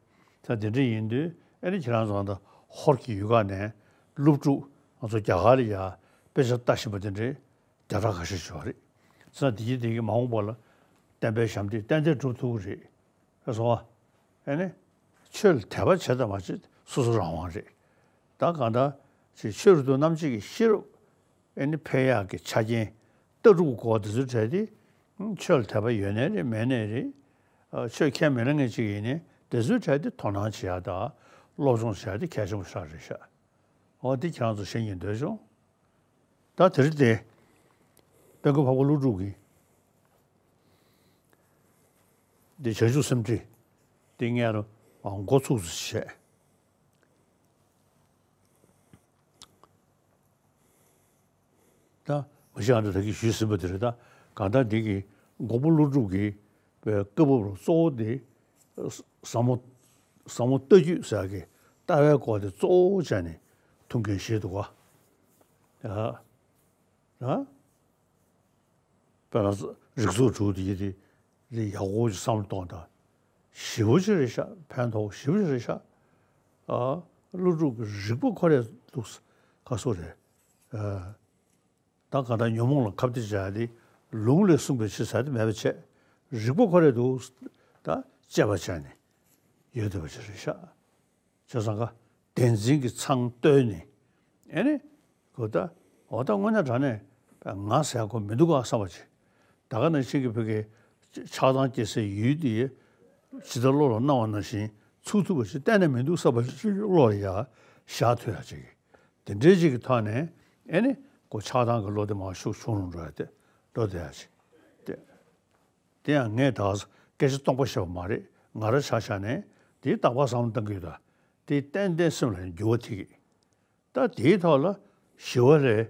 ད་དེ་འདྲ་ཡིན་དུས་ཨེ་ནི་ཁྱེད་རང་ཚོ་ད་ཧོར་གྱི་ཡུལ་ཁག་ནས་སློབ་ཕྲུག་ང་ཚོ་རྒྱ་གར་ལ་ཡ་དཔེ་ཆ་ལྟ་བཞིན་པ་དེ་འདྲའི་བརྒྱ་ཕྲག་ཁ་ཤས་ཤིག་ཡོད་རེད། ས་དེ་གི་དེ་གི་མ་འོངས་པ་ལ་བསྟན་པའི་ཞབས་འདེགས་ཏན་ཏན་སྒྲུབ་ཐུབ་ཀྱི་རེད། ཨེ་སོང་བ། ཨེ་ནི། ཆོས་ལ་དད་པ་བྱེད་དང་མ་བྱེད་སོ་སོ་རང་དབང་རེད། ད་གང་ལྟར་ཅིག་ཆོས་རུ་དུ་རྣམ་འབྱེད་ཀྱི་ཤེས་རབ་ཨེ་ནི་འཕེལ་ཡག་གི་ཆ་རྐྱེན་ལྟ་གྲུབ་སྐོར་དེ་ཚོའི་གྲས་དེ། ཆོས་ལ་དད་པ་ཡོད་ནའི་རེད་མེད་ནའི་རེད། ཆོས་ཁས་མི་ལེན་མཁན་ཅིག་ཡིན་ནའི་དེ་ཚོའི་གྲས་དེ་དོ་སྣང་བྱེད་ཡག་དང་སློབ་སྦྱོང་བྱེད་ཡག་དེ་གལ་ཆེན་པོ་ཞིག་རེད་ཤག་འོ་དེ་ཁྱེད་རང་ཚོ་ཤེས་སྙིང་འདོད་བྱུང་། ད་དེ་རིང་དེ། དཔལ་མགོན་འཕགས་པ་ཀླུ་སྒྲུབ་ཀྱི། འདི་བྱང་ཆུབ་སེམས་ཁྲིད། འདི་ངས་འགོ་ཚུགས་སུ་བྱས། ད་མ་གཞི་ཨ་འདྲ་ད་གིན་ཞུས་ཟིན་པ་དེ་རེད་ད། གང་ལྟར་འདི་གི་མགོན་པོ་ཀླུ་སྒྲུབ་ཀྱི་བཀའ་བབས་གཙོ་བོ་དེ། ཟབ་མོ། ཟབ་མོ་ལྟ་རྒྱུད་ཟེར་གི་ལྟ་བའི་སྐོར་དེ་གཙོ་བོ་བྱས་ནས་ཐུགས་འགན་བཞེས་འདུག་ག་ད། དཔེར་ན་རིགས་ཚོགས་དྲུག་དེ་ཡི་དེ་རིགས་ཡག་པོ་ཅིག་བསམ་བློ་གཏོང་དང་། ཞེ་པོ་ཅིག་རེད་ཤག་ཕན་ཐོགས་ཞེ་པོ་ཅིག་རེད་ཤག་ཨ། ཀླུ་སྒྲུབ་ཀྱི་རིག་པ་ཁོ་རས་འདུག་ག་སོ་རེད། ཨ། ད་ག་ད་ཉོན་མོངས་ལ་ཁ་གཏད་བྱ་ཡ་དེ་ལུང་ལས་གསུངས་པའི་ཕྱིར་ཟེར་དེ་མེད་པ་བྱས། རིག་པ་ཁོ་རས་འདུག་ད་དཔྱད་པ་བྱས་ནས་ཡོད་བསྡད་པ་ཅིག་རེད་ཤག་བྱས་ཙང་ཀ་བདེན་འཛིན་གྱི་མཚང་བརྟོལ་ནས་ཨེ་ནི། གོ་ད་འོ་ད་དངོས་གནས་དྲང་གནས་ང་ཟེར་ཡ་ཁོ་མི་འདུག་ག་བསམ་པ་ཅིག་ད་ག་ནང་བཞིན་གྱི་བོད་ཀྱི་ཆགས་སྡང་སྐྱེ་སའི་ཡུལ་དེ་ཇི་ལྟར་བློ་ལ་སྣང་བ་ནང་བཞིན་ཚུགས་ཐུབ་པ་ཞིག་གཏན་ནས་མི་འདུག་བསམ་པ་ཞིག་བློ་ལ་ཡ་བཞག་ཐུབ་ཡ་ཅིག་དེ་འདྲའི་ཅིག་གི་ཐོག་ནས་ཨེ་ནི་གོ་ཆགས་སྡང་གི་བློ་དེ་མར་ཤུགས་ཆུང་རུ་འགྲོ་ཡ་དེ་འགྲོ་བསྡད་ཡ་ཅིག་དེ། དེ་ཡང་ངས་ད་སྐད་ཆ་སྟོང་པ་བཤད་པ་མ་རེད། ང་རང་ཆ་བཞག་ནས་དེའི་རྟག་པར་བསམ་བློ་བཏང་གི་ཡོད། ད་དེ་ཏན་ཏན་སེམས་ལ་འགྱུར་བ་ཐེབས་ཀྱི། ད་དེའི་ཐོག་ལ་ཞི་བ་ལྷས་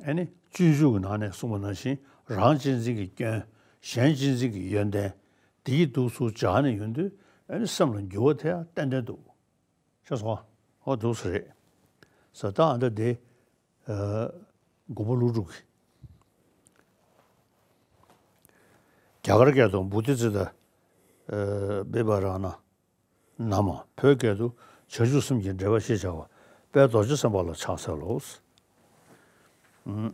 ཨ་ནི་སྤྱོད་འཇུག་གི་ནང་ནས་གསུངས་པ་ནང་བཞིན་རང་གཅེས་འཛིན་གྱི་སྐྱོན། གཞན་གཅེས་འཛིན་གྱི་ཡོན་ཏན། དེ་ཡི་འདུག་ཚུལ་སྦྱར་ནས་ཡོང་དུས་ཨ་ནི་སེམས་ལ་འགྱུར་བ་ཐེབས་ཡ་ཏན་ཏན་འདུག་ཤེས་སོང་ཨ། འོ་འདུག་སེ་རེད། ས་ད་ཨ་འདྲ་དེ། ཨ། མགོན་པོ་ཀླུ་སྒྲུབ་ཀྱི། རྒྱ་གར་སྐད་དུ་བོ་དྷི་ཙིཏྟ། ཨ། བི་བྷ་ར་ཎ་ན་མ། བོད་སྐད་དུ་བྱང་ཆུབ་སེམས་ཀྱི་འགྲེལ་པ་ཞེས་བྱ་བ་དཔལ་རྡོ་རྗེ་སེམས་དཔའ་ལ་ཕྱག་འཚལ་ལོ། ཨུམ།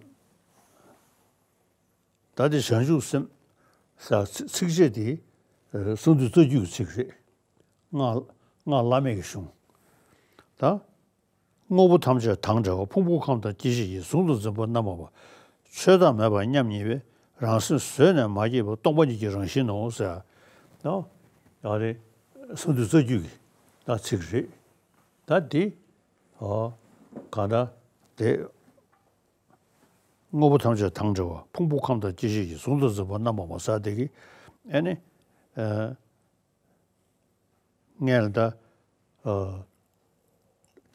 ད་དེ་བྱང་ཆུབ་སེམས་ཟེར་ཚིགས་བཅད་དེ་གསང་འདུས་རྩ་རྒྱུད་ཀྱི་ཚིག་རེད། སྔགས་སྔགས་བླ་མེད་ཀྱི་གཞུང་། ད། དངོས་པོ་ཐམས་ཅད་དང་བྲལ་བ་ཕུང་པོ་ཁམས་དང་སྐྱེ་མཆེད་ཡིད། གཟུང་དང་འཛིན་པ་རྣམ་པར་བ། ཆོས་དང་མེད་པ་མཉམ་ཉིད་པའི། རང་སེམས་བཟོད་ནས་མ་སྐྱེས་པ། སྟོང་པ་ཉིད་ཀྱི་རང་བཞིན་ནོ་ཟེར། ད། ཡང་རེ། གསང་འདུས་རྩ་རྒྱུད་ཀྱི་ད་ཚིག་རེད། ད་དེ། ཨོ། གང་ལྟར་དེ། དངོས་པོ་ཐམས་ཅད་དང་བྲལ་བ་ཕུང་པོ་ཁམས་དང་སྐྱེ་མཆེད་ཡིད། གཟུང་དང་འཛིན་པ་རྣམ་པར་བ་ཟེར་དེ་གི་ཨེ་ནི། ཨ། ངས་ལ་ད། ཨ།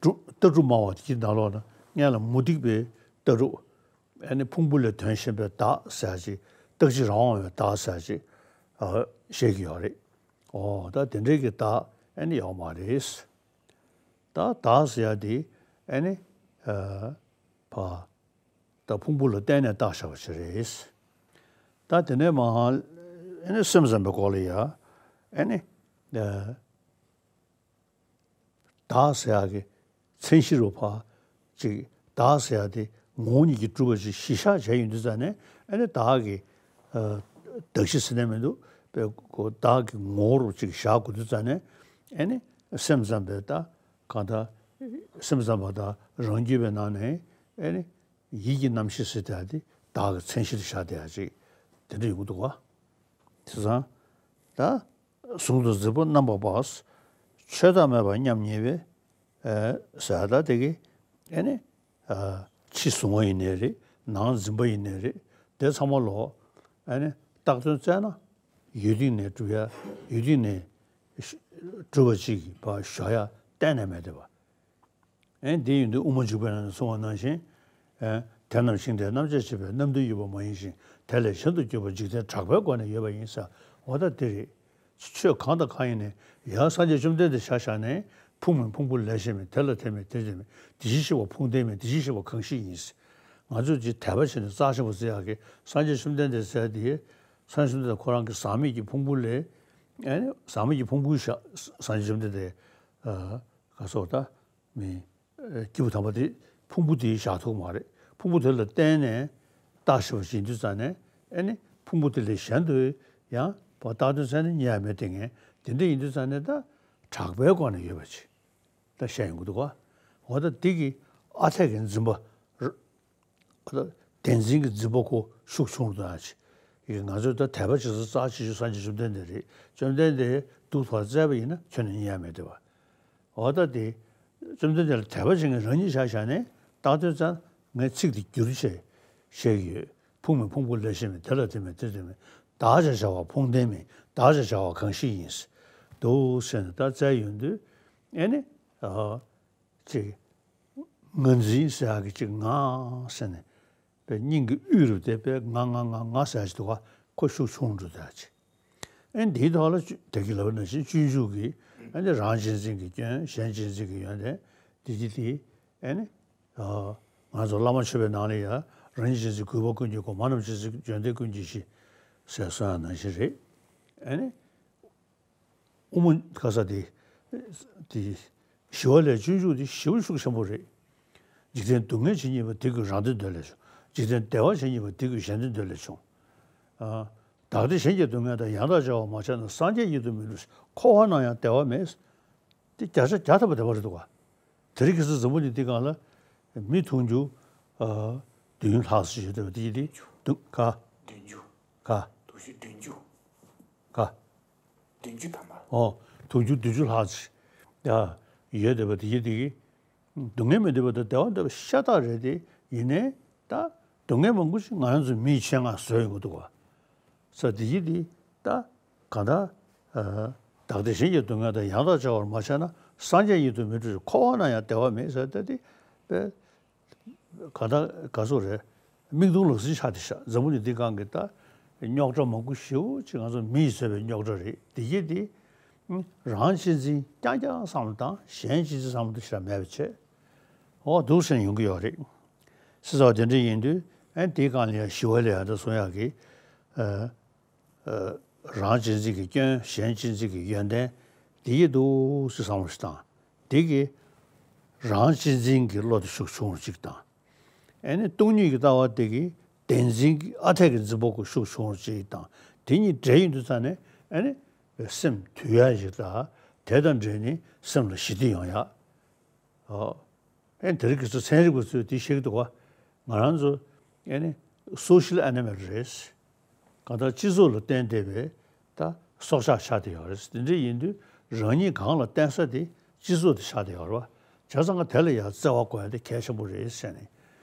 གྲུབ་ལྟ་གྲུབ་སྨྲ་བ་དེ་གི་ནང་ལོགས་ན་ སྔོན་ལ་མུ་སྟེགས་པའི་ལྟ་གྲུབ། ཨ་ནི་ཕུང་པོ་ལས་དོན་གཞན་པའི་བདག་ཟེར་ཡ་ཅིག་རྟག་གཅིག་རང་དབང་བའི་བདག་ཟེར་ཡ་ཅིག་ཨ། བཤད་ཀྱི་ཡོད་རེད། ཨོ་ད་དེ་འདྲའི་གི་བདག་ཨ་ནི་ཡོད་མ་རེད། ད་བདག་ཟེར་ཡ་དེ་ཨ་ནི་ཨ། ཕ། ད་ཕུང་པོ་ལ་བརྟེན་ནས་བཏགས་བཞག་པ་ཞིག་རེད། ད་དེ་ནས་མར་ཨ་ནི་སེམས་ཙམ་པའི་སྐོར་ལ་ཡ་ཨ་ནི་ཨ། བདག་ཟེར་ཡག་གི་མཚན་གཞི་རུ་ཕར་ཅིག་བདག་ཟེར་ཡག་དེ་ངོ་བོ་ཉིད་ཀྱིས་གྲུབ་པ་ཅིག་གཞི་བཞག་བྱས་ཡོང་དུས་ཙ་ནས་ཨ་ནི་བདག་གི་ཨ། གདགས་གཞི་ཟེར་ནས་མི་འདུག་པས་ཁོ་བདག་གི་ངོ་བོ་རུ་ཅིག་བཞག་དགོས་དུས་ཙ་ནས་ཨ་ནི་སེམས་ཙམ་པས་ད་གང་ལྟར་སེམས་ཙམ་པ་དང་རང་རྒྱུད་པའི་ནང་ནས་ཨ་ནི་ཡིད་ཀྱི་རྣམ་ཤེས་ཟེར་དེ་དེ་བདག་གི་མཚན་གཞི་དུ་བཞག་བསྡད་ཡག་ཅིག་དེ་འདྲ་ཡོང་གི་འདུག་ག་དེ་ཙང་ད། ཟུང་དུ་འཛིན་པ་རྣམ་པར་སྤངས། ཆོས་བདག་མེད་པར་མཉམ་ཉིད་པའི། ཨེ། ཟེར་ད་དེ་གི་ཨེ་ནི། ཨ། ཕྱི་གཟུང་བ་ཡིན་ནའི་རེད། ནང་འཛིན་པ་ཡིན་ནའི་རེད། དེ་ཚང་མ་ལོ། ཨེ་ནི་བཏགས་དོན་བཙལ་ན་ཡུལ་སྟེང་ནས་གྲུབ་ཡ། ཡུལ་སྟེང་ནས་གྲུབ་པ་ཅིག་གི་བ་ཞོག་ཡ་གཏན་ནས་མེད་དེ་བ། ཨེ། འདི་ཡིན་དུས་དབུ་མ་འཇུག་པའི་ནང་ནས་གསུངས་པ་ནང་བཞིན། ཨེ། དེ་རྣམས་ཤིང་རྟའི་རྣམ་བཅད་བྱས་པས་རྣམ་བདུན་ཡོད་པ་མ་ཡིན་ཞིང་། དེ་ལས་གཞན་དུ་གྱུར་པ་འཇིག་རྟེན་གྲགས་པའི་སྒོ་ནས་ཡོད་པ་ཡིན་ཟེར། འོ་ད་འདི་རེད། ཆོས་གང་དང་གང་ཡིན་ནའི་ཡང་སངས་རྒྱས་བཅོམ་ལྡན་འདས་ཆ་བཞག་ནས་ཕུང་མིན་ཕུང་པོ་ལས་གཞན་མིན། དེ་ལ་དེ་མེད་འདིར་དེ་མེད། དེ་བཞིན་གཤེགས་པ་ཕུང་ལྡན་མིན། དེ་བཞིན་གཤེགས་པ་གང་ཞིག་ཡིན། ང་ཚོས་ཅིག་དད་པ་བྱས་ནས་རྩ་ཆེན་པོ་བརྩི་ཡག་གི་སངས་རྒྱས་བཅོམ་ལྡན་འདས་ཟེར་དེ། སངས་རྒྱས་བཅོམ་ལྡན་འདས་ཁོ་རང་གི་ཟག་མེད་ཀྱི་ཕུང་པོ་ལས། ཨེ་ནི་ཟག་མེད་ཀྱི་ཕུང་པོའི་ཞག་སངས་རྒྱས་བཅོམ་ལྡན་འདས། ཨ། ག་སོགས་ད། མི། ཨེ། སྐྱེས་བུ་དམ་པ་དེ་ཕུང་པོ་དེ་བཞག་ཐུབ་མ་རེད། ཕུང་པོ་དེ་ལ་བརྟེན་ནས་བརྟག་ཞིབ་བྱེད་དུས་ཙ་ནས་ཨེ་ནི་ཕུང་པོ་དེ་ལས་གཞན་དུ་ཡང་བརྟག་དོན་བཙལ་ནས་རྙེད་ཡ་མེད་དེ། ངས་དེ་འདྲ་ཡིན་དུས་ཙ་ནས་ད་གྲགས་པའི་སྒོ་ནས་ཡོད་པ་ཅིག་ད་བཤད་ཡོང་གི་འདུག་ག་འོ་ད་འདི་གི་ཨ་འཐས་ཀྱི་འཛིན་པ། བདེན་འཛིན་གྱི་འཛིན་པ་ཁོ་ཤུགས་ཆུང་རུ་གཏོང་ཡ་ཅིག་ཡིན། ང་ཚོས་ད་དད་པ་བྱེད་ས་རྩ་ཆེ་ཤོས་སངས་རྒྱས་བཅོམ་ལྡན་འདས་རེད། བཅོམ་ལྡན་འདས་སྡུག་ཐོག་བཙལ་བ་ཡིན་ན་ཁྱོན་ནས་རྙེད་ཡ་མེད་བསྡད་པ། འོ་ད་དེ། བཅོམ་ལྡན་འདས་ལ་དད་པ་བྱེད་མཁན་རང་ཉིད་ཆ་བཞག་ནས་བརྟག་དོན་བཙལ་ན་ངས་ཚིག་དེ་བསྒྱུར་བྱས་བཤད་ཀྱི་ཡོད། ཕུང་མིན་ཕུང་པོ་ལས་གཞན་མིན། དེ་ལ་དེ་མེད་འདིར་དེ་མེད། བདག་ཅེས་བྱ་བ་ཕུང་ལྡན་མིན། བདག་ཅེས་བྱ་བ་གང་ཞིག་ཡིན། འདུག་ཟེར་ནས་ད་བཙལ་ཡོང་དུས་ཨེ་ནི། ཨ། ཅིག་ངར་འཛིན་ཟེར་ཡག་གི་ཅིག་ང་ཟེར་ནས། པའི་སྙིང་གི་དབུས་རུ་བསྡད་པའི་ང་ང་ང་ང་ཟེར་ཡག་ཅིག་འདུག་ག་ཁོ་ཤུགས་ཆུང་རུ་བསྡད་ཅིག་ཨེ་འདིའི་ཐོག་ལ་བཅུ་དེ་གི་ལབ་པ་ནང་བཞིན་སྤྱོད་འཇུག་གི་ཨེ་ནི་རང་གཅེས་འཛིན་གྱི་སྐྱོན། གཞན་གཅེས་འཛིན་གྱི་ཡོན་ཏན། དེ་གི་དེ་ཨེ་ནི། ཨ། ང་ཚོ་བླ་མ་མཆོད་པའི་ནང་ལ་ཡང་རང་ཉིད་གཅེས་འཛིན་གུས་པ་ཀུན་གྱི་སྒོ། མ་རྣམས་གཅེས་འཛིན་ཡོན་ཏན་ཀུན་གྱི་གཞི་ཟེར་གསུངས་ཡག་ནང་བཞིན་རེད། ཨེ་ནི། དབུ་མ་ག་ས་དེ། དེ། ཞི་བ་ལྷའི་སྤྱོད་འཇུག་དེ་ཞེ་པོ་ཤུགས་ཆེན་པོ་རེད། འཇིག་རྟེན་སྡུག་བསྔལ་ཇི་སྙེད་པ། དེ་ཀུན་རང་དོན་འདོད་ལས་བྱུང་། འཇིག་རྟེན་བདེ་བ་ཇི་སྙེད་པ། དེ་ཀུན་གཞན་དོན་འདོད་ལས་བྱུང་། ཨ། བདག་བདེ་གཞན་གྱི་སྡུག་བསྔལ་དང་། ཡང་དག་བྱ་བ་མ་བྱས་ན། སངས་རྒྱས་ཉིད་དུ་མི་འགྲུབ་ཞིང་། འཁོར་བ་ན་ཡང་བདེ་བ་མེད། དེ་བརྒྱ་ཆ་བརྒྱ་ཐམ་པ་བདེ་བ་རེད་འདུག་ག་དེ་རིང་ཁ་སང་འཛམ་བུ་གླིང་འདི་སྒང་ལ་མི་དུང་ཕྱུར། ཨ། བདུན་ལྷག་ཙམ་ཡོད་བསྡད་པ་དེ་ཡིན་དེ། བདུན་ག་བདུན་ཅུ། ག་དུང་ཕྱུར་བདུན་ཅུ། ག་བདུན་ཅུ་ཐམ་པ། ཨོ། དུང་ཕྱུར་བདུན་ཅུ་ལྷག་ཙམ་ཡ་ཡོད་བསྡད་པ་དེ་ཡིན་དེ། སྡུག་བསྔལ་མི་འདོད་པ་དང་བདེ་བ་འདོད་པ་ཤ་སྟག་རེད་དེ། ཡིན་ནའི་ད་སྡུག་བསྔལ་མང་པོ་ཞིག་ང་རང་ཚོ་མིའི་ཆེད་མངགས་བཟོས་ཡོང་གི་འདུག་ག་ས་དེ་ཡིན་དེ་ད་གང་ལྟར། ཨ། བདག་བདེ་གཞན་གྱི་སྡུག་བསྔལ་དང་། ཡང་དག་བྱ་བར་མ་བྱས་ན། སངས་རྒྱས་ཉིད་དུ་མི་འགྲུབ་ཞིང་། འཁོར་བ་ན་ཡང་བདེ་བ་མེད་ཟེར་ཏེ་དེ་དཔེ་ག་ད་ག་ཚོད་རེད། མིག་མཐོང་ལག་ཟིན་ཆགས་ཏེ་ཤག་འཛམ་བུ་གླིང་འདི་སྒང་གི་ད་རྙོག་དྲ་མང་པོ་ཞེ་པོ་ཅིག་ང་ཚོ་མི་ཡིས་བཟོས་པའི་རྙོག་དྲ་རེད། དེ་གྱིས་དེ་རང་གཅེས་འཛིན་རྐྱང་རྐྱང་བསམ་བློ་བཏང་། གཞན་གཅེས་འཛིན་བསམ་བློ་དེ་ཞེ་དྲག་མེད་པ་བྱས། འོ་འདུག་སེ་ཡོང་གི་ཡོད་རེད། ཟེར་ཙང་དེ་འདྲ་ཡིན་དུས་ཨ་ནི་དེའི་སྒང་ལ་ཡང་ཞི་བ་ལྷ་ཡང་ད་གསུང་ཡག་གི། ཨ། རང་གཅེས་འཛིན་གྱི་སྐྱོན། གཞན་གཅེས་འཛིན་གྱི་ཡོན་ཏན། དེ་ཡི་འདུག་སེ་བསམ་བློ་ཞིག་བཏང་། དེ་གིས་རང་གཅེས་འཛིན་གྱི་བློ་དེ་ཤུགས་ཆུང་རུ་ཅིག་བཏང་། ཨ་ནི་སྟོང་ཉིད་ཀྱི་ལྟ་བ་དེ་གིས་བདེན་འཛིན་གྱི་ཨ་འཐས་ཀྱི་འཛིན་པ་ཁོ་ཤུགས་ཆུང་རུ་ཅིག་བཏང་། དེ་གཉིས་འདྲེས་ཡོང་དུས་ཙ་ནས་ཨ་ནི་སེམས་དུལ་ཡག་ཅིག་དང་། དེ་དང་འབྲེལ་ནས་སེམས་ལ་ཞི་བདེ་ཡོང་ཡག་ཨོ། ཨེ་དེ་རིང་ཁ་སང་ཚན་རིག་པ་ཚོས་དེ་བཤད་ཀྱི་འདུག་ག་ང་རང་ཚོ་ཨེ་ནི་སོ་ཤལ་ཨེ་ནི་མལ་རེད། གང་ལྟར་སྤྱི་ཚོགས་ལ་བརྟེན་བསྡད་པའི་ད་སྲོག་ཆགས་ཆགས་བསྡད་ཡོད་རེད། དེ་འདྲ་ཡིན་དུས་རང་ཉིད་གང་ལ་བརྟེན་ས་དེ་སྤྱི་ཚོགས་དེ་ཆགས་བསྡད་ཡོད་རེད་བ། བྱས་ཙང་ང་དེ་ལ་ཡང་བརྩེ་བ་དགོས་ཡ་དེ་གལ་ཆེན་པོ་རེད་ཟེར་ནས་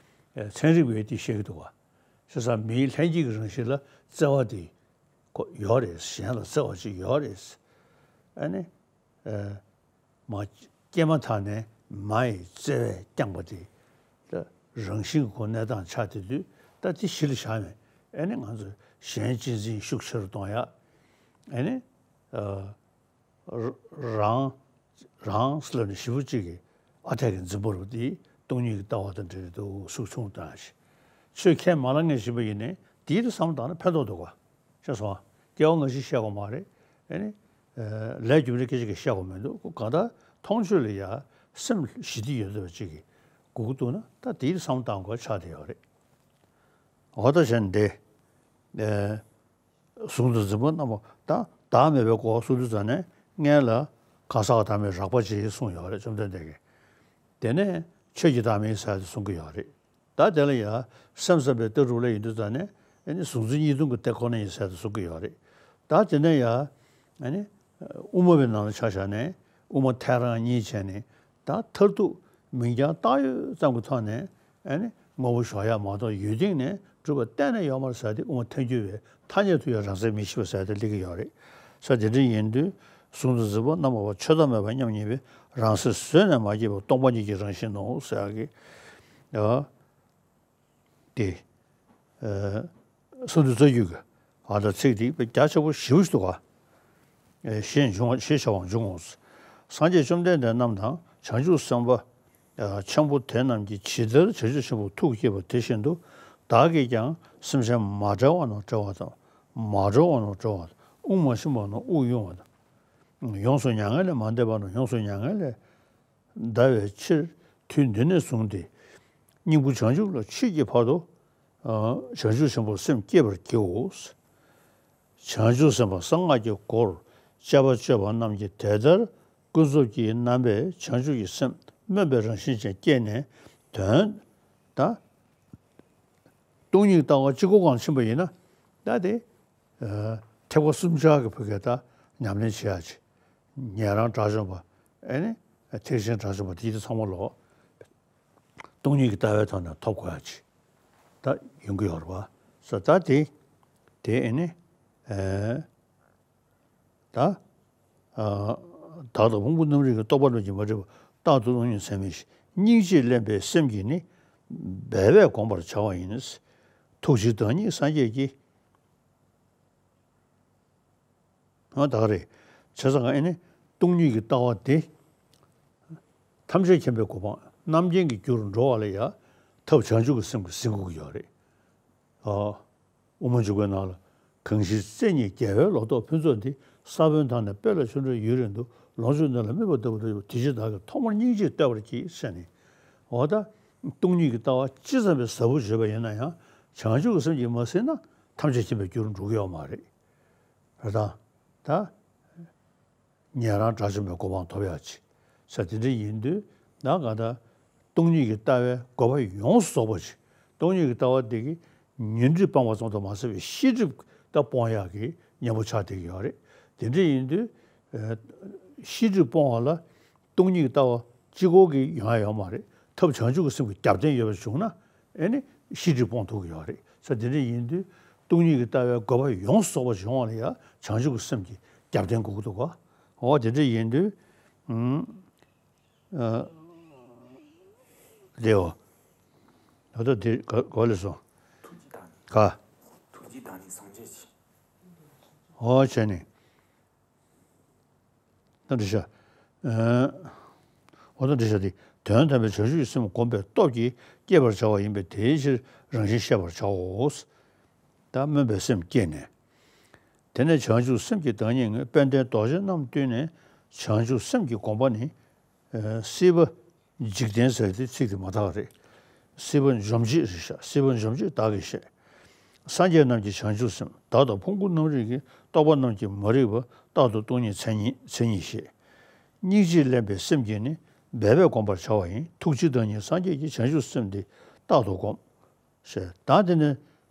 ཨེ་ཚན་རིག་པས་དེ་བཤད་ཀྱི་འདུག་ག་བྱས་ཙང་མིའི་ལྷན་སྐྱེས་ཀྱི་རང་བཞིན་ལ་བརྩེ་བ་དེ་ཁོ་ཡོད་རེད། གཞན་ལ་བརྩེ་བ་ཅིག་ཡོད་རེད། ཨ་ནི། ཨ། མ། སྐྱེས་མ་ཐག་ནས་མ་ཡི་བརྩེ་བས་བསྐྱངས་པ་དེ། ད་ རང་བཞིན་གྱི་སྒོ་གནས་སྟངས་ཆགས་བསྡད་དུས། ད་དེ་གཞི་ལ་བཞག་ནས་ཨེ་ནི་ང་ཚོས་གཞན་གཅེས་འཛིན་ཤུགས་ཆེ་རུ་གཏོང་ཡ། ཨེ་ནི་ཨ། རང་རང་ལབ་ནས་ཞེ་པོ་ཅིག་གི་ཨ་འཐས་ཀྱི་འཛིན་པ་རུ་དེ་སྟོང་ཉིད་ཀྱི་ལྟ་བ་དང་འབྲེལ་འདུག་ཟུག་ཆུང་བཏང་ཞིག་ཆོས་ཁས་མ་བླངས་མཁན་ཞིག་ཡིན་ནའི་དེའི་བསམ་བཏང་ན་ཕན་ཐོགས་འདུག་ག་ཤེས་སོང་ང་། སྐྱེ་བ་སྔ་ཕྱི་བཤད་དགོས་མ་རེད། ཨེ་ནི་ལས་རྒྱུ་འབྲས་སྐད་ཆ་གི་བཤད་དགོས་མི་འདུག་གང་ལྟར་མཐོང་ཆོས་ལ་ཡ་སེམས་ཞི་བདེ་ཡོད་པ་ཅིག་གི་སྒུག་འདུག་ན། ད་དེའི་བསམ་བཏང་དགོས་ཆགས་བསྡད་ཡོད་རེད། འོ་ད་བྱས་ནས་འདི། ཨེ། གཟུང་དང་འཛིན་པ་རྣམ་པ་དང་བདག་མེད་པའི་གོ་བ་གསུངས་དུས་ཙམ་ནས་སྔན་ལ་གང་ཟག་བདག་མེད་རགས་པ་ཅིག་གསུངས་ཡོད་རེད། བཅོམ་ལྡན་འདས་ཀྱིས། དེ་ནས་ཆོས་ཀྱི་བདག་མེད་ཟེར་ཏེ་གསུང་གི་ཡོད་རེད། ད་དེ་ལ་ཡང་སེམས་ཙམ་པའི་ལྟ་གྲུབ་ལ་ཡིན་དུས་ཙམ་ནས་ཨ་ནི་གཟུང་འཛིན་གཉིས་སྟོང་གི་དེ་ཁོ་ན་ཡིན་ཟེར་ཏེ་གསུང་གི་ཡོད་རེད། ད་དེ་ནས་ཡང་ཨ་ནི་དབུ་མ་པའི་ནང་ལ་ཆ་བཞག་ནས་དབུ་མ་ཐལ་རང་གཉིས་བྱས་ནས་ད་མཐར་ཐུག་མིང་རྐྱང་བཏགས་ཡོད་ཙམ་གྱི་ཐོག་ནས། ཨ་ནི་ངོ་བོ་ཞོག་ཡ་མ་གཏོགས་ཡུལ་སྟེང་ནས་གྲུབ་པ་གཏན་ནས་ཡོད་མ་རེད་ཟེར་ཏེ། དབུ་མ་ཐལ་འགྱུར་བའི་ཐ་སྙད་དུ་ཡང་རང་མཚན་མི་ཤེས་པ་ཟེར་ཏེ་སླེབས་ཀྱི་ཡོད་རེད། ས་དེ་འདྲ་ཡིན་དུས་གཟུང་དང་འཛིན་པ་རྣམ་པ་ཆོས་བདག་མེད་པ་མཉམ་ཉིད་པའི་རང་སེམས་བཟོས་ནས་མ་སྐྱེས་པ་སྟོང་པ་ཉིད་ཀྱི་རང་བཞིན་ནོ་ཟེར་གི། ཨ། དེ། ཨ། གསུང་དུ་རྩ་རྒྱུད་ཀྱི་ཨ་ད་ཚིག་འདི་དཔེ་རྒྱ་ཆེ་པོ་ཞེ་པོ་ཞིག་འདུག་ག་ཞེས་འབྱུང་བ་ཞེས་བྱ་བ་འབྱུང་ངོ་། སངས་རྒྱས་བཅོམ་ལྡན་འདས་རྣམས་དང་བྱང་ཆུབ་སེམས་དཔའ་ཆེན་པོ་དེ་རྣམས་ཀྱིས་ཇི་ལྟར་བྱང་ཆུབ་ཆེན་པོར་ཐུགས་བསྐྱེད་པ་དེ་བཞིན་དུ། བདག་གིས་ཀྱང་སེམས་ཅན་མ་བསྒྲལ་བ་རྣམས་བསྒྲལ་བ་དང་། མ་གྲོལ་བ་རྣམས་གྲོལ་བ་དང་། དབུགས་མ་ཕྱིན་པ་རྣམས་དབུགས་དབྱུང་བ་དང་། ཡོངས་སུ་མྱ་ངན་ལས་མ་འདས་པ་རྣམས་ཡོངས་སུ་མྱ་ངན་ལས་འདའ་བའི་ཕྱིར་དུས་འདི་ནས་བཟུང་སྟེ་སྙིང་པོ་བྱང་ཆུབ་ལ་མཆིས་ཀྱི་བར་དུ་བྱང་ཆུབ་ཆེན་པོར་སེམས་བསྐྱེད་པར་བགྱིའོ། བྱང་ཆུབ་སེམས་དཔའ་གསང་སྔགས་ཀྱི་སྒོར་དཔྱད་པ་སྤྱོད་པ་རྣམས་ཀྱིས་དེ་ལྟར་ཀུན་རྫོབ་ཀྱི་རྣམ་པའི་བྱང་ཆུབ་ཀྱི་སེམས་སྨོན་པའི་རང་བཞིན་ཅན་བསྐྱེད་ནས་དོན་དང་སྟོང་ཉིད་ལྟ་བ་གཅིག་པོ་གང་ཕྱིན་པ་ཡིན་ན། ད་དེ་ཐེག་པ་གསུམ་ཆར་གྱི་བུ་གས་ད་ཉམས་ལེན་བྱེད་ཡ་ཅིག་ཉན་རང་དགྲ་བཅོམ་པ། ཨེ་ནི་ཐེག་ཆེན་དགྲ་བཅོམ་པ་དེ་ཚོ་ཚང་མ་ལོ། སྟོང་ཉིད་ཀྱི་ལྟ་བའི་ཐོག་ནས་ཐོབ་དགོས་ཡ་ཅིག་ད་ཡོང་གི་ཡོད་རེད་པ། ས་ད་དེ་དེ་ཨེ་ནི་ཨེ་ད་ཨ་བདག་དང་ཕུང་པོ་རྣམ་རིག་གི་རྟོག་པ་རྣམས་ཀྱིས་མ་བསྒྲིབས་པ་རྟག་ཏུ་སྟོང་ཉིད་མཚན་མིན་ཞིང་། སྙིང་རྗེས་བརླན་པའི་སེམས་ཀྱིས་ནི་འབད་པས་བསྒོམ་པར་བྱ་བ་ཡིན། ཐུགས་རྗེའི་བདག་ཉིད་སངས་རྒྱས་ཀྱིས། ཨ་ད་ག་རེད། བྱས་ཙང་ཨེ་ནི་སྟོང་ཉིད་ཀྱི་ལྟ་བ་དེ་ཐམས་ཅད་མཁྱེན་པའི་གོ་འཕང་རྣམ་མཁྱེན་གྱི་རྒྱུར་འགྲོ་བ་ལ་ཡང་ཐབས་བྱང་ཆུབ་ཀྱི་སེམས་ཀྱིས་ཟིན་དགོས་ཀྱི་ཡོད་རེད། ཨ། དབུ་མ་འཇུག་པའི་ནང་ལ། གང་ཞིག་སྲས་ཉིད་རྒྱལ་བའི་ལོ་ཏོག་ཕུན་ཚོགས་འདི། ས་བོན་དང་ནི་སྤོས་ལ་ཆུ་འདྲ་ཡུན་རིང་དུ། ལོངས་སྤྱོད་ནད་ལ་སྨོད་པ་ལྟ་བུ་འདྲ། དེ་ཕྱིར་བདག་གིས་ཐོག་མར་སྙིང་རྗེས་བལྟ་བར་བགྱི་ཟེར་ནས། འོ་ད་སྟོང་ཉིད་ཀྱི་ལྟ་བ་ཅི་ཙམ་པའི་ཟབ་པོ་བརྗོད་པ་ཡིན་ན་ཡང་བྱང་ཆུབ་ཀྱི་སེམས་ཀྱིས་མ་ཟིན་ན་ཐམས་ཅད་མཁྱེན་པའི་རྒྱུར་འགྲོ་གི་ཡོད་མ་རེད། རེད་དང་། ད། ཉན་རང་དགྲ་བཅོམ་པའི་གོ་འཕང་ཐོབ་ཡག་ཅིག་ས་དེ་འདྲ་ཡིན་དུས་ད་ག་ད་སྟོང་ཉིད་ཀྱི་ལྟ་བའི་དགོས་པ་ཡོངས་སུ་རྫོགས་པ་ཅིག་སྟོང་ཉིད་ཀྱི་ལྟ་བ་དེ་གིས་ཉོན་སྒྲིབ་སྤངས་པ་ཙམ་དུ་མ་ཟད་པའི་ཤེས་སྒྲིབ་ད་སྤོང་ཡག་གི་གཉེན་པོ་ཆགས་བསྡད་ཀྱི་ཡོད་རེད། དེ་འདྲ་ཡིན་དུས་ཤེས་སྒྲིབ་སྤོང་བ་ལ། སྟོང་ཉིད་ཀྱི་ལྟ་བ་གཅིག་པོ་གིས་ཡོང་ཡ་ཡོད་མ་རེད། ཐབས་བྱང་ཆུབ་ཀྱི་སེམས་ཀྱི་རྒྱབ་རྟེན་ཡོད་པ་བྱུང་ན་ཨེ་ནི་ཤེས་སྒྲིབ་སྤོང་ཐུབ་ཀྱི་ཡོད་རེད། ས་དེ་འདྲ་ཡིན་དུས་སྟོང་ཉིད་ཀྱི་ལྟ་བའི་དགོས་པ་ཡོངས་སུ་རྫོགས་པ་བྱུང་བ་ལ་ཡང་བྱང་ཆུབ་ཀྱི་སེམས་ཀྱི་རྒྱབ་རྟེན་དགོས་ཀྱི་འདུག་ག་འོ་དེ་འདྲ་ཡིན་དུས། ཨུམ། ཨ། དེའོ། ད་ལྟ་དེ་ག་ག་ལས་སོང་། ཐུགས་རྗེ་བདག་ཉིད། ག་ཐུགས་རྗེ་བདག་ཉིད་སངས་རྒྱས་ཀྱི། འོ་བྱས་ནས། ད་འདི་བྱ། ཨ། འོ་ད་འདི་བྱ་སྟེ། དོན་དམ་པའི་བྱང་ཆུབ་ཀྱི་སེམས་བསྒོམ་པའི་སྟོབས་ཀྱིས་བསྐྱེད་པར་བྱ་བ་ཡིན་པས་དེའི་ཕྱིར་རང་བཞིན་ཤེས་པར་བྱའོ། ད་སྨོན་པའི་སེམས་བསྐྱེད་ནས། དེ་ནས་བྱང་ཆུབ་སེམས་ཀྱི་བདག་ཉིད་ངོས་དཔལ་ལྡན་རྡོ་རྗེ་རྣམས་བཏུལ་ནས་བྱང་ཆུབ་སེམས་ཀྱི་དགོངས་པ་ནི། ཨ། སྲིད་པ་འཇིག་རྟེན་ཟེར་དེ་ཚིག་དེ་མ་དག་རེད། སྲིད་པ་འཇོམས་བྱེད་རེད་ཤག་སྲིད་པ་འཇོམས་བྱེད་བདག་གིས་བཤད། སངས་རྒྱས་རྣམས་ཀྱི་བྱང་ཆུབ་སེམས། བདག་དང་ཕུང་པོ་རྣམ་རིག་གི་རྟོག་པ་རྣམས་ཀྱིས་མ་རིག་པ་རྟག་ཏུ་སྟོང་ཉིད་མཚན་ཉིད་མཚན་ཉིད་བཞེད། སྙིང་རྗེས་བརླན་པའི་སེམས་ཀྱིས་ནི་འབད་པས་བསྒོམ་པར་བྱ་བ་ཡིན། ཐུགས་རྗེའི་བདག་ཉིད་སངས་རྒྱས་ཀྱི་བྱང་ཆུབ་སེམས་འདི་རྟག་ཏུ་བསྒོམ། ཞེས་ད་དེ་ནི།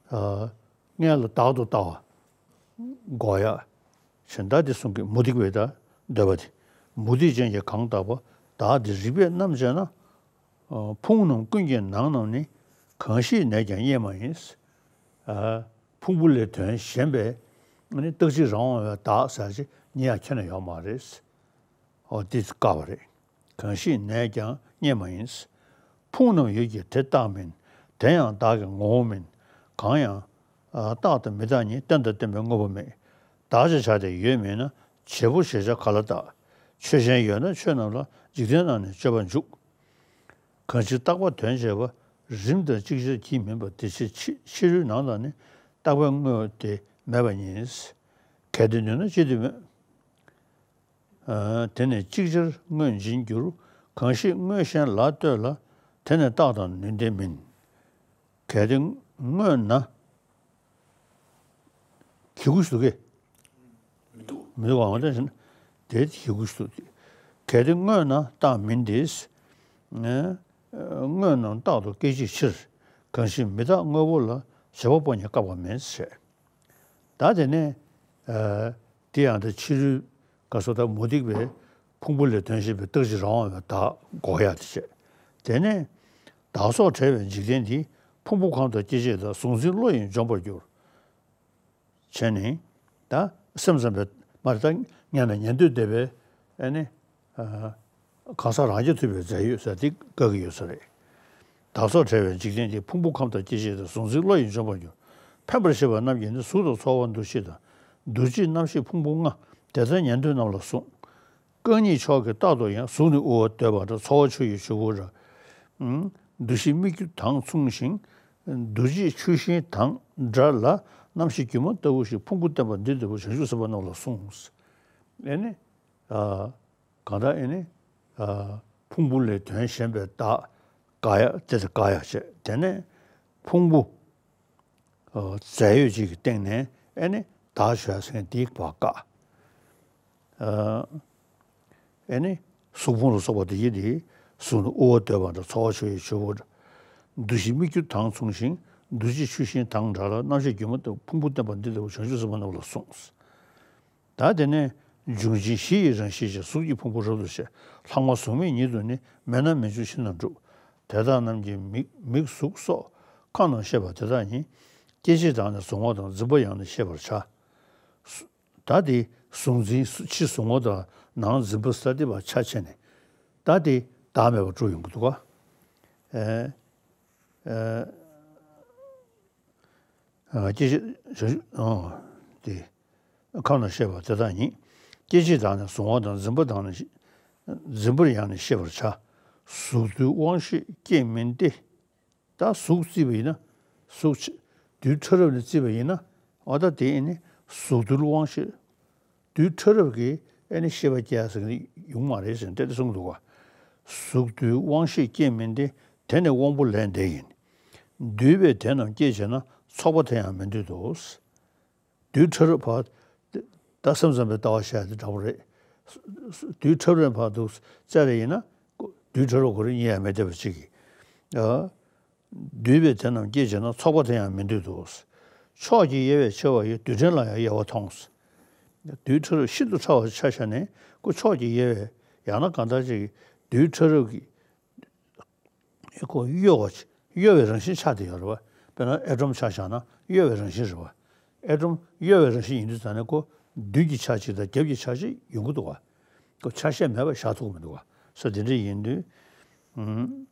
ཨ། སྔོན་ལ་བདག་ཏུ་ལྟ་བ། འགོག་ཡ། ཞེས་ད་དེ་གསུང་གི་མུ་སྟེགས་པའི་ད་འདོད་པ་དེ། མུ་སྟེགས་ཅན་གྱིས་གང་བརྟགས་པ། བདག་འདི་རིགས་པས་རྣམ་དཔྱད་ན། ཨ། ཕུང་རྣམས་ཀུན་གྱི་ནང་རྣམས་ནི། གང་ཞིག་ནས་ཀྱང་རྙེད་མ་ཡིན། ཨ། ཕུང་པོ་ལས་དོན་གཞན་པའི་ནི་རྟག་གཅིག་རང་དབང་བའི་བདག་ཟེར་ཅིག་རྙེད་ཡ་ཁྱོན་ནས་ཡོད་མ་རེད། འོ་འདི་བཀག་པ་རེད། གང་ཞིག་ནས་ཀྱང་རྙེད་མ་ཡིན། ཕུང་རྣམས་ཡོད་ཀྱི་དེ་རྟག་མིན། དེ་ཡང་བདག་གི་ངོ་བོ་མིན། གང་ཡང་། ཨ། རྟག་དང་མི་རྟག་གཉིས། རྟེན་དང་བརྟེན་པའི་དངོས་པོ་མེད། བདག་ཅེས་བྱ་སྟེ་ཡོད་མིན་ན། བྱེད་པོ་ཞེས་བྱ་ག་ལ་བཏགས། ཆོས་ཅན་ཡོད་ན་ཆོས་རྣམས་ལ། འཇིག་རྟེན་རྣམས་ནི་སྤྱོད་པར་འཇུག། གང་ཕྱིར་རྟག་པ་དོན་བྱེད་པ། རིམ་དང་ཅིག་ཅར་གྱིས་མིན་པ། དེ་ཕྱིར་ཕྱི་ཕྱི་རོལ་ནང་དང་ནི། རྟག་པའི་དངོས་དེ་མེད་པ་ཉིད། གལ་ཏེ་ནུས་ན་ཅི་སྟེ་མེད། ཨ། དེ་ནི་ཅིག་ཅར་དངོས་འབྱིན་འགྱུར། གང་ཞིག་དངོས་གཞན་ལ་ལྟོས་ལ། དེ་ནི་རྟག་དང་ནུས་ལྡན་མིན། གལ་ཏེ་དངོས་ན། གི་གུ་ཞིག་འདུག་གས། མི་འདུག་མི་འདུག་ག་འོ་དེ་བཞིན་དེ་གི་གུ་ཞིག་འདུག་གལ་ཏེ་དངོས་ན་རྟག་མིན་ཏེ། ཨ། དངོས་རྣམས་རྟག་ཏུ་སྐད་ཅིག་ཕྱིར། གང་ཞིག་མི་རྟག་དངོས་པོ་ལ། བྱེད་པ་པོ་ཉིད་བཀག་པ་མིན་ཞེས། ད་དེ་ནས། ཨ། དེ་ཡང་དེ་ཕྱི་རོལ་ག་སོ་ད་མུ་སྟེགས་པའི་ཕུང་པོ་ལས་དོན་བྱེད་པའི་རྟག་གཅིག་རང་དབང་བའི་བདག་འགོག་ཡ་དེ་བྱས། དེ་ནས་བདག་སོགས་བྲལ་བའི་འཇིག་རྟེན་འདི། ཕུང་པོ་ཁམས་དང་སྐྱེ་མཆེད་དང་། གཟུང་འཛིན་བློ་ཡིས་འཇོམས་པར་འགྱུར། བྱས་ནས་ད་སེམས་ཙམ་པའི་མ་རེད། ད་ཉན་ན་ཉན་འདོད་བསྡད་པའི་ཨ་ནི། ཨ། གང་ཟག་རང་རྐྱ་ཐུབ་པའི་རྫས་ཡོད་ཟེར་དེ་དགག་གི་ཡོད་ས་རེད། བདག་སོགས་བྲལ་བའི་འཇིག་རྟེན་འདི། ཕུང་པོ་ཁམས་དང་སྐྱེ་མཆེད་དང་། གཟུང་འཛིན་བློ་ཡིས་འཇོམས་པར་འགྱུར། ཕན་པར་ཤེས་པ་རྣམས་ཀྱིས་ནི། གཟུགས་དང་ཚོར་བ་འདུ་ཤེས་དང་། འདུ་བྱེད་རྣམ་ཤེས་ཕུང་པོ་ལྔ། དེ་ལྟར་ཉན་ཐོས་རྣམས་ལ་གསུངས། རྐང་གཉིས་མཆོག་གི་རྟག་ཏུ་ཡང་། གཟུགས་ནི་དབུལ་བར་འདོད་པ་འདྲ། ཚོར་བ་ཆུ་ཡི་ཆུ་བུར་འདྲ། ཨུམ། འདུ་ཤེས་སྨིག་རྒྱུ་དང་མཚུངས་ཤིང་། འདུ་བྱེད་ཆུ་ཤིང་དང་འདྲ་ལ། རྣམ་ཤེས་སྒྱུ་མ་ལྟ་བུ་ཞིག། ཕུང་པོ་བརྟེན་པ་འདི་ལྟ་བུ། བྱང་ཆུབ་སེམས་དཔའ་རྣམས་ལ་གསུངས། ཨེ་ནི། ཨ། གང་ལྟར་ཨེ་ནི། ཨ། ཕུང་པོ་ལས་དོན་གཞན་པའི་བདག་དགག་ཡ་དེ་དེ་དགག་ཡ་བྱས། དེ་ནས་ཕུང་པོ། ཨ། རྫས་ཡོད་ཅིག་གི་སྟེང་ནས་ཨེ་ནི་བདག་ཞུ་ཡ་ཟེར་མཁན་དེ་བཀག། ཨ། ཨེ་ནི་གཟུགས་ཕུང་ལ་སོགས་པ་དེ་ཡི་དེ། གཟུགས་ནི་དབུལ་བར་འདོད་པ་འདྲ། ཚོར་བ་ཆུ་ཡི་ཆུ་བུར་འདྲ། འདུ་ཤེས་སྨིག་རྒྱུ་དང་མཚུངས་ཤིང་། འདུ་བྱེད་ཆུ་ཤིང་དང་འདྲ་ལ། རྣམ་ཤེས་སྒྱུ་མ་ལྟ་བུ། ཕུང་པོ་བརྟེན་པ་འདི་ལྟ་བུ། བྱང་ཆུབ་སེམས་དཔའ་རྣམས་ལ་གསུངས། ད་དེ་ནས་འབྱུང་ཆེན་བཞི་ཡི་རང་བཞིན་ཅན། གཟུགས་ཀྱི་ཕུང་པོ་རབ་ཏུ་ཕྱེ། ལྷག་མ་གཟུགས་མེད་ཉིད་དུ་ནི། མེད་ན་མི་འབྱུང་ཕྱིར་ན་འགྲུབ། དེ་དག་རྣམས་ཀྱི་མིག་མིག་གཟུགས་སོགས། ཁམས་རྣམས་ཤེས་པ་དེ་དག་ཉིད། སྐྱེ་མཆེད་དང་ནི་གཟུང་བ་དང་། འཛིན་པ་ཡང་ནི་ཤེས་པར་བྱ། ད་དེ་གཟུང་འཛིན་ཕྱི་གཟུང་བ་དང་ནང་འཛིན་པ་ས་དེ་བ་ཆ་ཆེ་ནས། ད་དེ་བདག་མེད་པར་གྲུབ་ཡོང་གི་འདུག་ག། ཨེ། ཨེ། ཨ། སྐྱེ་མཆེད། ཨ། དེ། ཁམས་རྣམས་ཤེས་པ་དེ་དག་ཉིད། སྐྱེ་མཆེད་དང་ནི་གཟུང་བ་དང་། འཛིན་པ་དང་ནི། འཛིན་པར་ཡང་ནི་ཤེས་པར་བྱ། གཟུགས་དུས་དབང་ཤེས་སྐྱེས་མིན་ཏེ། ད་གཟུགས་བརྩིས་པ་ཡིན་ན། གཟུགས་ཆ་དུས་ཕྲ་རབ་ནས་བརྩིས་པ་ཡིན་ན། འོ་ད་དེ་ཨེ་ནི་གཟུགས་དུས་དབང་ཤེས། དུས་ཕྲ་རབ་ཀྱིས་ཨེ་ནི་ཤེས་པ་སྐྱེ་ཡ་ཟེར་མཁན་ཡོང་མ་རེད་ཟེར་ཏེ་གསུངས་འདུག་ག། གཟུགས་དུས་དབང་ཤེས་སྐྱེས་མིན་ཏེ། དེ་ནི་དབང་པོ་ལས་འདས་ཡིན། འདུས་པས་དེ་རྣམས་སྐྱེད་བྱེད་ན། ཚོགས་པ་དེ་ཡང་མི་འདུས་སོ། དུས་ཕྲ་རབ་བར། ད་སེམས་ཙམ་པའི་ལྟ་བ་བཤད་དེ་འདྲ་པོ་རེད། དུས་ཕྲ་རབ་བར་དུ་བཙལ་རེ་ཡིན་ན། དུས་ཕྲ་རབ་ཁོ་རང་རྙེད་ཡ་མེད་བསྡད་པ་ཅིག་གིས། ཨ། འདུས་པས་དེ་རྣམས་སྐྱེད་བྱེད་ན། ཚོགས་པ་དེ་ཡང་མི་འདུས་སོ། ཕྱོགས་ཀྱི་དབྱེ་བས་ཕྱེ་བ་ཡི། རྡུལ་ཕྲན་ལ་ཡང་དབྱེ་བ་མཐོང་། དུས་ཕྲ་རབ་ཤིན་ཏུ་ཕྲ་བ་ཆ་བཞག་ནས་ཁོ་ཕྱོགས་ཀྱི་དབྱེ་བས་ཡང་ན་གང་ལྟར་ཅིག་དུས་ཕྲ་རབ་ཀྱི་ཁོ་གཡོ་བ་ཅིག་གཡོ་བའི་རང་བཞིན་ཆགས་བསྡད་ཡོད་རེད་བ། དཔེར་ན་ཨེ་ཊོམ་ཆ་བཞག་ན་གཡོ་བའི་རང་བཞིན་རེད་བ། ཨེ་ཊོམ་གཡོ་བའི་རང་བཞིན་ཡིན་དུས་ཙང་ནས་ཁོ་མདུན་གྱི་ཆ་གཅིག་དང་རྒྱབ་ཀྱི་ཆ་གཅིག་ཡོང་གི་འདུག་བ། ཁོ་ཆ་ཤས་མེད་པ་བཞག་ཐུབ་ཀྱི་མི་འདུག་བ། ས་དེ་འདྲ་ཡིན་དུས། ཨུམ།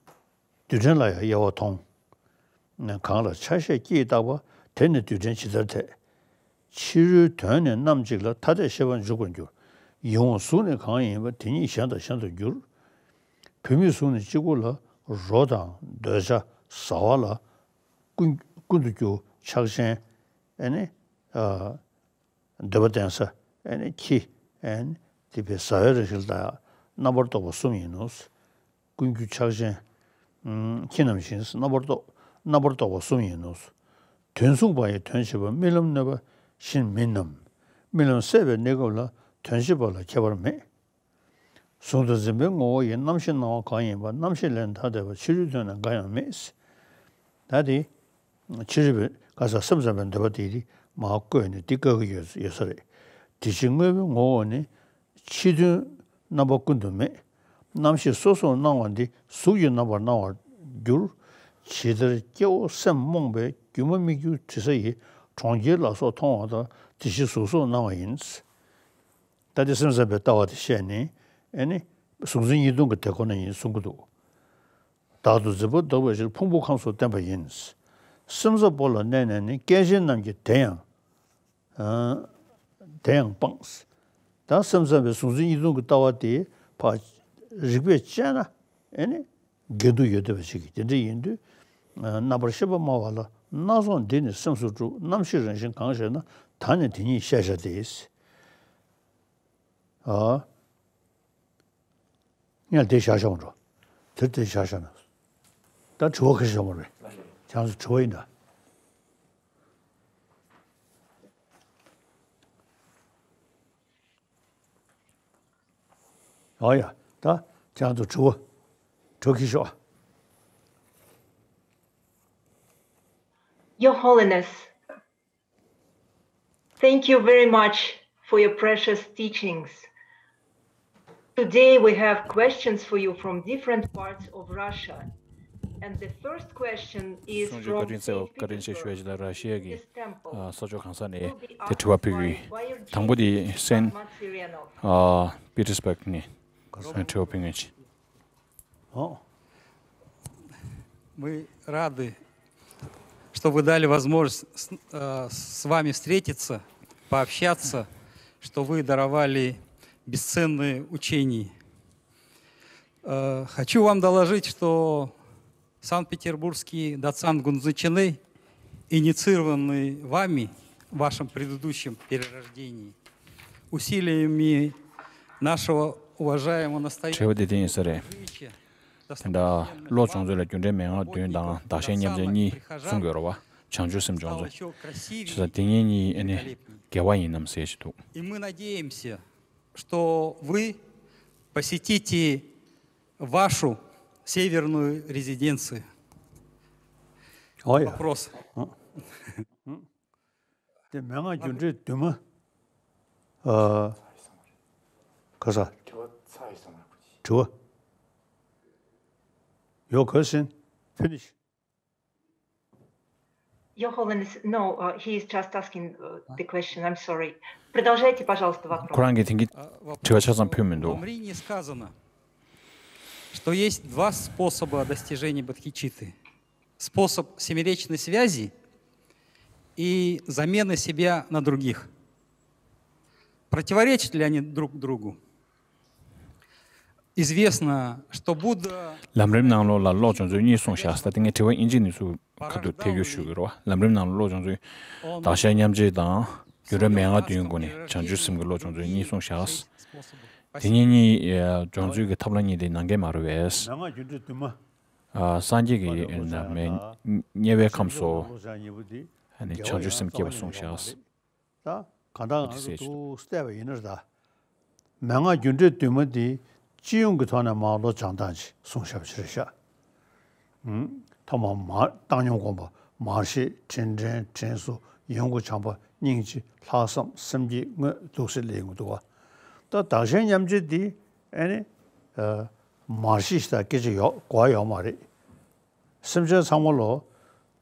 རྡུལ་ཕྲན་ལ་ཡང་དབྱེ་བ་མཐོང་། གང་ལ་ཆ་ཤས་ཀྱིས་བཏགས་པ། དེ་ནི་རྡུལ་ཕྲན་ཇི་ལྟར་འཐད། ཕྱི་རོལ་དོན་ནི་རྣམ་གཅིག་ལ། ཐ་དད་ཤེས་པ་འཇུག་པར་འགྱུར། ཡིད་འོང་གཟུགས་ནི་གང་ཡིན་པ། དེ་ཉིད་གཞན་དང་གཞན་དུ་འགྱུར། བུད་མེད་གཟུགས་ནི་གཅིག་པུ་ལ། རོ་དང་འདོད་ཆགས་ཟ་བ་ལ། ཀུན་ཀུན་ཏུ་རྒྱུ་ཆགས་ཅན། ཨེ་ནི། ཨ། འདོད་པ་ལྡན་ས། ཨེ་ནི་ཁྱི། ཨེ་ནི་དེ་བས་ཟ་བའི་རང་བཞིན་ལ་རྣམ་པར་རྟོག་པ་གསུམ་ཡིན་ནོ། ཀུན་རྒྱུ་ཆགས་ཅན། ཁྱི་རྣམས་བཞིན་རྣམ་པར་རྟོག་རྣམ་པར་རྟོག་པ་གསུམ་ཡིན་ནོ། དོན་མཚུངས་པ་ཡི་དོན་བྱེད་པ། རྨི་ལམ་གནོད་པ་བཞིན་མིན་ནམ། རྨི་ལམ་སད་པའི་གནས་སྐབས་ལ། དོན་བྱེད་པ་ལ་ཁྱད་པར་མེད། གཟུང་དང་འཛིན་པའི་ངོ་བོ་ཡི། རྣམ་ཤེས་སྣང་བ་གང་ཡིན་པ། རྣམ་ཤེས་ལས་ཐ་དད་པ། ཕྱི་རོལ་དོན་ནི་འགའ་ཡང་མེད། ད་དེ། ཕྱི་རོལ་པའི་ག་ས་སེམས་ཙམ་པའི་འདོད་པ་དེ་དེ་མར་བཀོད་ནས་དེ་བཀག་གི་ཡོད་ཡོད་ས་རེད། དེ་ཕྱིར་དངོས་པོའི་ངོ་བོ་ནི། ཕྱི་དོན་རྣམ་པ་ཀུན་ཏུ་མེད། རྣམ་ཤེས་སོ་སོར་སྣང་བ་འདི། གཟུགས་ཀྱི་རྣམ་པར་སྣང་བར་འགྱུར། ཇི་ལྟར་སྐྱེ་བོ་སེམས་རྨོངས་པས། སྒྱུ་མ་སྨིག་རྒྱུ་དྲི་ཟ་ཡི། གྲོང་ཁྱེར་ལ་སོགས་མཐོང་བ་ལྟར། དེ་ཕྱིར་གཟུགས་སོགས་སྣང་བ་ཡིན། ད་དེ་སེམས་ཙམ་པའི་ལྟ་བ་དེ་བཤད་ནས། ཨེ་ནི། གཟུགས་འཛིན་གཉིས་སྟོང་གི་དེ་ཁོ་ན་ཡིན་གསུང་གི་འདུག་བདག་ཏུ་འཛིན་པ་ལྡོག་པའི་ཕྱིར། ཕུང་པོ་ཁམས་སུ་བརྟེན་པ་ཡིན། སེམས་ཙམ་པ་ལ་གནས་ནས་ནི། སྐྱེ་མཆེད་རྣམས་ཀྱིས་དེ་ཡང་། ཨ། དེ་ཡང་སྤངས། ད་སེམས་ཙམ་པའི་གཟུང་འཛིན་གཉིས་སྟོང་གི་ལྟ་བ་དེ་ཕར་རིགས་པས་དཔྱད་ན་ཨེ་ནི་འགལ་འདུ་ཡོད་བསྡད་པ་ཞིག་གིས། དེ་འདྲ་ཡིན་དུས། ཨ། རྣམ་པར་ཤེས་པ་སྨྲ་བ་ལ། སྣ་ཚོགས་འདི་ནི་སེམས་སུ་གྲུབ། རྣམ་ཤེས་རང་བཞིན་གང་ཞེ་ན། ད་ནི་དེ་ཉིད་བཤད་བྱ་སྟེ། ཨ། ངས་དེ་བཞག་བཞག་འགྲོ། དེར་དེ་བཞག་བཞག་ན། ད་དྲི་བ་ཁ་ཤས་བྱུང་བ་རེད། ཁྱེད་ཚོ་དྲི་བ་ཡིན་ད། ཨོ་ཡ། ད་ཁྱེད་ཚོ་དྲི་བ། དྲི་བ་ཁ་ཤས་ཤོག Your Holiness, thank you very much for your precious teachings. Today we have questions for you from different parts of Russia. And the first question is གསུང་ཆོས་བཀའ་དྲིན་གསལ་བ། བཀའ་དྲིན་ཆེ་ཞུ་ཡ་ཅིག་ལ། ར་ཤི་ཡ་གི་ས་ཕྱོགས་གང་ས་ནས་དེ་དྲི་བ་ཕུལ་གྱི་ཡོད། དང་པོ་དེ་སེན། ཨ། པི་ཏི་སི་བྷག་ནས་དྲི་བ་ཕུལ་མཁན་ཅིག་ཨོ། Мы рады, что вы дали возможность с, э, с вами встретиться, пообщаться, что вы даровали бесценные учения. Э, хочу вам доложить, что Санкт-Петербургский дацан Гунзы Чинэй, инициированный вами в вашем предыдущем перерождении, усилиями нашего уважаемого настоятеля དྲི་བ་དེ་དེ་ཡིན་ས་རེད། དེ་འདྲ་བློ་སྦྱོང་ཚུལ་ལ་རྒྱུ་འབྲས་མན་ངག་བདུན་དང་བདག་གཞན་མཉམ་བརྗེ་གཉིས་གསུང་དགོས་རེད་བ། བྱང་ཆུབ་སེམས་སྦྱོང་ཚུལ། བྱས་ཙང་དེ་གཉིས་གཉིས་ཨ་ནི་འགལ་བ་ཡིན་ནམ་ཟེར་ཞིག་འདུག И мы надеемся, что вы посетите вашу северную резиденцию. ཨོ་ཡ། Вопрос. དེ་མན་ངག་རྒྱུ་འབྲས་བདུན་མ། ཨ། ག་ས། དྲི་བ་ཚར་ཡོད་སོང་ལ། དྲི་བ། Your question finish. Your Holiness, no, uh, he is just asking, uh, the question. I'm sorry. Продолжайте, пожалуйста, вопрос. ཁོ་རང་གིས་དེང་གི་དྲི་བ་ཆ་ཚང་ཕུལ་མི་འདུག Во Марине сказано, что есть два способа достижения бодхичитты. Способ семеречной связи и замены себя на других. Противоречат ли они друг другу? Известно, что Будда ལམ་རིམ་ནང་ལོགས་ལ་བློ་སྦྱོང་ཚུལ་གཉིས་གསུངས་བཞག་ཟེར། ད་ངས་དྲི་བ་དབྱིན་ཇི་ནས་ཚུར་ཁ་ཐུག་ཐད་བསྒྱུར་ཞུ་གི་རེད་བ། ལམ་རིམ་ནང་ལ་བློ་སྦྱོང་ཚུལ། བདག་གཞན་མཉམ་བརྗེ་དང་རྒྱུ་འབྲས་མན་ངག་བདུན་སྒོ་ནས་བྱང་ཆུབ་སེམས་ཀྱི་བློ་སྦྱོང་ཚུལ་གཉིས་གསུངས་བཞག་དེ་གཉིས་གཉིས་སྦྱོང་ཚུལ་གྱི་ཐབས་ལམ་གཉིས་དེ་ནང་འགལ་མ་རེད་པས། མན་ངག་རྒྱུ་འབྲས་བདུན་མ། ཨ། སངས་རྒྱས་ཀྱིས་ན་མེ་དམྱལ་བའི་ཁམས་སུ་ཨ་ནི་བྱང་ཆུབ་སེམས་བསྐྱེད་པ་གསུངས་བཞག་ད་གང་ལྟར་ང་ཚོ་ཐུགས་བལྟས་པ་ཡིན་ན་རེད་ད། མན་ངག་རྒྱུ་འབྲས་བདུན་མ་འདི་སྤྱི་ཡོངས་ཀྱི་ཐོག་ནས་མར་བློ་སྦྱང་སྟངས་ཅིག་གསུངས་བཞག་པ་ཅིག་རེད་ཤག་ཐོག་མར་མར་བཏང་སྙོམས་སྒོམ་པ། མར་ཤེས། དྲིན་དྲན། དྲིན་གཟོ། ཡོན་སྒོ་སྦྱང་པ། སྙིང་རྗེ། ལྷག་བསམ། སེམས་བསྐྱེད། བསྔོ། འདུག་སེ་ལས་ཡོང་གི་འདུག་བ། ད་བདག་གཞན་མཉམ་བརྗེ་འདི་ཨེ་ནི། ཨ། མར་ཤེས་ཤིག་དང་སྐད་ཆ་ཡོད་གོ་བ་ཡོད་མ་རེད། སེམས་ཅན་ཚང་མ་ལོ།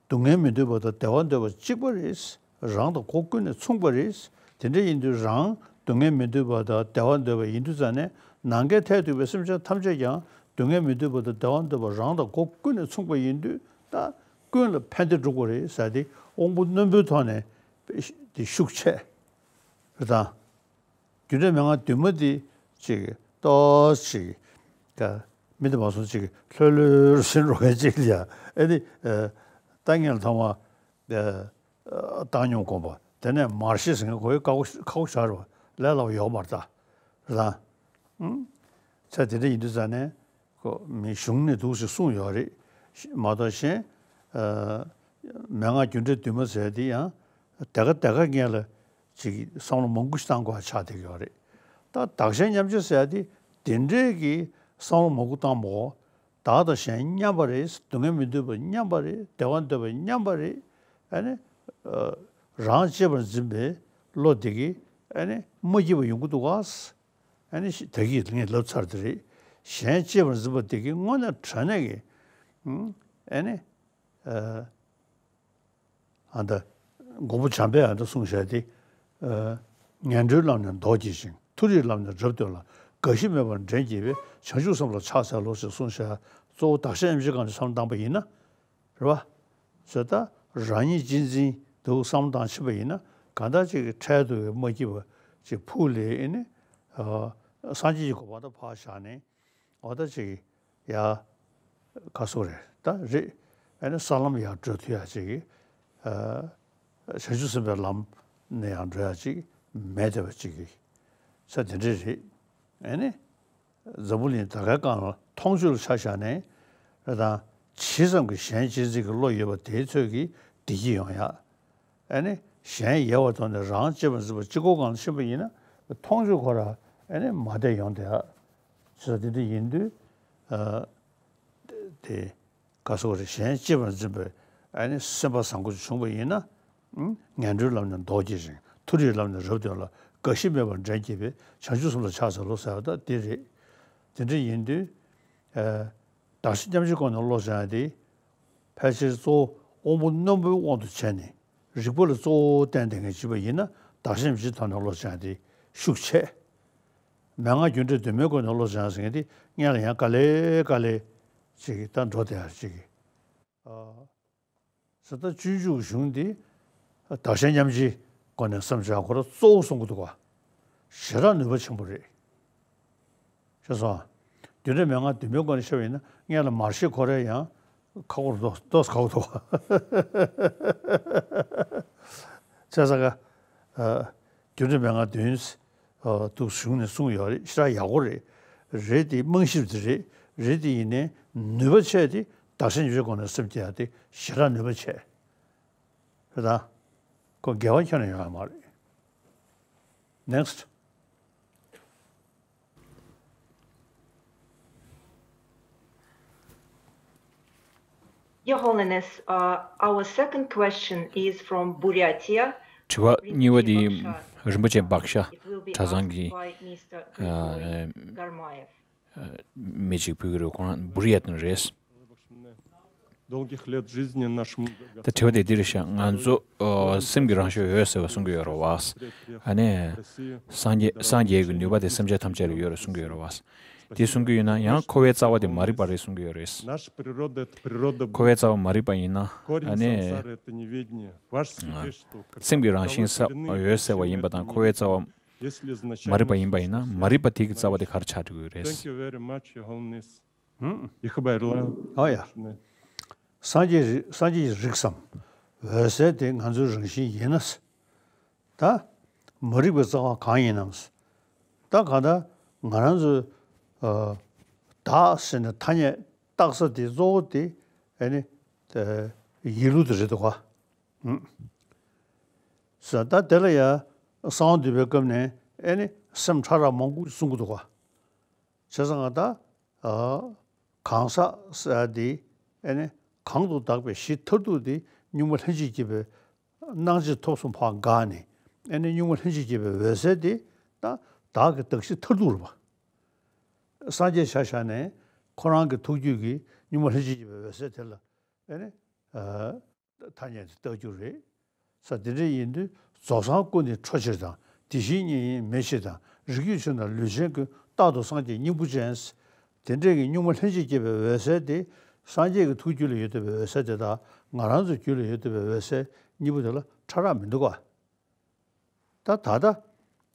སྡུག་བསྔལ་མི་འདོད་པ་དང་བདེ་བ་འདོད་པ་གཅིག་པ་རེད། རང་དང་ཁོ་ཀུན་ནས་མཚུངས་པ་རེད། དེ་འདྲ་ཡིན་དུས་རང་སྡུག་བསྔལ་མི་འདོད་པ་དང་བདེ་བ་འདོད་པ་ཡིན་དུས་ཙང་ནས། ནམ་མཁའི་མཐས་གཏུགས་པའི་སེམས་ཅན་ཐམས་ཅད་ཀྱང་སྡུག་བསྔལ་མི་འདོད་པ་དང་བདེ་བ་འདོད་པ་རང་དང་ཁོ་ཀུན་ནས་མཚུངས་པ་ཡིན་དུས། ད་ཀུན་ལ་ཕན་བདེ་སྒྲུབ་དགོས་རེད་ཟེར་ཏེ། དབང་པོ་རྣོན་པོའི་ཐོག་ནས་དེ་ཤུགས་ཆེ་རེད་དང་། རྒྱུ་འབྲས་མན་ངག་བདུན་མ་འདི་ཅིག་ཏོག་ཅིག་ཀ་མི་འདི་མ་སོང་ཅིག་ལྷོད་ལྷོད་ཟིན་འགྲོ་མཁན་ཅིག་ལ་ཡ། ཨེ་ནི། ཨ། ད་ངས་ཐོག་མ། ཨ། བཏང་སྙོམས་སྒོམ་པ། དེ་ནས་མར་ཤེས་ཟེར་མཁན་ཁོ་ཡི་ཁག་པོ་ཁག་པོ་ཆགས་རེད་བ། ལས་སླ་པོ་ཡོད་མ་རེད་ད། རེད་དང་། ཨང་། ཚེ་དེ་འདྲ་ཡིན་དུས་ཙང་ནས། ཁོ་མི་གཞུང་ནས་འདུག་ཅིག་གསུངས་ཡོད་རེད། མ་གཏོགས་གཞན། ཨ། མན་ངག་རྒྱུ་འབྲས་བདུན་མ་ཟེར་དེ་ཡང་། དེ་ག་དེ་ག་ངེད་ལ་ཅིག་བསམ་བློ་མང་པོ་ཞིག་བཏང་དགོས་པ་ཆགས་བསྡད་ཀྱི་ཡོད་རེད། ད་བདག་གཞན་མཉམ་བརྗེ་ཟེར་དེ་དེ་འདྲའི་གི་བསམ་བློ་མང་པོ་བཏང་མ་དགོས། བདག་དང་གཞན་མཉམ་པ་རེད། སྡུག་བསྔལ་མི་འདོད་པ་མཉམ་པ་རེད། བདེ་བ་འདོད་པ་མཉམ་པ་རེད། ཨ་ནི། ཨ། རང་གཅེས་པར་འཛིན་པའི་བློ་དེ་གིས་ཨ་ནི་མ་སྐྱིད་པ་ཡོང་གི་འདུག་ག་ཨ་ནི་ད་གིན་ངས་ལབ་ཚར་དེ་རེད། གཞན་གཅེས་པར་འཛིན་པ་དེ་གིས་དངོས་གནས་དྲང་གནས་ཀྱི། ཨ་ནི། ཨ། ཨ་ད། མགོན་པོ་བྱམས་པས་ཨ་ད་གསུངས་བཞག་དེ། ཨ། ངན་འགྲོའི་ལམ་ནས་ལྡོག་བགྱིད་ཅིང་། མཐོ་རིས་ལམ་ནས་རབ་སྟོན་ལ། རྒ་ཤི་མེད་པར་འདྲེན་བགྱིད་པའི། བྱང་ཆུབ་སེམས་ལ་ཕྱག་འཚལ་ལོ་ཞེས་གསུངས་བཞག་གཙོ་བོ་བདག་གཞན་མཉམ་བརྗེའི་སྒང་ནས་བསམ་བློ་བཏང་པ་ཡིན་ན། རེད་བ། ཟེར་ད་རང་ཉིད་གཅེས་འཛིན་འདུག་བསམ་བློ་བཏང་ཕྱིན་པ་ཡིན་ན། གང་ལྟར་ཅིག་འཕྲལ་དུ་མ་སྐྱིད་པ་ཅིག་ཕུགས་ལས་ཨེ་ནི། ཨ། སངས་རྒྱས་ཀྱི་གོ་འཕང་དུ་ཕར་བཞག་ནས། འོ་ད་ཅིག་ཡ། ག་སོ་རེད་ད་རེད། ཨེ་ནི་ས་ལམ་ཡར་བགྲོད་ཐུབ་ཡ་ཅིག་ཨ། བྱང་ཆུབ་སེམས་དཔའི་ལམ་ནས་ཡང་འགྲོ་ཡ་ཅིག་མེད་བསྡད་པ་ཅིག་གི་ས་དེ་འདྲ་རེད། ཨེ་ནི། འཛམ་བུ་གླིང་ད་གའི་སྒང་ལ་མཐོང་ཆོས་ལ་ཆ་བཞག་ནས། རེད་དང་། ཇི་ཙམ་གྱིས་གཞན་གཅེས་འཛིན་གྱི་བློ་ཡོད་པ་དེའི་ཚོད་ཀྱིས་བདེ་སྐྱིད་ཡོང་ཡ། ཨེ་ནི། གཞན་ཡལ་བར་དོར་ནས་རང་གཅེས་པར་འཛིན་པ་གཅིག་པོའི་སྒང་ལ་ཕྱིན་པ་ཡིན་ན། མཐོང་ཆོས་ཁོ་ར་ཨེ་ནི་མ་བདེ་ཡོང་བསྡད་ཡ། ཅི་ཙམ་དེ་འདྲ་ཡིན་དུས། ཨ། དེ། ག་སོ་རེ་གཞན་གཅེས་པར་འཛིན་པའི་ཨ་ནི་སེམས་པ་བཟང་པོ་ཞིག་བྱུང་བ་ཡིན་ན། ཨང་། ངན་འགྲོའི་ལམ་ནས་ལྡོག་སྐྱེས་ཤིང་། མཐོ་རིས་ལམ་ནས་རབ་བཏོན་ལ། རྒ་ཤི་མེད་པར་འདྲེན་བགྱིད་པའི། བྱང་ཆུབ་སེམས་ལ་ཕྱག་འཚལ་ལོ་ཟེར་བ་ད་དེ་རེད། དེ་འདྲ་ཡིན་དུས། ཨ། བདག་གཞན་མཉམ་བརྗེའི་སྒོ་ནས་བློ་སྦྱང་ཡ་དེ། ཕལ་ཆེར་གཙོ་བོ་དབང་པོ་རྣོན་པོའི་དབང་དུ་བྱས་ནས། རིག་པ་ལ་གཙོ་བོ་བསྟན་བསྡད་མཁན་ཅིག་ཡིན་པ་ཡིན་ན། བདག་གཞན་མཉམ་བརྗེའི་ཐོག་ནས་བློ་སྦྱང་ཡ་དེ་ཤུགས་ཆེ། མན་ངག་རྒྱུ་འབྲས་འདུན་མའི་སྒོ་ནས་བློ་སྦྱང་ཟེར་མཁན་དེ་སྔོན་ལ་ཡང་ག་ལེ་ག་ལེ་ཅིག་ད་འགྲོ་བསྡད་ཡ་ཅིག་ཨ། ཟེར་ད་སྤྱོད་འཇུག་གཞུང་འདི་བདག་གཞན་མཉམ་བརྗེའི་སྒོ་ནས་བསམ་བྱ་ཁོ་ར་གཙོ་བོ་གསུང་གི་འདུག་ག་ཞེ་དྲག་ནུས་པ་ཆེན་པོ་རེད། ཤེས་སོང་། རྒྱུ་འབྲས་མན་ངག་འདུན་མའི་སྒོ་ནས་བཤད་པ་ཡིན་ན། སྔོན་ལ་མར་ཤེས་ཁོ་ར་ཡང་ཁག་པོ་རེད་འདུག་ཏོག་ཙམ་ཁག་པོ་འདུག་བྱས་ཙང་ཀ་ཨ། རྒྱུ་འབྲས་མན་ངག་འདུན། ཨ། འདུག་གཞུང་ནས་གསུངས་ཡོད་རེད། ཞེ་དྲག་ཡག་པོ་རེད། རེད་དེ་རྨང་གཞི་དེ་རེད། རེད་དེ་ཡིན་ནའི་ནུས་པ་ཆེ་དེ་བདག་གཞན་མཉམ་བརྗེའི་སྒོ་ནས་སེམས་བསྐྱེད་ཡ་དེ་ཞེ་དྲག་ནུས་པ་ཆེ། རེད་དང་། ཁོ་འགལ་བ་ཁྱོན་ནས་ཡོང་ཡ་མ་རེད། Next. Your Holiness, uh, our second question is from Buryatia. དྲི་བ་གཉིས་པ་དེ་རིན་པོ་ཆེ་བྷག་ཤ་གྲྭ་ཚང་གི་ཨ་མི་གཅིག་ཕུལ་གྱི་རེད། ཁོང་རང་བུ་རི་ཡ་ཏན་རེད། Долгих лет жизни нашему ད་དྲི་བ་དེ་འདི་རེད་ཤག་ང་ཚོ་ཨོ་སེམས་ཀྱི་རང་ཤུགས་ཡོད་ཟེར་བ་གསུང་གི་ཡོད་རེད་བ། ཨ་ནི་སངས་རྒྱས་སངས་རྒྱས་ཀྱི་ནུས་པ་དེ་སེམས་ཅན་ཐམས་ཅད་ལ་ཡོད་རེད་གསུང་གི་ཡོད་རེད་བ། དེ་གསུང་གི་ཡོད་ན་ཡང་འཁོར་བའི་རྩ་བ་དེ་མ་རིག་པ་རེད་གསུང་གི་ཡོད་རེད། Наша природа — это природа Бога. འཁོར་བའི་རྩ་བ་མ་རིག་པ་ཡིན་ན། Корень ཨ་ནི་сансары — это неведение. Ваш святой исток. སེམས་ཀྱི་རང་བཞིན་ས་ཡོད་ཟེར་བ་ཡིན་པ་དང་། འཁོར་བའི་རྩ་བ་མ་རིག་པ་ཡིན་པ་ཡིན་ན། མ་རིག་པ་དེ་གི་རྩ་བ་དེ་ག་རེ་ཆགས་འགྲོ་གི་ཡོད་རེད། Thank you very much, Your Holiness. ཧུམ། ཨོ་ཡ། སངས་རྒྱས་རིགས་སངས་རྒྱས་ཀྱི་རིགས་སམ། འོད་གསལ་དེ་ང་ཚོའི་རང་བཞིན་ཡིན་ན། ད་མ་རིག་པའི་རྩ་བ་གང་ཡིན་ནམ། ད་གང་ལྟར་ང་རང་ཚོའི་ཨ་བདག་ཟེར་ནས་ཐ་སྙད་བཏགས་ས་དེ་གཙོ་བོ་དེ་ཨ་ནི་ཡིད་བློ་དེ་རེད་འདུག་ག་ཧུམ། ཟེར་ད་དེ་ལ་ཡ་གསང་བ་འདུས་པའི་སྐབས་ནས་ཨ་ནི་སེམས་ཕྲ་རགས་མང་པོ་གསུང་གི་འདུག་ག་བྱས་ཙང་ང་ད། ཨ། གང་ཟག་ཟེར་ཡ་དེ། ཨ་ནི། གང་དུ་བདག་པའི་གཞི་མཐར་ཐུག་དེ་གཉུག་མ་ལྷན་ཅིག་སྐྱེས་པའི་སྣང་མཆེད་ཐོབ་གསུམ་ཕར་འགགས་ནས། ཨ་ནི་གཉུག་མ་ལྷན་ཅིག་སྐྱེས་པའི་འོད་གསལ་དེ་ད་བདག་གི་གདགས་གཞི་མཐར་ཐུག་རེད་པ། སངས་རྒྱས་ཆ་བཞག་ནས་ཁོ་རང་གི་ཐུགས་རྒྱུད་ཀྱི་གཉུག་མ་ལྷན་ཅིག་སྐྱེས་པའི་འོད་གསལ་དེ་ལ། ཨ་ནི། ཨ། ཐ་སྙད་དུ་བཏགས་རྒྱུ་རེད། ས་དེ་འདྲ་ཡིན་དུས་རྫོགས་སངས་སྐུ་ནི་འཕྲོ་ཕྱིར་དང་། དེ་བཞིན་ཉིད་ཡིན་མེད་ཕྱིར་དང་། རིགས་རྒྱུད་ཕྱིར་དང་ལུས་ཅན་ཀུན། རྟག་ཏུ་སངས་རྒྱས་སྙིང་པོ་ཅན། དེ་འདྲས་ཀྱི་གཉུག་མ་ལྷན་ཅིག་སྐྱེས་པའི་འོད་གསལ་དེ། སངས་རྒྱས་ཀྱི་ཐུགས་རྒྱུད་ལ་ཡོད་བསྡད་པའི་འོད་གསལ་དེ་དང་། ང་རང་ཚོའི་རྒྱུད་ལ་ཡོད་བསྡད་པའི་འོད་གསལ་གཉིས་པོ་དེ་ལ་ཕྲ་རགས་མི་འདུག་ག་ད་ད་ལྟ་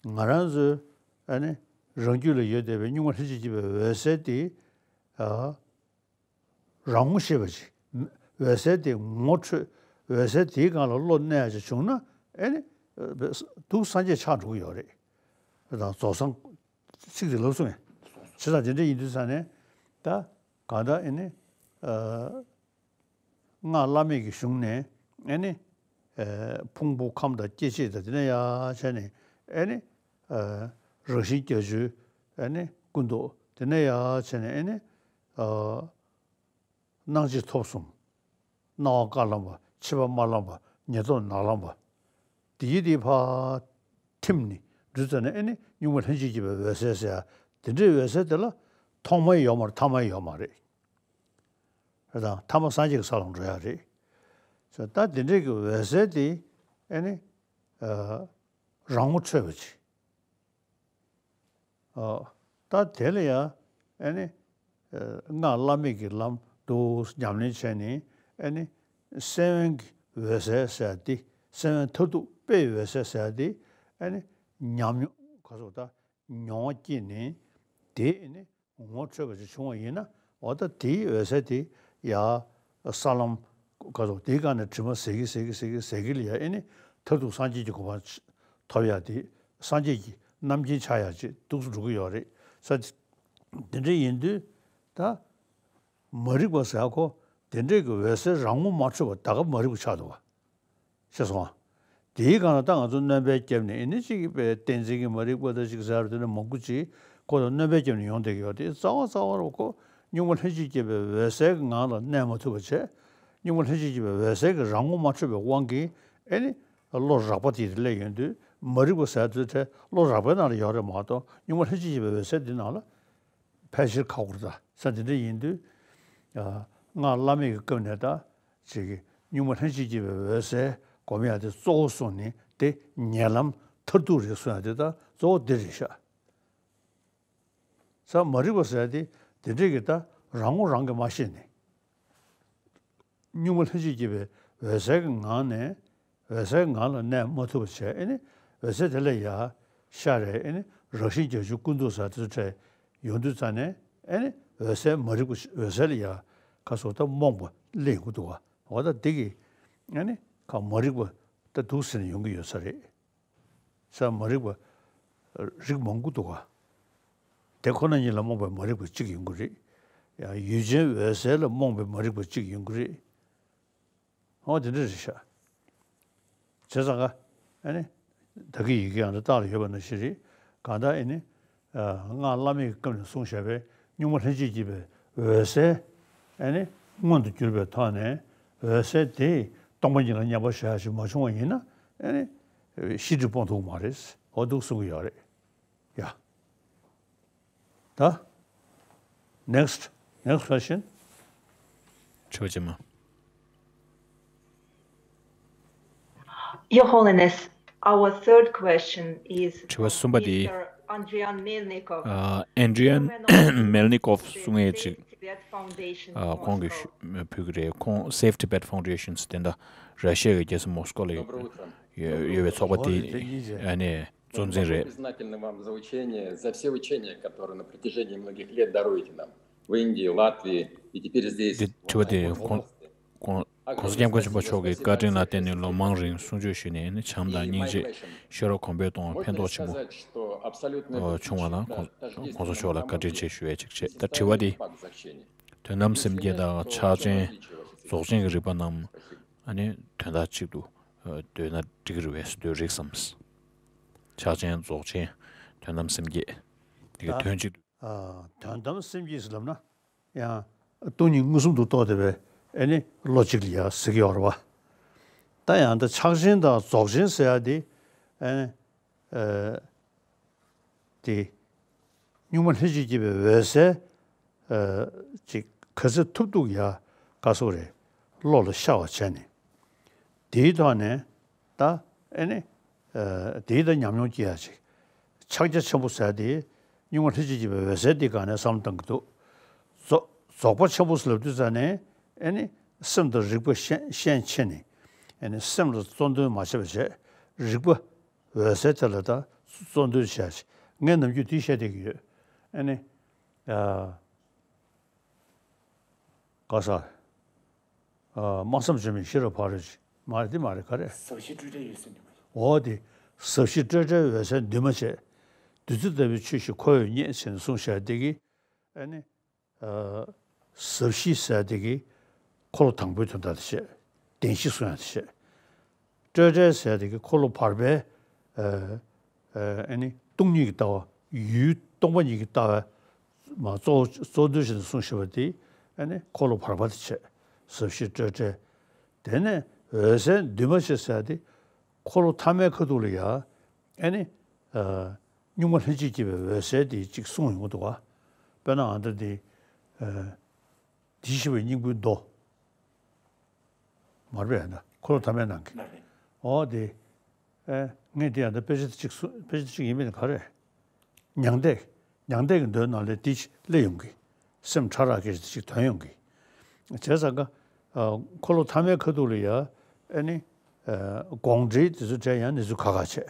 ང་རང་ཚོའི་ཨ་ནི་རང་རྒྱུད་ལ་ཡོད་བསྡད་པའི་གཉུག་མ་ལྷན་ཅིག་སྐྱེས་པའི་འོད་གསལ་དེ། ཨ། རང་ངོ་ཤེས་པ་ཅིག་འོད་གསལ་དེ་ངོ་འཕྲོད། འོད་གསལ་དེའི་སྒང་ལ་བློ་གནས་ཡ་ཅིག་བྱུང་ན། ཨེ་ནི། འདུག་སངས་རྒྱས་ཆགས་འགྲོ་གི་ཡོད་རེད། དང་རྫོགས་སངས་ཚིག་དེ་ལབ་སོང་ངས། བྱས་ཙང་དེ་འདྲ་ཡིན་དུས་ཙང་ནས་ད་གང་ལྟར་ཨེ་ནི། ཨ། སྔགས་བླ་མེད་ཀྱི་གཞུང་ནས་ཨེ་ནི། ཨ། ཕུང་པོ་ཁམས་དང་སྐྱེ་མཆེད་དང་དེ་ནས་ཡར་བྱས་ནས་ཨེ་ནི། ཨ། རང་བཞིན་བརྒྱད་ཅུ་ཨེ་ནི་སྐུ་མདོག་དེ་ནས་ཡར་བྱས་ནས་ཨེ་ནི། ཨ། སྣང་མཆེད་ཐོབ་གསུམ། སྣང་བ་དཀར་ལམ་པ། ཕྱི་པ་དམར་ལམ་པ། ཉེར་ཐོབ་ནག་ལམ་པ། དེ་ཡི་དེ་ཕར་ཐིམ་ནས་འདྲུད་ཙ་ན་ཨེ་ནི་གཉུག་མ་ལྷན་ཅིག་སྐྱེས་པའི་འོད་གསལ་ཟེར་ཡ། དེ་འདྲའི་འོད་གསལ་དེ་ལ་ཐོག་མ་ཡོད་མ་རེད། ཐ་མ་ཡོད་མ་རེད། རེད་དང་། ཐ་མ་སངས་རྒྱས་ཀྱི་ས་ལ་འགྲོ་ཡ་རེད། ད་དེ་འདྲའི་གི་འོད་གསལ་དེ་ཨེ་ནི། ཨ། རང་ངོ་འཕྲོད་པ་ཅིག་ཨ། ད་དེ་ལ་ཡ་ཨེ་ནི། སྔགས་བླ་མེད་ཀྱི་ལམ་དུ་ཉམས་ལེན་བྱས་ནས་ཨེ་ནི་སེམས་དབེན་གྱི་འོད་གསལ་ཟེར་ཡ་དེ། སེམས་དབེན་མཐར་ཐུག་དཔེའི་འོད་གསལ་ཟེར་ཡ་དེ་ཨེ་ནི་ཉམས་མྱོང་ག་ཚོད་ད་མྱོང་བ་སྐྱེས་ནས་དེ་ཨེ་ནི་ངོ་འཕྲོད་པ་ཅིག་བྱུང་བ་ཡིན་ན། འོ་ད་དེའི་འོད་གསལ་དེ་ཡ་ས་ལམ་ག་ཚོད་དེའི་སྒང་ནས་དྲི་མ་ཟད་ཀྱི་ཟད་ཀྱི་ཟད་ཀྱི་ཟད་ཀྱི་ལ་ཡ་ཨེ་ནི་མཐར་ཐུག་སངས་རྒྱས་ཀྱི་གོ་འཕང་ཐོབ་ཡ་དེ། སངས་རྒྱས་ཀྱི་རྣམ་མཁྱེན་ཆགས་ཡ་ཅིག་འདུག་སེ་འགྲོ་གི་ཡོད་རེད་ས། དེ་འདྲ་ཡིན་དུས་ད་མ་རིག་པ་ཟེར་ཡ་ཁོ་དེ་འདྲས་ཀྱི་འོད་གསལ་རང་ངོ་མ་འཕྲོད་པ་ད་ག་མ་རིག་པ་ཆགས་འདུག་བ། ཤེས་སོང་ང་། དེའི་སྒང་ལ་ད་ང་ཚོ་སྣོན་པ་བརྒྱབ་ནས་ཨེ་ནི་གཅིག་པའི་བསྟན་འཛིན་གྱི་མ་རིག་པ་དང་གཅིག་ཟེར་དེ་འདྲ་མང་པོ་ཅིག་ཁོ་ལ་སྣོན་པ་བརྒྱབ་ནས་ཡོང་བསྡད་ཀྱི་ཡོད་དེ། རྩ་བ་རྩ་བ་རུ་ཁོ་གཉུག་མ་ལྷན་ཅིག་སྐྱེས་པའི་འོད་གསལ་གྱི་ངང་ལ་གནས་མ་ཐུབ་པ་བྱས། གཉུག་མ་ལྷན་ཅིག་སྐྱེས་པའི་འོད་གསལ་གྱི་རང་ངོ་མ་འཕྲོད་པའི་དབང་གིས་ཨེ་ནི་བློ་རགས་པ་དེ་སླེབས་ཡོང་དུས། མ་རིག་པ་ཟེར་དུས་དེ་བློ་རགས་པའི་ནང་ལ་ཡོད་རེད་མ་གཏོགས། གཉུག་མ་ལྷན་ཅིག་སྐྱེས་པའི་འོད་གསལ་འདི་ནང་ལ་ཕལ་ཆེར་ཁག་པོ་རེད། ད་ས་འདི་འདྲ་ཡིན་དུས་སྔགས་བླ་མེད་ཀྱི་སྐབས་ནས་ད་ཅིག་གི་གཉུག་མ་ལྷན་ཅིག་སྐྱེས་པའི་འོད་གསལ་སྒོམ་ཡ་དེ་གཙོ་བོ་བཟུང་ནས་དེ་ཉེ་ལམ་མཐར་ཐུག་རེད་གསུང་ཡ་དེ་ད་གཙོ་བོ་འདི་རེད་ཤག། ས་མ་རིག་པ་ཟེར་ཡ་དེ་དེ་འདྲས་ཀྱི་ད་རང་ངོ་རང་གིས་མ་ཤེས་ནས། གཉུག་མ་ལྷན་ཅིག་སྐྱེས་པའི་འོད་གསལ་གྱི་ངང་ནས། འོད་གསལ་ངང་ལ་གནས་མ་ཐུབ་པ་བྱས། ཨེ་ནི་འོད་གསལ་དེ་ལ་ཡ་ཤར་རེ། ཨེ་ནི་རང་བཞིན་བརྒྱ་ཆོས་ཀུན་རྫོབ་ཟེར་དེ་ཚོ་འཕྲད་ཡོང་དུས་ཙ་ནས། ཨེ་ནི་འོད་གསལ་མ་རིག་པ། འོད་གསལ་ལ་ཡ་ག་སོགས་ད་རྨོངས་པ་སླེབས་ཡོང་གི་འདུག་བ། འོ་ད་འདི་གི་ཨེ་ནི་ག་མ་རིག་པ་ད་འདུག་ཟེར་ནས་ཡོང་གི་ཡོད་ས་རེད། ས་མ་རིག་པ་རིགས་མང་པོ་འདུག་ག། དེ་ཁོ་ན་ཉིད་ལ་རྨོངས་པའི་མ་རིག་པ་གཅིག་ཡོང་གི་རེད། ཡང་ཡུལ་ཅན་འོད་གསལ་ལ་རྨོངས་པའི་མ་རིག་པ་གཅིག་ཡོང་གི་རེད། འོ་དེ་འདྲ་རེད་ཤག། བྱས་ཙང་ཀ་ཨ་ནི་ད་གི་ཡི་གེ་ཡང་འདི་ལྟག་ལ་ཡོད་པ་ནང་བཞིན་རེད། གང་ལྟར་ཨ་ནི་སྔགས་བླ་མེད་ཀྱི་སྐབས་ནས་གསུངས་བཞག་པའི་གཉུག་མ་ལྷན་ཅིག་སྐྱེས་པའི་འོད་གསལ་ཨ་ནི་མངོན་དུ་གྱུར་པའི་ཐོག་ནས། འོད་གསལ་དེས་སྟོང་པ་ཉིད་ལ་མཉམ་པར་བཞག་ཞིག་མ་བྱུང་བ་ཡིན་ན། ཨ་ནི་ཤེས་སྒྲིབ་སྤོང་ཐུབ་ཀྱི་མ་རེད། འོ་འདུག་གསུང་གི་ཡོད་རེད། ཡ། ད། Next. Next question. དྲི་བ་རྗེས་མ། Your Holiness, our third question is དྲི་བ་གསུམ་པ་དེ། Mister Andrian Melnikov. ཨ། Andrian Melnikov གསུང་ཡས་ཅིག། ཨ། ཁོང་གིས་ཞུ་ཕུལ་གྱི་རེད། ཁོང་Save Tibet Foundations དེ་འདྲ་ར་ཤི་ཡ་གི་རྒྱལ་ས་མོ་སི་ཀོ་ལ་ཡོད་པའི་ཚོགས་པ་དེ། ཨ་ནི་གཙོ་འཛིན་རེད། Признательны вам за учение, за все учения, которые на протяжении многих лет даруете нам в Индии, Латвии и теперь здесь, в Махачкале. འདི་དྲི་བ་དེ་ཁོང་ཁོང་༸གོང་ས་༸སྐྱབས་མགོན་ཆེན་པོ་མཆོག་གི་བཀའ་དྲིན་ལ་བརྟེན་ནས་ལོ་མང་རིང་གསུང་ཆོས་ཞུས་ནས། ཨ་ནི་བྱམས་དང་སྙིང་རྗེ། ཤེས་རབ་གོང་འཕེལ་གཏོང་བར་ཕན་ཐོགས་ཆེན་པོ་བྱུང་བ་ལ་༸གོང་ས་མཆོག་ལ་བཀའ་དྲིན་ཆེ་ཞུ་ཡས་ཅིག་བྱས། ད་དྲི་བ་དེ། དོན་དམ་སེམས་བསྐྱེད་དང་ཕྱག་ཆེན་རྫོགས་ཆེན་གྱི་རིག་པ་རྣམས། ཨ་ནི་དོན་དག་གཅིག་ཏུ་འདོད་ན་འགྲིག་གི་རེད་པས། འདོད་རིགས་སམ། ཕྱག་ཆེན་རྫོགས་ཆེན་དོན་དམ་སེམས་བསྐྱེད་དེ་གི་དོན་གཅིག་ཏུ། ཨ། དོན་དམ་སེམས་བསྐྱེད་ཟེར་ལབ་ན་ཡང་སྟོང་ཉིད་མངོན་སུམ་དུ་རྟོགས་བསྡད་པའི་ཨ་ནི་བློ་གཅིག་ལ་ཡ་ཟེར་གྱི་ཡོད་རེད་པ། ད་ཡང་ད་ཕྱག་ཆེན་དང་རྫོགས་ཆེན་ཟེར་ཡ་དེ་ཨ་ནི། ཨ། དེ་གཉུག་མ་ལྷན་ཅིག་སྐྱེས་པའི་འོད་གསལ། ཨ། ཅིག་ག་ཚོད་ཐུབ་ཐུབ་ཡ་ག་སོགས་རེད། བློ་ལ་ཤར་བ་བྱས་ནས། དེའི་ཐོག་ནས་ད་ཨེ་ནི། ཨ། དེའི་ད་ཉམས་མྱོང་སྐྱེ་ཡ་ཅིག། ཕྱག་རྒྱ་ཆེན་པོ་ཟེར་དེ་གཉུག་མ་ལྷན་ཅིག་སྐྱེས་པའི་འོད་གསལ་དེའི་སྒང་ནས་བསམ་བློ་བཏང་གི་འདུག། རྫོགས་རྫོགས་པ་ཆེན་པོ་ཟེར་ལབ་དུས་ཙ་ནས་ཨེ་ནི་སེམས་དང་རིག་པ་ཤན་ཤན་ཕྱེ་ནས། ཨེ་ནི་སེམས་ལ་གཙོ་འདོན་མ་བྱས་པ་བྱས། རིག་པ། འོད་གསལ་དེ་ལ་ད་གཙོ་འདོན་བྱས། ངས་ནམ་རྒྱུན་དེ་བཤད་བསྡད་ཀྱི་ཡོད། ཨ་ནི། ཨ། ག་ས། ཨ། སྨྲ་བསམ་བརྗོད་མེད་ཤེས་རབ་ཕ་རོལ་ཕྱིན། མ་རེད། དེ་མ་རེད། ག་རེ། ཟབ་ཞི་སྤྲོས་བྲལ་འོད་གསལ་འདུས་མ་བྱས། འོ་དེ། ཟབ་ཞི་སྤྲོས་བྲལ་འོད་གསལ་འདུས་མ་བྱས། བདུད་རྩི་ལྟ་བུའི་ཆོས་ཤིག་ཁོ་བོས་རྙེད་ཟེར་ནས་གསུངས་བཞག་དེ་གི། ཨ་ནི། ཨ། ཟབ་ཞི་ཟེར་དེ་གི་འཁོར་ལོ་དང་པོའི་དོན་དག་དེ་བཤད། བདེན་བཞི་གསུང་ཡ་དེ་བཤད། སྤྲོས་བྲལ་ཟེར་དེ་གི་འཁོར་ལོ་བར་པའི། ཨ། ཨ། ཨ་ནི་སྟོང་ཉིད་ཀྱི་ལྟ་བ། ཡུལ་སྟོང་པ་ཉིད་ཀྱི་ལྟ་བ་མ་གཙོ་བོ་གཙོ་འདོན་བྱས་ནས་གསུངས་བཞག་པ་དེ། ཨ་ནི་འཁོར་ལོ་བར་པ་དེ་བཤད། ཟབ་ཞི་སྤྲོས་བྲལ། དེ་ནས་འོད་གསལ་འདུས་མ་བྱས་ཟེར་དེ་འཁོར་ལོ་ཐ་མའི་ཁ་ཐུག་ལ་ཡ། ཨ་ནི། ཨ། གཉུག་མ་ལྷན་ཅིག་སྐྱེས་པའི་འོད་གསལ་དེ་གཅིག་གསུངས་ཡོང་གི་འདུག་ག། དཔེར་ན་ཨ་ད་དེ། ཨ། དེ་ཤེས་པའི་སྙིང་པོའི་མདོ། མ་རེད་པས། ཨ་ད་འཁོར་ལོ་ཐ་མའི་ནང་གི། མ་རེད། འོ་དེ། ཨ། ངས་དེ་ཨ་ད་དཔེ་ཆ་དེ་གཅིག་གསུ་དཔེ་ཆ་དེ་གཅིག་ཡིན་མིན་ག་རེ། མྱང་འདས། མྱང་འདས་ཀྱི་མདོའི་ནང་ལ་དེ་སླེབས་ཡོང་གི། སེམས་ཕྲ་རགས་སྐད་ཆ་དེ་ཅིག་ཐོན་ཡོང་གི། བྱས་ཙང་ཀ་ཨ་འཁོར་ལོ་ཐ་མའི་ཁ་ཐུག་ལ་ཡ་ཨེ་ནི་ཨ་དགོངས་འགྲེལ་དེ་ཚོ་འགྲེལ་ཡང་གནས་ཚུལ་ཁག་ཁག་བྱས།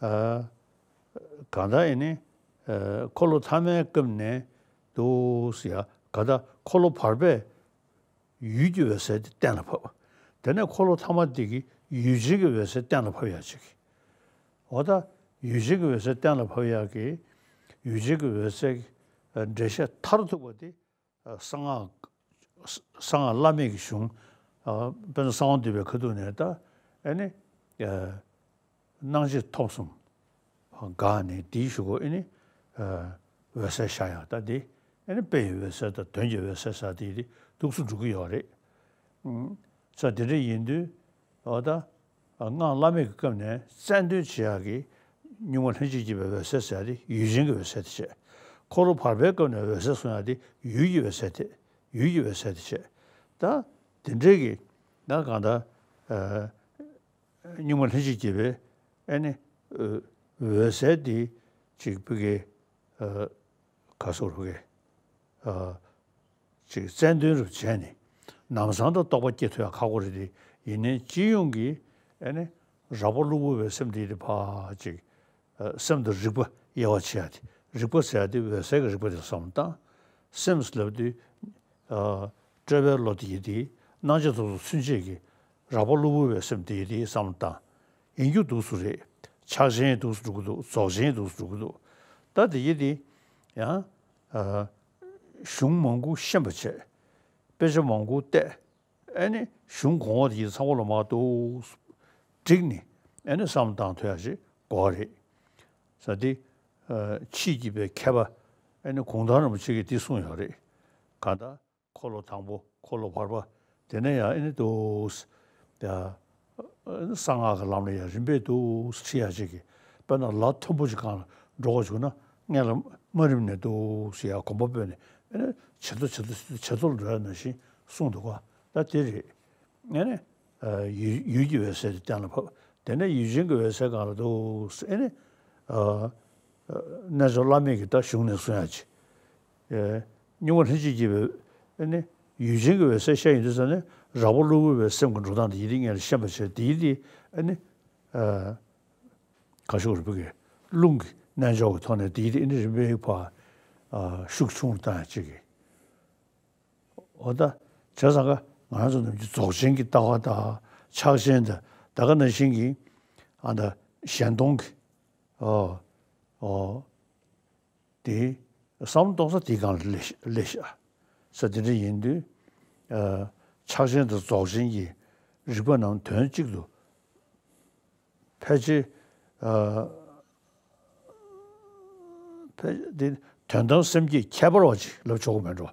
ཨ་གང་ལྟར་ཨེ་ནི་ཨ་འཁོར་ལོ་ཐ་མའི་སྐབས་ནས་འདུག་ཟེར་ཡ་གང་ལྟར་འཁོར་ལོ་བར་པས་ཡུལ་གྱི་འོད་གསལ་དེ་གཏན་ལ་ཕབ། དེ་ནས་འཁོར་ལོ་ཐ་མ་དེ་གིས་ཡུལ་ཅན་གྱི་འོད་གསལ་གཏན་ལ་ཕབ་ཡག་ཅིག་འོ་ད་ཡུལ་ཅན་གྱི་འོད་གསལ་གཏན་ལ་ཕབ་ཡག་གི་ཡུལ་ཅན་གྱི་འོད་གསལ་གྱི་འགྲེལ་བཤད་མཐར་ཐུག་པ་དེ་གསང་སྔགས་གསང་སྔགས་བླ་མེད་ཀྱི་གཞུང་དཔེར་ན་གསང་བ་འདུས་པའི་ཁ་ཐུག་ནས་ད་ཨེ་ནི། སྣང་མཆེད་ཐོབ་གསུམ་འགགས་ནས་དེའི་གཞུག་གུ་ཨེ་ནི་འོད་གསལ་ཤར་ཡང་ད་དེ་ཨེ་ནི་དཔེ་ཡི་འོད་གསལ་དང་དོན་གྱི་འོད་གསལ་ཟེར་དེ་དེ་འདུག་སེ་འགྲོ་གི་ཡོད་རེད། ས་དེ་འདྲ་ཡིན་དུས་འོ་ད་སྔགས་བླ་མེད་ཀྱི་སྐབས་ནས་རྩལ་འདོན་བྱེད་ཡག་གི་གཉུག་མ་ལྷན་ཅིག་སྐྱེས་པའི་འོད་གསལ་ཟེར་ཡག་དེ་ཡུལ་ཅན་གྱི་འོད་གསལ་དེ་བྱས། འཁོར་ལོ་བར་པའི་སྐབས་ནས་འོད་གསལ་གསུང་ཡག་དེ་ཡུལ་གྱི་འོད་གསལ་དེ་ཡུལ་གྱི་འོད་གསལ་དེ་བྱས། ད་དེ་འདྲའི་གི་ད་གང་ལྟར། གཉུག་མ་ལྷན་ཅིག་སྐྱེས་པའི་ཨེ་ནི་འོད་གསལ་འདི་ཅིག་བུ་གའི་ག་སོགས་རུ་གའི་ཅིག་རྩལ་འདོན་རུ་བྱས་ནས་ནམ་སང་ད་རྟོགས་པ་སྐྱེ་ཐུབ་ཡག་ཁག་པོ་རེད་དེ། ཡིན་ནའི་སྤྱི་ཡོངས་ཀྱི་ཨེ་ནི་རགས་པ་གློ་བུར་བའི་སེམས་འདི་དེ་ཕར་ཅིག་སེམས་དང་རིག་པ་དབྱེ་བ་ཕྱེ་ཡག་དེ། རིག་པ་ཟེར་ཡག་དེ་འོད་གསལ་གྱི་རིག་པ་དེ་བསམ་བློ་བཏང་། སེམས་ལབ་དུས་སྤྲོས་པའི་བློ་དེ་ཡིན་དེ། སྣང་མཆེད་ཐོབ་གསུམ་ཚུན་ཆད་ཀྱི་རགས་པ་གློ་བུར་བའི་སེམས་དེ་ཡིན་དེ་བསམ་བློ་བཏང་། ཡིན་རྒྱུ་འདུག་སུ་རེད། ཆགས་ཞེན་འདུག་སུ་འགྲོ་གི་འདུག་རྫོགས་ཆེན་འདུག་སུ་འགྲོ་གི་འདུག་ད་དེ་ཡིན་དེ་ཡང་གཞུང་མང་པོ་ཤེས་པ་བྱས། དཔེ་ཆ་མང་པོ་བལྟས། ཨེ་ནི་གཞུང་གོང་འོག་དེ་ཚང་མ་ལ་མར་འདུག་བསྒྲིགས་ནས་ཨེ་ནི་བསམ་བློ་བཏང་ཐུབ་ཡག་ཅིག་དགོས་རེད། ས་དེ་ཕྱིས་ཀྱི་པའི་མཁས་པ་ཨེ་ནི་གུང་ཐང་རིན་པོ་ཆེ་གིས་འདི་གསུངས་ཡོད་རེད། གང་ལྟར་འཁོར་ལོ་དང་པོ་འཁོར་ལོ་བར་པ་དེ་ནས་ཡང་ཨེ་ནི་འདུག་ཡ། གསང་སྔགས་ཀྱི་ལམ་ལ་ཡང་རིམ་པས་འདུག་ཁྲིད་ཡག་ཅིག་གི་དཔེར་ན་ལ་མཐོན་པོ་ཅིག་སྒང་ལ་འགྲོ་དགོས་བྱུང་ན་སྔོན་ལ་མ་རིམ་ནས་འདུག་ཟེར་ཡག་གོམ་པ་སྤོས་ནས་ཨེ་ནི་ཇེ་མཐོ་ཇེ་མཐོ་ཇེ་མཐོ་ཇེ་མཐོ་ལ་འགྲོ་ཡག་ནང་བཞིན་གསུངས་འདུག་ག་ད་དེ་རེད། ཨེ་ནི་ཡུལ་ཡུལ་གྱི་འོད་གསལ་དེ་གཏན་ལ་ཕབ། དེ་ནས་ཡུལ་ཅན་གྱི་འོད་གསལ་སྒང་ལ་འདུག་ཟེར་ཨེ་ནི་རྣལ་འབྱོར་བླ་མེད་ཀྱི་ད་གཞུང་ནས་གསུང་ཡག་ཅིག་གཉུག་མ་ལྷན་ཅིག་སྐྱེས་པའི་ཨེ་ནི་ཡུལ་ཅན་གྱི་འོད་གསལ་ཤར་ཡོང་དུས་ཙ་ནས་རགས་པ་གློ་བུར་བའི་སེམས་ཀྱི་འགྲོ་སྟངས་དེ་ཡིད་ལ་ངེས་ལ་ཤེས་པ་བྱས། དེ་ཡིད་དེ་ཨེ་ནི་ག་ཤོག་རུ་བུ་གའི་རླུང་གི་རྣལ་འབྱོར་གྱི་ཐོག་ནས་དེ་ཡིད་དེ་ཨེ་ནི་རིམ་པས་ཕར་ཤུགས་ཆུང་རུ་བཏང་ཡག་ཅིག་གི་འོ་ད་བྱས་ཙང་ཀ་ང་རང་ཚོ་ནམ་རྒྱུན་རྫོགས་ཆེན་གྱི་ལྟ་བ་དང་ཕྱག་ཆེན་དང་ད་ག་ནང་བཞིན་གྱི་ཨ་ད་གཞན་སྟོང་གི་ཨོ་ཨོ་དེ་བསམ་བློ་གཏོང་ས་དེའི་སྒང་ལ་སླེབས་སླེབས་ཤག་ས་དེ་འདྲ་ཡིན་དུས་ཨ་ཕྱག་ཆེན་དང་རྫོགས་ཆེན་གྱི་རིགས་པ་རྣམས་དོན་གཅིག་ཏུ་ཕལ་ཆེར་ཨ་ཕལ་དེ་དོན་དམ་སེམས་བསྐྱེད་ཁྱད་པར་བ་ཅིག་ལབ་ཆོག་གི་མེད་འགྲོ།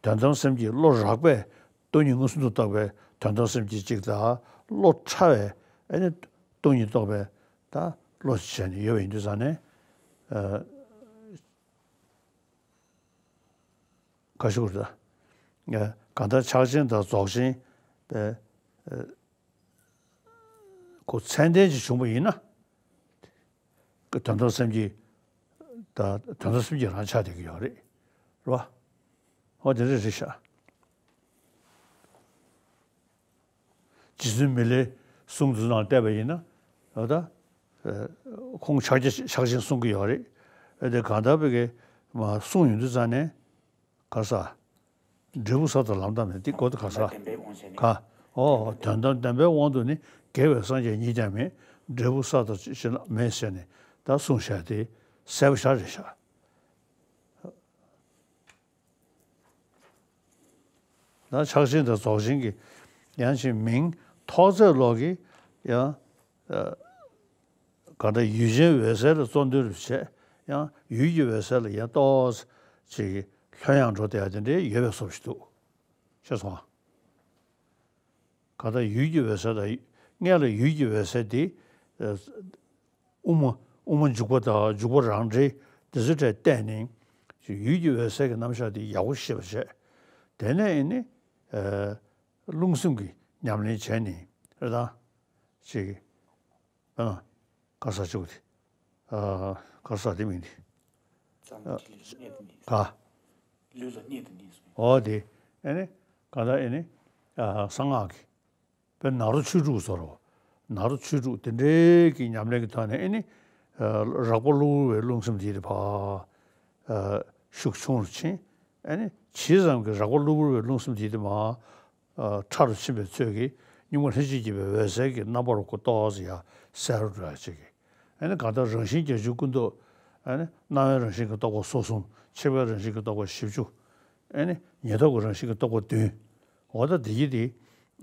དོན་དམ་སེམས་བསྐྱེད་བློ་རགས་པས་སྟོང་ཉིད་མངོན་སུམ་དུ་རྟོགས་པའི་དོན་དམ་སེམས་བསྐྱེད་གཅིག་དང་། བློ་ཕྲ་བས་ཨེ་ནི་སྟོང་ཉིད་རྟོགས་པའི་ད་བློ་ཞིག་བྱས་ནས་ཡོད་པ་ཡིན་དུས་ཙང་ནས་ཨ་ག་ཤོག་རེད་ད། གང་ལྟར་ཕྱག་ཆེན་དང་རྫོགས་ཆེན་པའི་ཨ་ཁོ་མཚན་ལྡན་ཅིག་བྱུང་བ་ཡིན་ན། དོན་དམ་སེམས་བསྐྱེད་ད་དོན་དམ་སེམས་བསྐྱེད་རང་ཆགས་བསྡད་ཀྱི་ཡོད་རེད། རེད་བ། ཧོ་དེ་འདྲ་རེད་ཤག་རྗེ་བཙུན་མི་ལའི་གསུང་དེ་ཚོ་ནང་བལྟས་པ་ཡིན་ན་ད་ལྟ་ཁོང་ཕྱག་རྒྱ་ཕྱག་ཆེན་གསུང་གི་ཡོད་རེད། ཨེ་དེ་གང་ལྟར་བའི་གི་མ་གསུང་ཡོང་དུས་ཙང་ནས། ག་ས། འབྲས་བུ་ས་དང་ལམ་དང་མེད་དེ་གོ་ད་ག་ས། ག་ཨོ་དོན་དམ་བདེན་པའི་དབང་དུ་ནི་དགེ་བའི་སངས་རྒྱས་ཉིད་ཀྱང་མེད། འབྲས་བུ་ས་དང་ཅི་ཞེ་ན་མེད་ཟེར་ནས་ད་གསུངས་བཞག་དེ་གསལ་པོ་ཞེ་དྲག་རེད་ཤག་ད་ཕྱག་ཆེན་དང་རྫོགས་ཆེན་གྱི་ཡང་ཅིག་མིང་ཐོགས་ཚད་ལོག་གི་ཡང་། གང་ལྟར་ཡུལ་ཅན་འོད་གསལ་ལ་གཙོ་འདོན་རུ་བྱས། ཡང་ཡུལ་གྱི་འོད་གསལ་ལ་ཡང་ཏོག་ཙམ་ཅིག་ལྷོད་ཡངས་འགྲོ་བསྡད་ཡ་དེ་འདྲའི་ཡོད་པའི་བཟོ་ཞིག་འདུག་ཤེས་སོང་ང་། གང་ལྟར་ཡུལ་གྱི་འོད་གསལ་དང་། སྔོན་ལ་ཡུལ་གྱི་འོད་གསལ་དེ་དབུ་མ་དབུ་མ་འཇུག་པ་དང་འཇུག་པ་རང་འགྲེལ་དེ་ཚོ་གྲས་བལྟས་ནས་ཡུལ་གྱི་འོད་གསལ་གྱི་རྣམ་གཞག་དེ་ཡག་པོ་ཤེས་པ་བྱས། དེ་ནས་ཨེ་ནི་རླུང་སེམས་ཀྱི་ཉམས་ལེན་བྱས་ནས་རེད་ད། ཅིག་ཨ། ག་ས་ཅིག་དེ། ཨ། ག་ས་དེ་མིན་དེ། ཨ། ག་ལུས་ལ་གནས་དང་གནས་སོ། འོ་དེ། ཨེ་ནི། གང་ལྟར་ཨེ་ནི། ཨ། གསང་སྔགས་ཀྱི། དཔེར་ན་རོ་ཆོས་དྲུག་ཟེར་རོ། ན་རོ་ཆོས་དྲུག་དེ་འདྲའི་གི་ཉམས་ལེན་གྱི་ཐོག་ནས་ཨེ་ནི། ཨ། རགས་པ་གློ་བུར་བའི་རླུང་སེམས་དེ་དེ་ཕར། ཨ། ཤུགས་ཆུང་རུ་ཕྱིན། ཨེ་ནི་ཇི་ཙམ་གྱི་རགས་པ་གློ་བུར་བའི་རླུང་སེམས་དེ་དེ་མར། ཨ། ཕྲ་རུ་ཕྱིན་པའི་ཚོད་ཀྱིས་སྙིགས་མ་ལྷན་ཅིག་སྐྱེས་པའི་འོད་གསལ་གྱི་རྣམ་པ་རུ་ཏོག་ཙམ་ཡར་གསལ་རུ་འགྲོ་ཡ་ཅིག་གི། ཨེ་ནི་གང་ལྟར་རང་བཞིན་བརྒྱད་ཅུའི་ཀུན་རྟོག་ཨེ་ནི་སྣང་བའི་རང་བཞིན་གྱི་རྟོག་པ་སོ་གསུམ། ཆགས་པའི་རང་བཞིན་གྱི་རྟོག་པ་བཞི་བཅུ། ཨེ་ནི་ཉེར་ཐོབ་ཀྱི་རང་བཞིན་གྱི་རྟོག་པ་བདུན། འོ་ད་དེ་གི་དེ།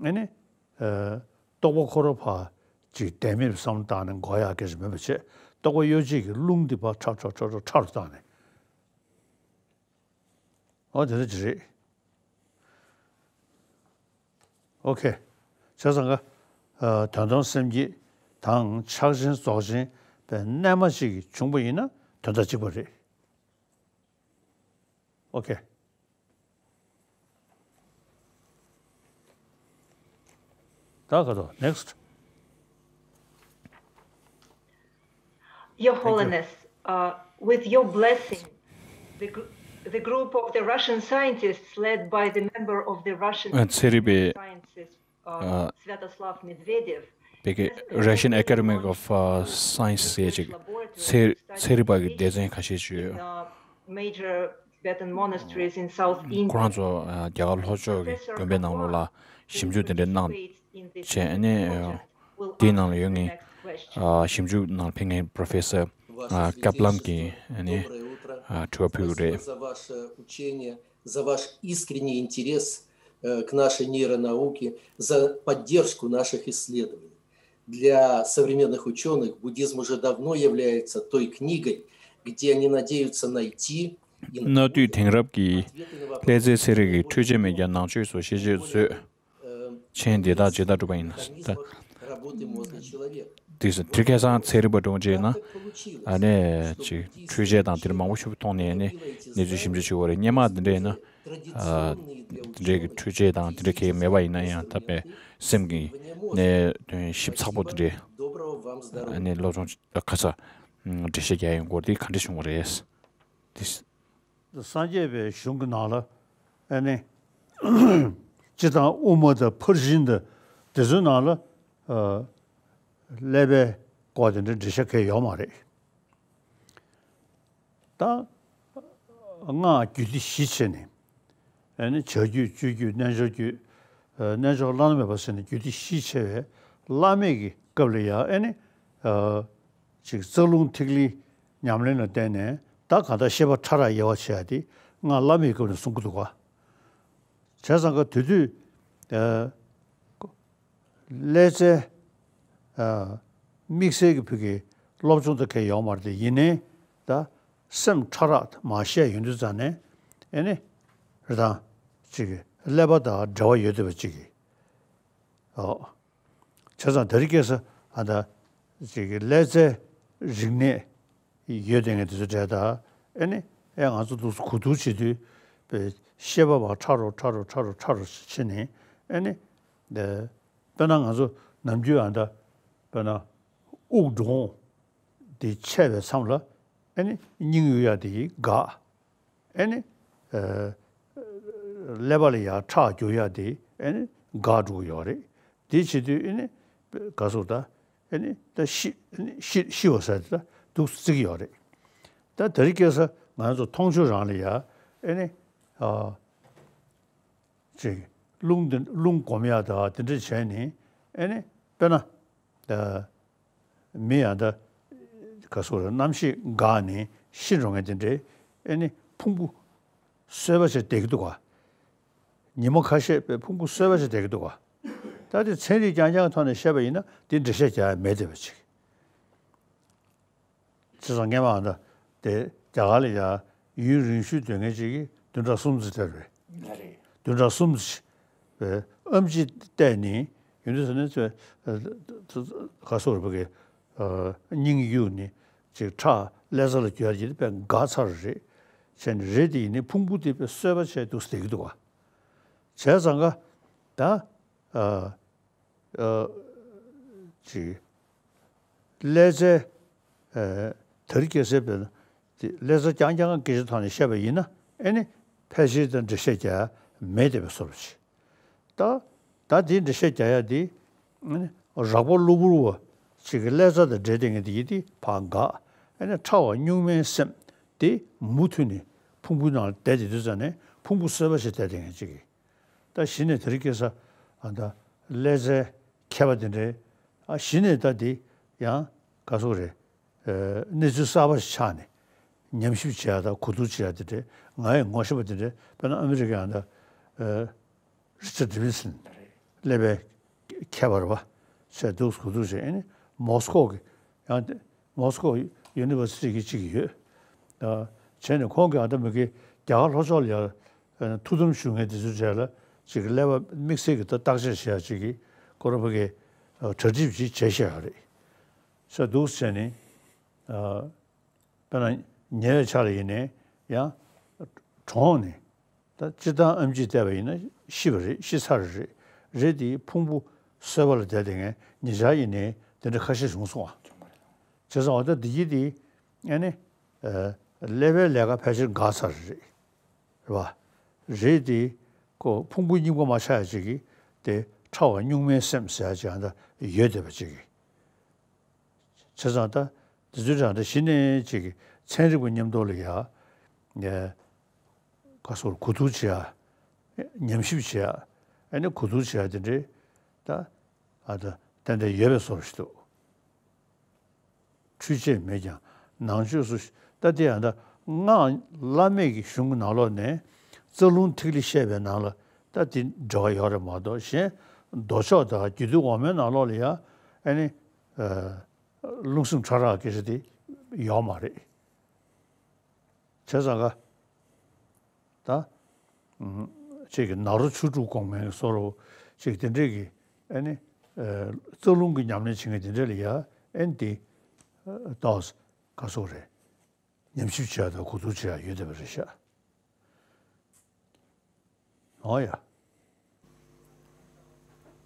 ཨེ་ནི། ཨ། རྟོག་པ་ཁོ་རང་ཕར་ཅིག་བདེན་མེད་བསམ་བློ་བཏང་ནས་འགོག་ཡག་སྐད་ཆ་མིན་པ་བྱས། རྟོག་པ་གཡོ་བྱེད་ཀྱི་རླུང་འདི་ཕར་ཕྲ་ཕྲ་ཕྲ་ཕྲ་ཕྲ་རུ་བཏང་ནས། འོ་དེ་འདྲ་ཅིག་རེད། ཨོ་ཁེ། བྱས་ཙང་ཀ། ཨ། དོན་དམ་སེམས་བསྐྱེད་དང་ཕྱག་ཆེན་རྫོགས་ཆེན་པའི་རྣལ་མ་གཅིག་བྱུང་པ་ཡིན་ན་དོན་དག་གཅིག་པ་རེད། ཨོ་ཁེ། ད་ག་དོ། Next. Your Thank you. Holiness, uh, with your blessing, the, gr- the group of the Russian scientists led by the member of the Russian ཨ། ཚན་རིག་པའི། Sciences, uh, ཨ། Svyatoslav Medvedev པའི་གི་Russian Academy of, uh, Science ཟེར་ཅིག་ཚན་ཚན་རིག་པ་གི་སྡེ་ཚན་ཁ་ཤས་ཅིག་ཡོད། In, uh, major Tibetan monasteries in South India. ཁོ་རང་ཚོ། ཨ། རྒྱ་གར་ལྷོ་ཕྱོགས་ཀྱི་དགོན་པའི་ནང་ལོགས་ལ་ཞིབ་འཇུག་དེ་འདྲ་གནང་བྱས་ནས། ཨ། དེའི་ནང་ལ་ཡོད་ངེས། ཨ། ཞིབ་འཇུག་ནང་ལ་ཕེབས་མཁན་Professor, ཨ། Kaplan གྱིས་ཨ་ནི། ཨ། དྲི་བ་ཕུལ་གྱི་རེད། За ваше искренний интерес, э, к нашей нейронауке, за поддержку наших исследований. Для современных учёных буддизм уже давно является той книгой, где они надеются найти и научить. གནའ་དུས་དེང་རབས་ཀྱི་ཀླད་རྩའི་ཚན་རིག་གི་འཕྲུལ་ཆས་མེད་ཀྱང་ནང་ཆོས་སུ་ཤེས་བྱའི་མཛོད་ཆེན་དེ་དག་ཇི་ལྟར་གྲུབ་པ་ཡིན་ན། ད་དེ་དེ་ཁ་སང་ཚན་རིག་པ་འགྲོ་རྗེས་ན། ཨ་ནི་ཅིག་འཕྲུལ་ཆས་དང་དེ་མང་པོ་ཞིག་མཐོང་ནས་ནི་གནས་ཚུལ་ཞིབ་འཇུག་བྱེད་དགོས་རེད། སྔོན་མ་དེ་འདྲ་ཡིན་ན། ཨ། དེ་འདྲའི་གི་འཕྲུལ་ཆས་དང་དེ་འདྲ་གང་ཡང་མེད་པ་ཡིན་ན་ཡང་། ད་དཔེ་སེམས་ཀྱི་གནད་དོན་ཞིབ་ཚགས་པོ་དེ་འདྲའི་ཨ་ནི་སློབ་སྦྱོང་ཁ་ཚ་འགྲེལ་བཤད་རྒྱག་ཡོང་དགོས་དེ་ག་འདྲ་བྱུང་བ་རེད། དེ། སངས་རྒྱས་པའི་གཞུང་གི་ནང་ལ་ཨ་ནི་སྤྱིར་བཏང་དབུ་མ་དང་ཕར་ཕྱིན་དང་དེ་ཚོའི་ནང་ལ། ཨ། ཀླད་པའི་སྐོར་དེ་འདྲའི་འགྲེལ་བཤད་གང་ཡང་ཡོད་མ་རེད། ད་སྔགས་རྒྱུད་སྡེ་བཞི་བྱས་ནས། ཨ་ནི་བྱ་རྒྱུད་སྤྱོད་རྒྱུད་རྣལ་འབྱོར་རྒྱུད། ཨ། རྣལ་འབྱོར་བླ་ན་མེད་པ་ཟེར་ནས་རྒྱུད་སྡེ་བཞི་བྱས་པའི་བླ་མེད་ཀྱི་སྐབས་ལ་ཡང་ཨ་ནི། ཨ། ཅིག་རྩ་རླུང་ཐིག་ལེའི་ཉམས་ལེན་ལ་བརྟེན་ནས་ད་གང་ལྟར་ཤེས་པ་ཕྲ་རགས་ཡལ་བར་བྱེད་ཡ་དེ་སྔགས་བླ་མེད་ཀྱི་སྐབས་ནས་གསུང་གི་འདུག་ག། བྱས་ཙང་ཀ་དེ་དུས། ཨ། ཀླད་རྩའི། ཨ། དམིགས་བསལ་གྱི་བོད་ཀྱི་སློབ་སྦྱོང་དང་གང་ཡང་ཡོད་མ་རེད་དེ། ཡིན་ནའི་ད་སེམས་ཕྲ་རགས་མར་བཤད་ཡོང་དུས་ཙང་ནས་ཨེ་ནི་རེད་དང་། ཅིག་ཀླད་པ་དང་འབྲེལ་བ་ཡོད་བསྡད་པ་ཅིག་གི། ཨོ། བྱས་ཙང་དེ་རིང་ཁ་སང་ཨ་ད་ཅིག་ཀླད་རྩའི་རིག་གནས་ཡོད་བསྡད་མཁན་དེ་ཚོ་འདྲ་ད། ཨེ་ནི་ཨེ་ང་ཚོ་འདུག་སེ་གོ་བསྡུར་བྱེད་དུས་པའི་ཤེས་པ་བ་ཕྲ་རུ་ཕྲ་རུ་ཕྲ་རུ་ཕྲ་རུ་ཕྱིན་ནས། ཨེ་ནི་དཔེར་ན་ང་ཚོ་ནམ་རྒྱུན་ཨ་ད་དཔེར་ན་དབུགས་འགྲོ་འོང་དེ་ཆད་པའི་མཚམས་ལ་ཨེ་ནི་སྙིང་གཡུག་ཡ་དེ་འགག། ཨེ་ནི། ཨ། ཀླད་པ་ལ་ཡར་ཁྲག་རྒྱུག་ཡ་དེ་ཨེ་ནི་འགག་འགྲོ་གི་ཡོད་རེད། དེ་བྱེད་དུས་ཨེ་ནི། ག་སོགས་ད། ཨེ་ནི་ད་ཤི་ཨེ་ནི་ཤི་ཤི་བ་ཟེར་དེ་ད་འདུག་སེ་བརྩི་གི་ཡོད་རེད། ད་དེ་རིང་ཁ་སང་ང་ཚོ་མཐོང་ཆོས་རང་ལ་ཡ་ཨེ་ནི། ཨ། ཅིག་རླུང་དེ་རླུང་སྒོམ་ཡ་ད་དེ་འདྲ་བྱས་ནས་ཨེ་ནི་དཔེར་ན། ཨ། མི་ཡང་ད་ག་སོགས་རེད། རྣམ་ཤེས་འགག་ནས་ཤི་འགྲོ་མཁན་དེ་འདྲའི་ཨེ་ནི་ཕུང་པོ་གསོད་པ་བྱས་བསྡད་ཀྱི་འདུག་ག། ཉི་མ་ཁ་ཤས་པའི་ཕུང་པོ་གསོད་པ་བྱས་བསྡད་ཀྱི་འདུག་ག། ད་དེ་ཚན་རིག་རྐྱང་རྐྱང་གི་ཐོག་ནས་བཤད་པ་ཡིན་ན་དེ་འགྲེལ་བཤད་རྒྱག་ཡ་མེད་བསྡད་པ་ཅིག། བྱས་ཙང་སྔོན་མ་ད་དེ་རྒྱ་གར་ལ་ཡ་ཡུན་རིང་ཤོས་སྡོད་མཁན་ཅིག་གིས་བདུན་ཕྲག་གསུམ་ཙམ་སླེབས་རེད། ལགས་རེད། བདུན་ཕྲག་གསུམ་ཙམ་ཨམ་ཆི་བལྟས་ནས་ཡོང་དུས་ཙ་ནས་ཚོས། ཨ། ག་སོགས་རེད་པ་གི། ཨ། སྙིང་གཡུག་ནས་ཅིག་ཁྲག་ཀླད་རྩ་ལ་རྒྱུག་ཡ་ཅིག་དཔེ་འགག་ཚར་རེད། བྱས་ནས་རེད་དེ་ཡིན་ནའི་ཕུང་པོ་དེ་དཔེ་གསོད་པ་བྱས་འདུག་སེ་བསྡད་ཀྱི་འདུག་ག། བྱས་ཙང་ཀ་ད། ཨ། ཨ། ཅིག་ཀླད་རྩའི། ཨ། དེ་རིང་ཁ་སང་དཔེར་ན་དེ་ཀླད་རྩ་རྐྱང་རྐྱང་སྐད་ཆ་ཐོག་ནས་བཤད་པ་ཡིན་ན་ཨེ་ནི་ ཕལ་ཆེར་དང་འགྲེལ་བཤད་རྒྱག་ཡ་མེད་བསྡད་པའི་བཟོ་འདྲ་ཅིག་ད་ད་དེའི་འགྲེལ་བཤད་རྒྱག་ཡ་དེ་རགས་པ་གློ་བུར་བ་ཅིག་གི་ཀླད་རྩ་དང་འབྲེལ་བསྡད་མཁན་དེ་ཡིན་དེ་ཕར་འགག་ཨ་ནི་ཕྲ་བ་གཉུག་མའི་སེམས་དེ་མུ་མཐུད་ནས་ཕུང་པོའི་ནང་ལ་བསྡད་དེ་དུས་ཙམ་ནས་ཕུང་པོ་གསོད་པ་ཞིག་བསྡད་དེ་ངེས་ཅིག་གིས། ད་གཞི་ནས་དེ་རིང་ཁ་སང་ཨ་ད་ཀླད་རྩའི་མཁས་པ་དེ་འདྲའི་ཨ་གཞི་ནས་ད་དེ་ཡང་ག་སོག་རེད། གནས་ཚུལ་གསར་པ་ཞིག་ཆགས་ནས་ཉམས་ཞིབ་བྱེད་ཡ་དང་གོ་བསྡུར་བྱེད་ཡ་དེ་འདྲའི་ང་ཡི་ངོ་ཤེས་པ་དེ་འདྲའི་དཔེར་ན་ཨ་མི་རི་ཀའི་ཨ་ད། རི་ཆར་ཌི་ཝི་སན་སླེབས་པའི་མཁས་པ་རེད་པ། བྱས་འདུག་གོ་བསྡུར་བྱས་ཨ་ནི་མོ་སི་ཁོ་གི་ཡང་དེ་མོ་སི་ཁོ་ཡུ་ནི་ཝར་སི་ཊི་གི་གཅིག་ཡོད། ཨ་བྱས་ནས་ཁོང་གིས་ཨ་ད་མི་གི་རྒྱ་གར་ལྷོ་ཕྱོགས་ལ་ཡར་ཐུགས་དམ་ཞུ་མཁན་དེ་ཚོའི་གྲས་ལ་ཅིག་ཀླད་པ་དམིགས་བསལ་གྱི་ད་བརྟག་དཔྱད་བྱེད་ཡ་ཅིག་གི་ཁོ་རང་ཕ་གི་གྲ་སྒྲིག་ཅིག་བྱས་བཞག་ཡོད་རེད། བྱས་འདུག་བྱས་ནས་ཨ། དཔེར་ན་ཉེ་བའི་ཆར་ལ་ཡིན་ནའི་ཡང་གྲོངས་ནས་ད་སྤྱིར་བཏང་ཨེམ་ཆི་བལྟས་པ་ཡིན་ན་ཤི་བ་རེད། ཤི་ཚར་རེད། རེད་དེ་ཕུང་པོ་གསོད་པ་ལ་བསྡད་དེ་ངས་ཉེ་ཆར་ཡིན་ནའི་དེ་འདྲ་ཁ་ཤས་བྱུང་སོང་བ། བྱས་ཙང་འོ་ད་འདི་ཡིན་དེ་ཨ་ནི་ཀླད་པའི་ལས་ཀ་ཕལ་ཆེར་འགག་ཚར་རེད། རེད་བ། རེད་དེ་ཁོ་ཕུང་པོ་རྙིང་པ་མ་ཆགས་ཡ་ཅིག་གིས་དེ་ཕྲ་བ་གཉུག་མའི་སེམས་ཟེར་ཡ་ཅིག་ཨ་ད་ཡོད་བསྡད་པ་ཅིག་གིས། བྱས་ཙང་ད་དེ་ཚོའི་གྲས་འདྲ་གཞི་ནས་ཅིག་གི་ཚན་རིག་པ་མཉམ་དུ་ལ་ཡ་ངས་ག་སོགས་གོ་བསྡུར་བྱེད་ཡ། ཉམས་ཞིབ་བྱེད་ཡ། ཨ་ནི་གོ་བསྡུར་བྱེད་ཡ་དེ་འདྲའི་ད་ཨ་ད་ཏན་ཏན་ཡོད་པའི་བཟོ་འདྲ་ཞིག་འདུག་འཕྲུལ་ཆས་མེད་ཀྱང་ནང་ཆོས་སུ་ད་དེ་ཡང་ད་སྔགས་བླ་མེད་ཀྱི་གཞུང་གི་ནང་ལོགས་ནས་རྩ་རླུང་ཐིག་ལེ་བཤད་པའི་ནང་ལ་ད་དེ་འབྲེལ་བ་ཡོད་རེད་མ་གཏོགས་གཞན་མདོ་ཕྱོགས་དང་རྒྱུད་སྟོད་འོག་མའི་ནང་ལོགས་ལ་ཡ་ཨ་ནི། རླུང་སེམས་ཕྲ་རགས་སྐད་ཆ་དེ་ཡོད་མ་རེད། བྱས་ཙང་ག་ད་ཅིག་གི་ནཱ་རོ་ཆོས་དྲུག་གོང་མའི་བཟོ་འདྲ་ཅིག་དེ་འདྲས་ཀྱི་ཨ་ནི་རྩ་རླུང་གི་ཉམས་ལེན་བྱེད་མཁན་དེ་འདྲས་ལ་ཡ་ཨ་ནི་དེ་ཏོག་ཙམ་ག་སོགས་རེད། ཉམས་ཞིབ་བྱེད་ཡ་དང་གོ་བསྡུར་བྱེད་ཡ་ཡོད་བསྡད་པ་རེད་ཤག་འོ་ཡ།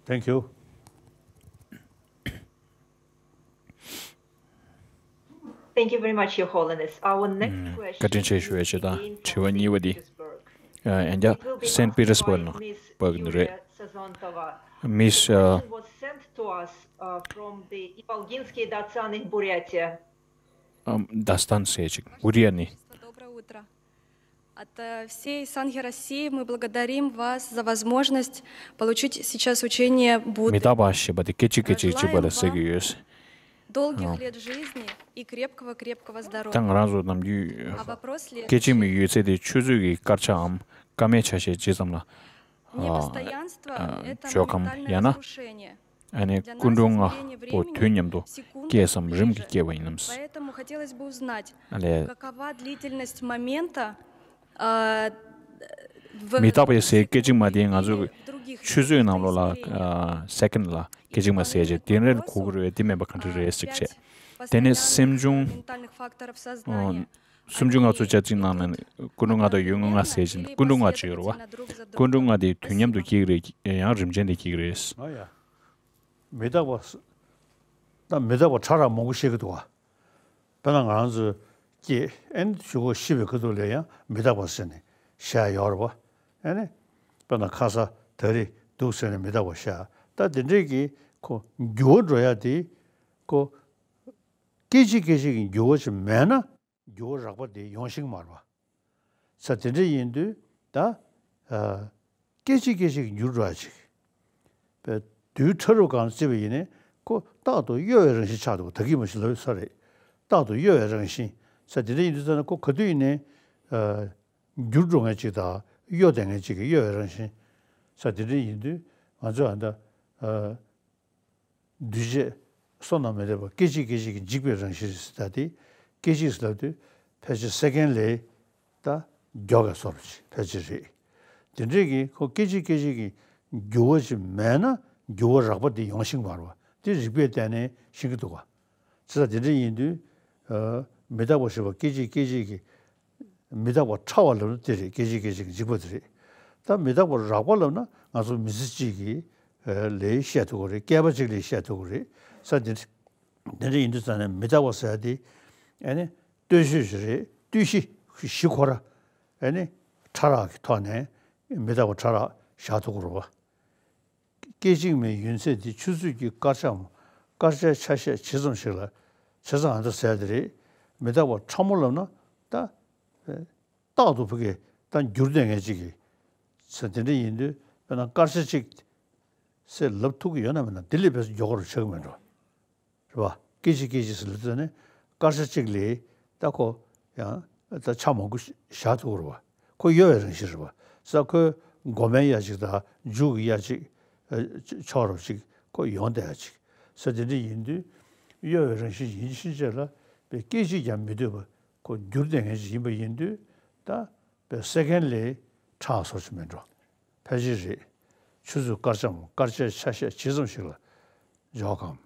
Thank you. Thank you very much, Your Holiness. Our next ཨུམ། བཀའ་དྲིན་ཆེ་ཞུ་ཡ་བྱེད་དང་དྲི་བ་གཉིས་པ་འདི། ཨ་ཡང་བསྐྱར་སེན་པི་ཏེར་སྦུག་ནས་འབུལ་གྱི་འདུག་རེད། མིས་ཨ། Question was sent to us uh, from the Ivalginskiy Datsan in Buryatia. ཨམ། Датсан ཟེར་ཅིག་བུ་རི་ཡ་ནས། Доброе утро. От э, всей Сангхи России мы благодарим вас за возможность получить сейчас учение Будды. མི་རྟག་པ་ཞེས་པ་དེ་སྐད་ཅིག་སྐད་ཅིག་གཅིག་པ་ལ་ཟེར་གྱི་ཡོད། Долгих лет жизни и крепкого-крепкого здоровья. ད་ང་རང་ཚོ་ནམ་རྒྱུན་སྐད་ཅིག་མའི་ཡོད་ཚད་དེ་ཆུ་ཚོད་ཀྱི་སྐར་ཆའམ་སྐར་མའི་ཆ་ཤས་ཇི་ཙམ་ལ་ཨ་ཨ་འཇོག་གམ་ཡང་ན། ཨ་ནི་སྐུ་མགྲོན་ལྔ་པོ་དུས་མཉམ་དུ་སྐྱེས་སམ་རིམ་གྱིས་སྐྱེས་པ་ཡིན་ནམ། Поэтому хотелось бы узнать, ཨ་ལས། Какова длительность момента, а, в- མི་རྟག་པའི་ཟེར་སྐད་ཅིག་མ་དེ་ང་ཚོས་ཆུ་ཚོད་ནང་ལོགས་ལ་ཨ་སེ་ཀེན་ལ་སྐད་ཅིག་མ་ཟེར་བྱས་དེ་འདྲ་གོ་གི་རེད་དེ་མེད་པ་ག་འདྲ་རེད་ཟེར་བྱས། དེ་ནས་སེམས་བྱུང་ཨ་སུམ་ཅུ་ལྔ་བཅུ་ཞེ་གཅིག་ནང་ནས་སྐུ་མགྲོན་ལྔ་དང་ཡུལ་དངོས་ལྔ་ཟེར་བྱས་སྐུ་མགྲོན་ལྔ་ཅིག་ཡོད་རེད་བ། སྐུ་མགྲོན་ལྔ་དེ་དུས་མཉམ་དུ་སྐྱེ་གི་རེད་ཡང་རིམ་ཅན་དུ་སྐྱེ་གི་རེད། ཨ་ཡ། མི་རྟག་པ། ད་མི་རྟག་པ་ཕྲ་རགས་མང་པོ་བཤད་ཀྱི་འདུག་བ། དཔེར་ན་ང་རང་ཚོ་སྐྱེས་ཨེ་ནི་གཞུག་གུ་ཤི་བའི་ཁ་ཐུག་ལ་ཡང་མི་རྟག་པ་ཟེར་ནས་བཤད་ཡོད་རེད་བ། ཨེ་ནི། དཔེར་ན་ཁ་ས་ད་རེས་འདུག་ཟེར་ནས་མི་རྟག་པ་བཤད། ད་དེ་འདྲས་ཀྱི་ཁོ་འགྱུར་བ་འགྲོ་ཡ་དེ་ཁོ་སྐད་ཅིག་སྐད་ཅིག་གི་འགྱུར་བ་ཅིག་མེད་ན་འགྱུར་བ་རགས་པ་དེ་ཡོང་ཤེས་ཀྱི་མ་རེད་བ། ས་དེ་འདྲ་ཡིན་དུས་ད། ཨ། སྐད་ཅིག་སྐད་ཅིག་གིས་འགྱུར་འགྲོ་ཡ་ཅིག་པས་དུས་ཕྲ་རབ་སྒང་བརྩིས་པ་ཡིན་ནའི་ཁོ་རྟག་ཏུ་གཡོ་བའི་རང་བཞིན་ཆགས་འདུག་ད་གིན་མ་ཞིག་ལབ་ས་རེད། རྟག་ཏུ་གཡོ་བའི་རང་བཞིན། ས་དེ་འདྲ་ཡིན་དུས་ཙ་ན་ཁོ་ག་དུས་ཡིན་ནའི། ཨ། འགྱུར་འགྲོ་མཁན་ཅིག་དང་གཡོ་བསྡད་མཁན་ཅིག་གི་གཡོ་བའི་རང་བཞིན། ས་དེ་འདྲ་ཡིན་དུས་ང་ཚོས་ཨ་ད། ཨ། འདུས་བྱས་བསོད་ནམས་མི་ལྡན་པ་སྐད་ཅིག་སྐད་ཅིག་གིས་འཇིག་པའི་རང་བཞིན་རེད་ཟེར། ད་དེ་སྐད་ཅིག་ཟེར་ལབ་དུས་ཕལ་ཆེར་སེ་ཀན་ལས་ད་མགྱོགས་པའི་བཟོ་འདྲ་ཅིག་ཕལ་ཆེར་རེད། དེ་འདྲས་ཀྱི་ཁོ་སྐད་ཅིག་སྐད་ཅིག་གི་འགྱུར་བ་ཅིག་མེད་ན་འགྱུར་བ་རགས་པ་དེ་ཡོང་ཤེས་ཀྱི་མ་རེད་བ། དེ་རིགས་པས་བལྟས་ནས་ཤེས་ཀྱི་འདུག་ག་བྱས་ཙང་དེ་འདྲ་ཡིན་དུས། ཨ། མི་རྟག་པ་ཞེས་པ་སྐད་ཅིག་སྐད་ཅིག་གིས། མི་རྟག་པ་ཕྲ་བ་ལབ་ན་དེ་རེད། སྐད་ཅིག་སྐད་ཅིག་གི་འཇིག་པ་དེ་རེད། ད་མི་རྟག་པ་རགས་པ་ལབ་ན་ང་ཚོ་མི་ཚེ་གཅིག་གི་ཨ་ལས་བཤད་ཐུབ་ཀྱི་རེད། བསྐལ་པ་གཅིག་ལས་བཤད་ཐུབ་ཀྱི་རེད། ས་དེ་འདྲ་དེ་འདྲ་ཡིན་དུས་ཙ་ནས་མི་རྟག་པ་ཟེར་ཡ་དེ་ཨ་ནི་ལྟོས་གཞི་ཞིག་རེད། ལྟོས་གཞི་གཞི་ཁོ་ར་ཨ་ནི་ ཕྲ་རགས་ཀྱི་ཐོག་ནས་མི་རྟག་པ་ཕྲ་རགས་བཞག་ཐུབ་ཀྱི་རེད་པ། སྐད་ཅིག་མའི་ཡུན་ཚད་འདི་ཆུ་ཚོད་ཀྱི་སྐར་ཆའམ་སྐར་ཆའི་ཆ་ཤས་ཇི་ཙམ་ཞིག་ལ་ཇི་ཙམ་ཨ་འདྲ་ཟེར་དེ་རེད། མི་རྟག་པ་ཕྲ་མོ་ལབ་ན་ད་རྟག་ཏུ་ཕ་གི་ད་འགྱུར་བསྡད་མཁན་ཅིག་གི་ཚེ་དེ་འདྲ་ཡིན་དུས་དཔེར་ན་སྐར་ཆ་གཅིག་ཟེར་ལབ་ཐུབ་ཀྱི་ཡོད་ན་མེད་ན་དེ་ལས་བས་མགྱོགས་པོ་ཆགས་ཀྱི་མེད་འགྲོ། རེད་པ། སྐད་ཅིག་སྐད་ཅིག་ཟེར་ལབ་ཙང་ནས་སྐར་ཆ་གཅིག་ལས་ད་ཁོ་ཡང་ད་ཆ་མང་པོ་བཞག་ཐུབ་ཀྱི་རེད་པ། ཁོ་གཡོ་བའི་རང་བཞིན་རེད་པ། ས་ཁོའི་མགོ་མའི་ཡ་གཅིག་དང་མཇུག་གི་ཡ་གཅིག་ཨ་ཕྱོགས་རུ་གཅིག་ཁོ་ཡོང་བསྡད་ཡ་གཅིག་ས་དེ་འདྲ་ཡིན་དུས་གཡོ་བའི་རང་བཞིན་ཡིན་ཕྱིན་ཆད་ལ་པའི་སྐད་ཅིག་ཀྱང་མི་སྡོད་པ་ཁོ་འགྱུར་བསྡད་མཁན་ཞིག་ཡིན་པ་ཡིན་དུས་ད་པའི་སེ་ཀན་ལས་ཕྲ་བ་བཟོ་ཆོག་མེད་འགྲོ། ཕལ་ཆེར་རེད། ཆུ་ཚོད་སྐར་ཆའམ་སྐར་ཆའི་ཆ་ཤས་ཇི་ཙམ་ཞིག་ལ་འཇོག་གམ།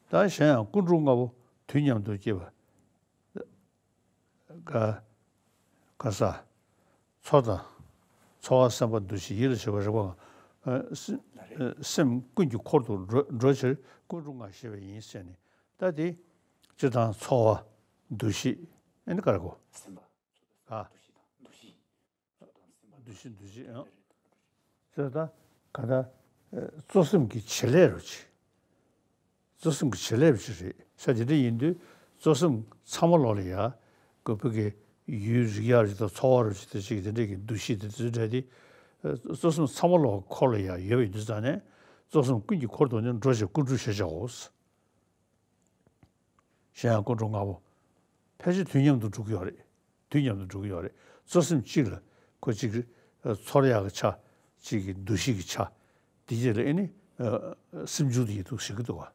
ད་གཞན་ཡང་ཀུན་འབྱུང་ལྔ་པོ་དུས་མཉམ་དུ་སྐྱེས་པ། ག་ག་ས། ཚོར་དང་། ཚོར་བ་སེམས་པ་འདུ་ཤེས་ཡིད་ལ་བྱེད་པ་རེག་པའམ། ཨ་སེམས་ཨ་སེམས་ཀུན་གྱི་འཁོར་དུ་འགྲོ་འགྲོ་ཕྱིར་ཀུན་འབྱུང་ལྔ་ཞེས་པ་ཡིན་ཟེར་ནས་ད་དེ་སྤྱིར་བཏང་ཚོར་བ་འདུ་ཤེས་ཨེ་ནི་ག་རེ་གོ་སེམས་པ། ག་འདུ་ཤེས་དང་འདུ་ཤེས། འདུ་ཤེས་འདུ་ཤེས་ཨང་། ཟེར་ད་ག་ད་གཙོ་སེམས་ཀྱི་བྱེད་ལས་རུ་ཆེ། གཙོ་སེམས་ཀྱི་བྱེད་ལས་རུ་ཆེ་རེད་ས་དེ་འདྲ་ཡིན་དུས་གཙོ་སེམས་ཚང་མ་ལོག་ལ་ཡ་གོ་བོད་ཀྱི་ཡུལ་རིག་ཡག་རིག་དང་ཚོར་བ་རུ་ཆེ་དེ་ཅིག་དེ་འདྲ་གི་འདུ་ཤེས་དེ་དེ་འདྲ་དེ་གཙོ་སེམས་ཚང་མ་ལོག་འཁོར་ལ་ཡ་ཡོད་པ་ཡིན་དུས་ཙང་ནས་གཙོ་སེམས་ཀུན་གྱི་འཁོར་དུ་ནི་འགྲོ་ཕྱིར་ཀུན་འབྱུང་ཞེས་བྱའོ། གཞན་ཡང་ཀུན་འབྱུང་ལྔ་པོ། ཕལ་ཆེར་དུས་མཉམ་དུ་འགྲོ་གི་ཡོད་རེད། དུས་མཉམ་དུ་འགྲོ་གི་ཡོད་རེད། གཙོ་སེམས་གཅིག་ལ་ཁོ་གཅིག་ཚོར་ཡག་གི་ཆ། གཅིག་གི་འདུ་ཤེས་ཀྱི་ཆ། དེ་རྗེས་ལ་ཨེ་ནི་སེམས་བྱུང་དེ་ཡིན་འདུག་ཞིག་གི་འདུག་བ།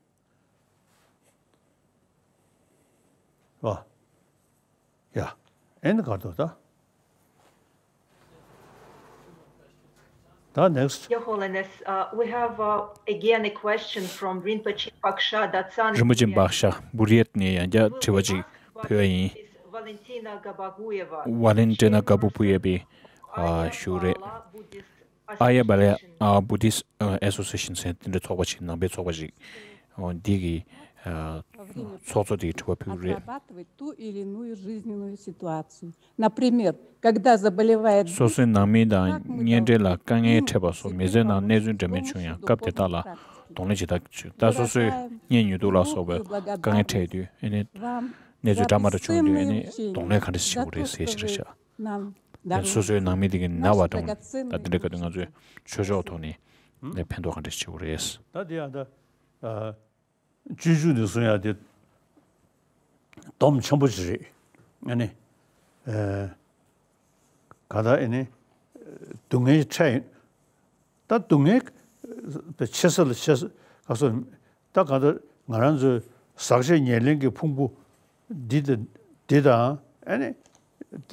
བ། ཡ། ཨེ་ནི་ག་འདུག་ད། ད་next. Your Holiness, uh, we have uh, again a question from Rinpoche Paksha Datsan. རིན་པོ་ཆེ་བག་ཤ་བུ་རི་ཡེད་ནས་ཡང་བསྐྱར་དྲི་བ་ཅིག་ཕུལ་བ་ཡིན། Valentina Gabagueva. Valentina Gabagueva ཞུ་རེད། Aya Bala Buddhist Association ཟེར་དེ་འདྲའི་ཚོགས་པ་ཅིག་ནང་པའི་ཚོགས་པ་ཅིག་འདི་གི་ཚོགས་གཙོ་དེ་གི་དྲི་བ་ཕུལ་རེད། Например, когда заболевает སོ་སོའི་ནང་མི་དང་གཉེན་འབྲེལ་ལ་དཀའ་ངལ་འཕྲད་པ་སོགས་མི་ཚེའི་ནང་གནས་ཚུལ་འདྲ་མིན་བྱུང་ཡང་སྐབས་དེ་དག་ལ་གདོང་ལེན་ཇི་ལྟར་བྱེད། ད་སོ་སོའི་གཉེན་ཉེ་དུ་ལ་སོགས་པའི་དཀའ་ངལ་འཕྲད་དུས་ཨེ་ནི་གནས་ཚུལ་འདྲ་མི་འདྲ་བྱུང་དུས་ཨེ་ནི་གདོང་ལེན་ག་འདྲ་བྱེད་དགོས་རེད་ཟེར་ཞིག་རེད་ཤག་ཨེ་ནི་སོ་སོའི་ནང་མི་དེ་གི་ན་བ་འདྲ་མི་ད་དེ་འདྲ་ག་དུས་ང་ཚོས་ཆོས་ཕྱོགས་ཐོག་ནས་ཕན་ཐོགས་ག་འདྲ་བྱེད་དགོས་རེད། ད་དེ་ཡང་ད། སྤྱོད་འཇུག་ནས་གསུང་ཡག་དེ་སྡོམ་ཆེན་པོ་ཞིག་རེད། ཨ་ནི། ཨེ། ག་ད་ཨེ་ནི། སྡུག་བསྔལ་འཕྲད་ཡོད། ད་སྡུག་བསྔལ་ཆེ་ས་ལ་ཆེ་ས་ག་སོ། ད་ག་ད་ང་རང་ཚོའི་ཟག་བཅས་ཉེར་ལེན་གྱི་ཕུང་པོ་འདི་དང་འདི་དང་ཨ་ནི།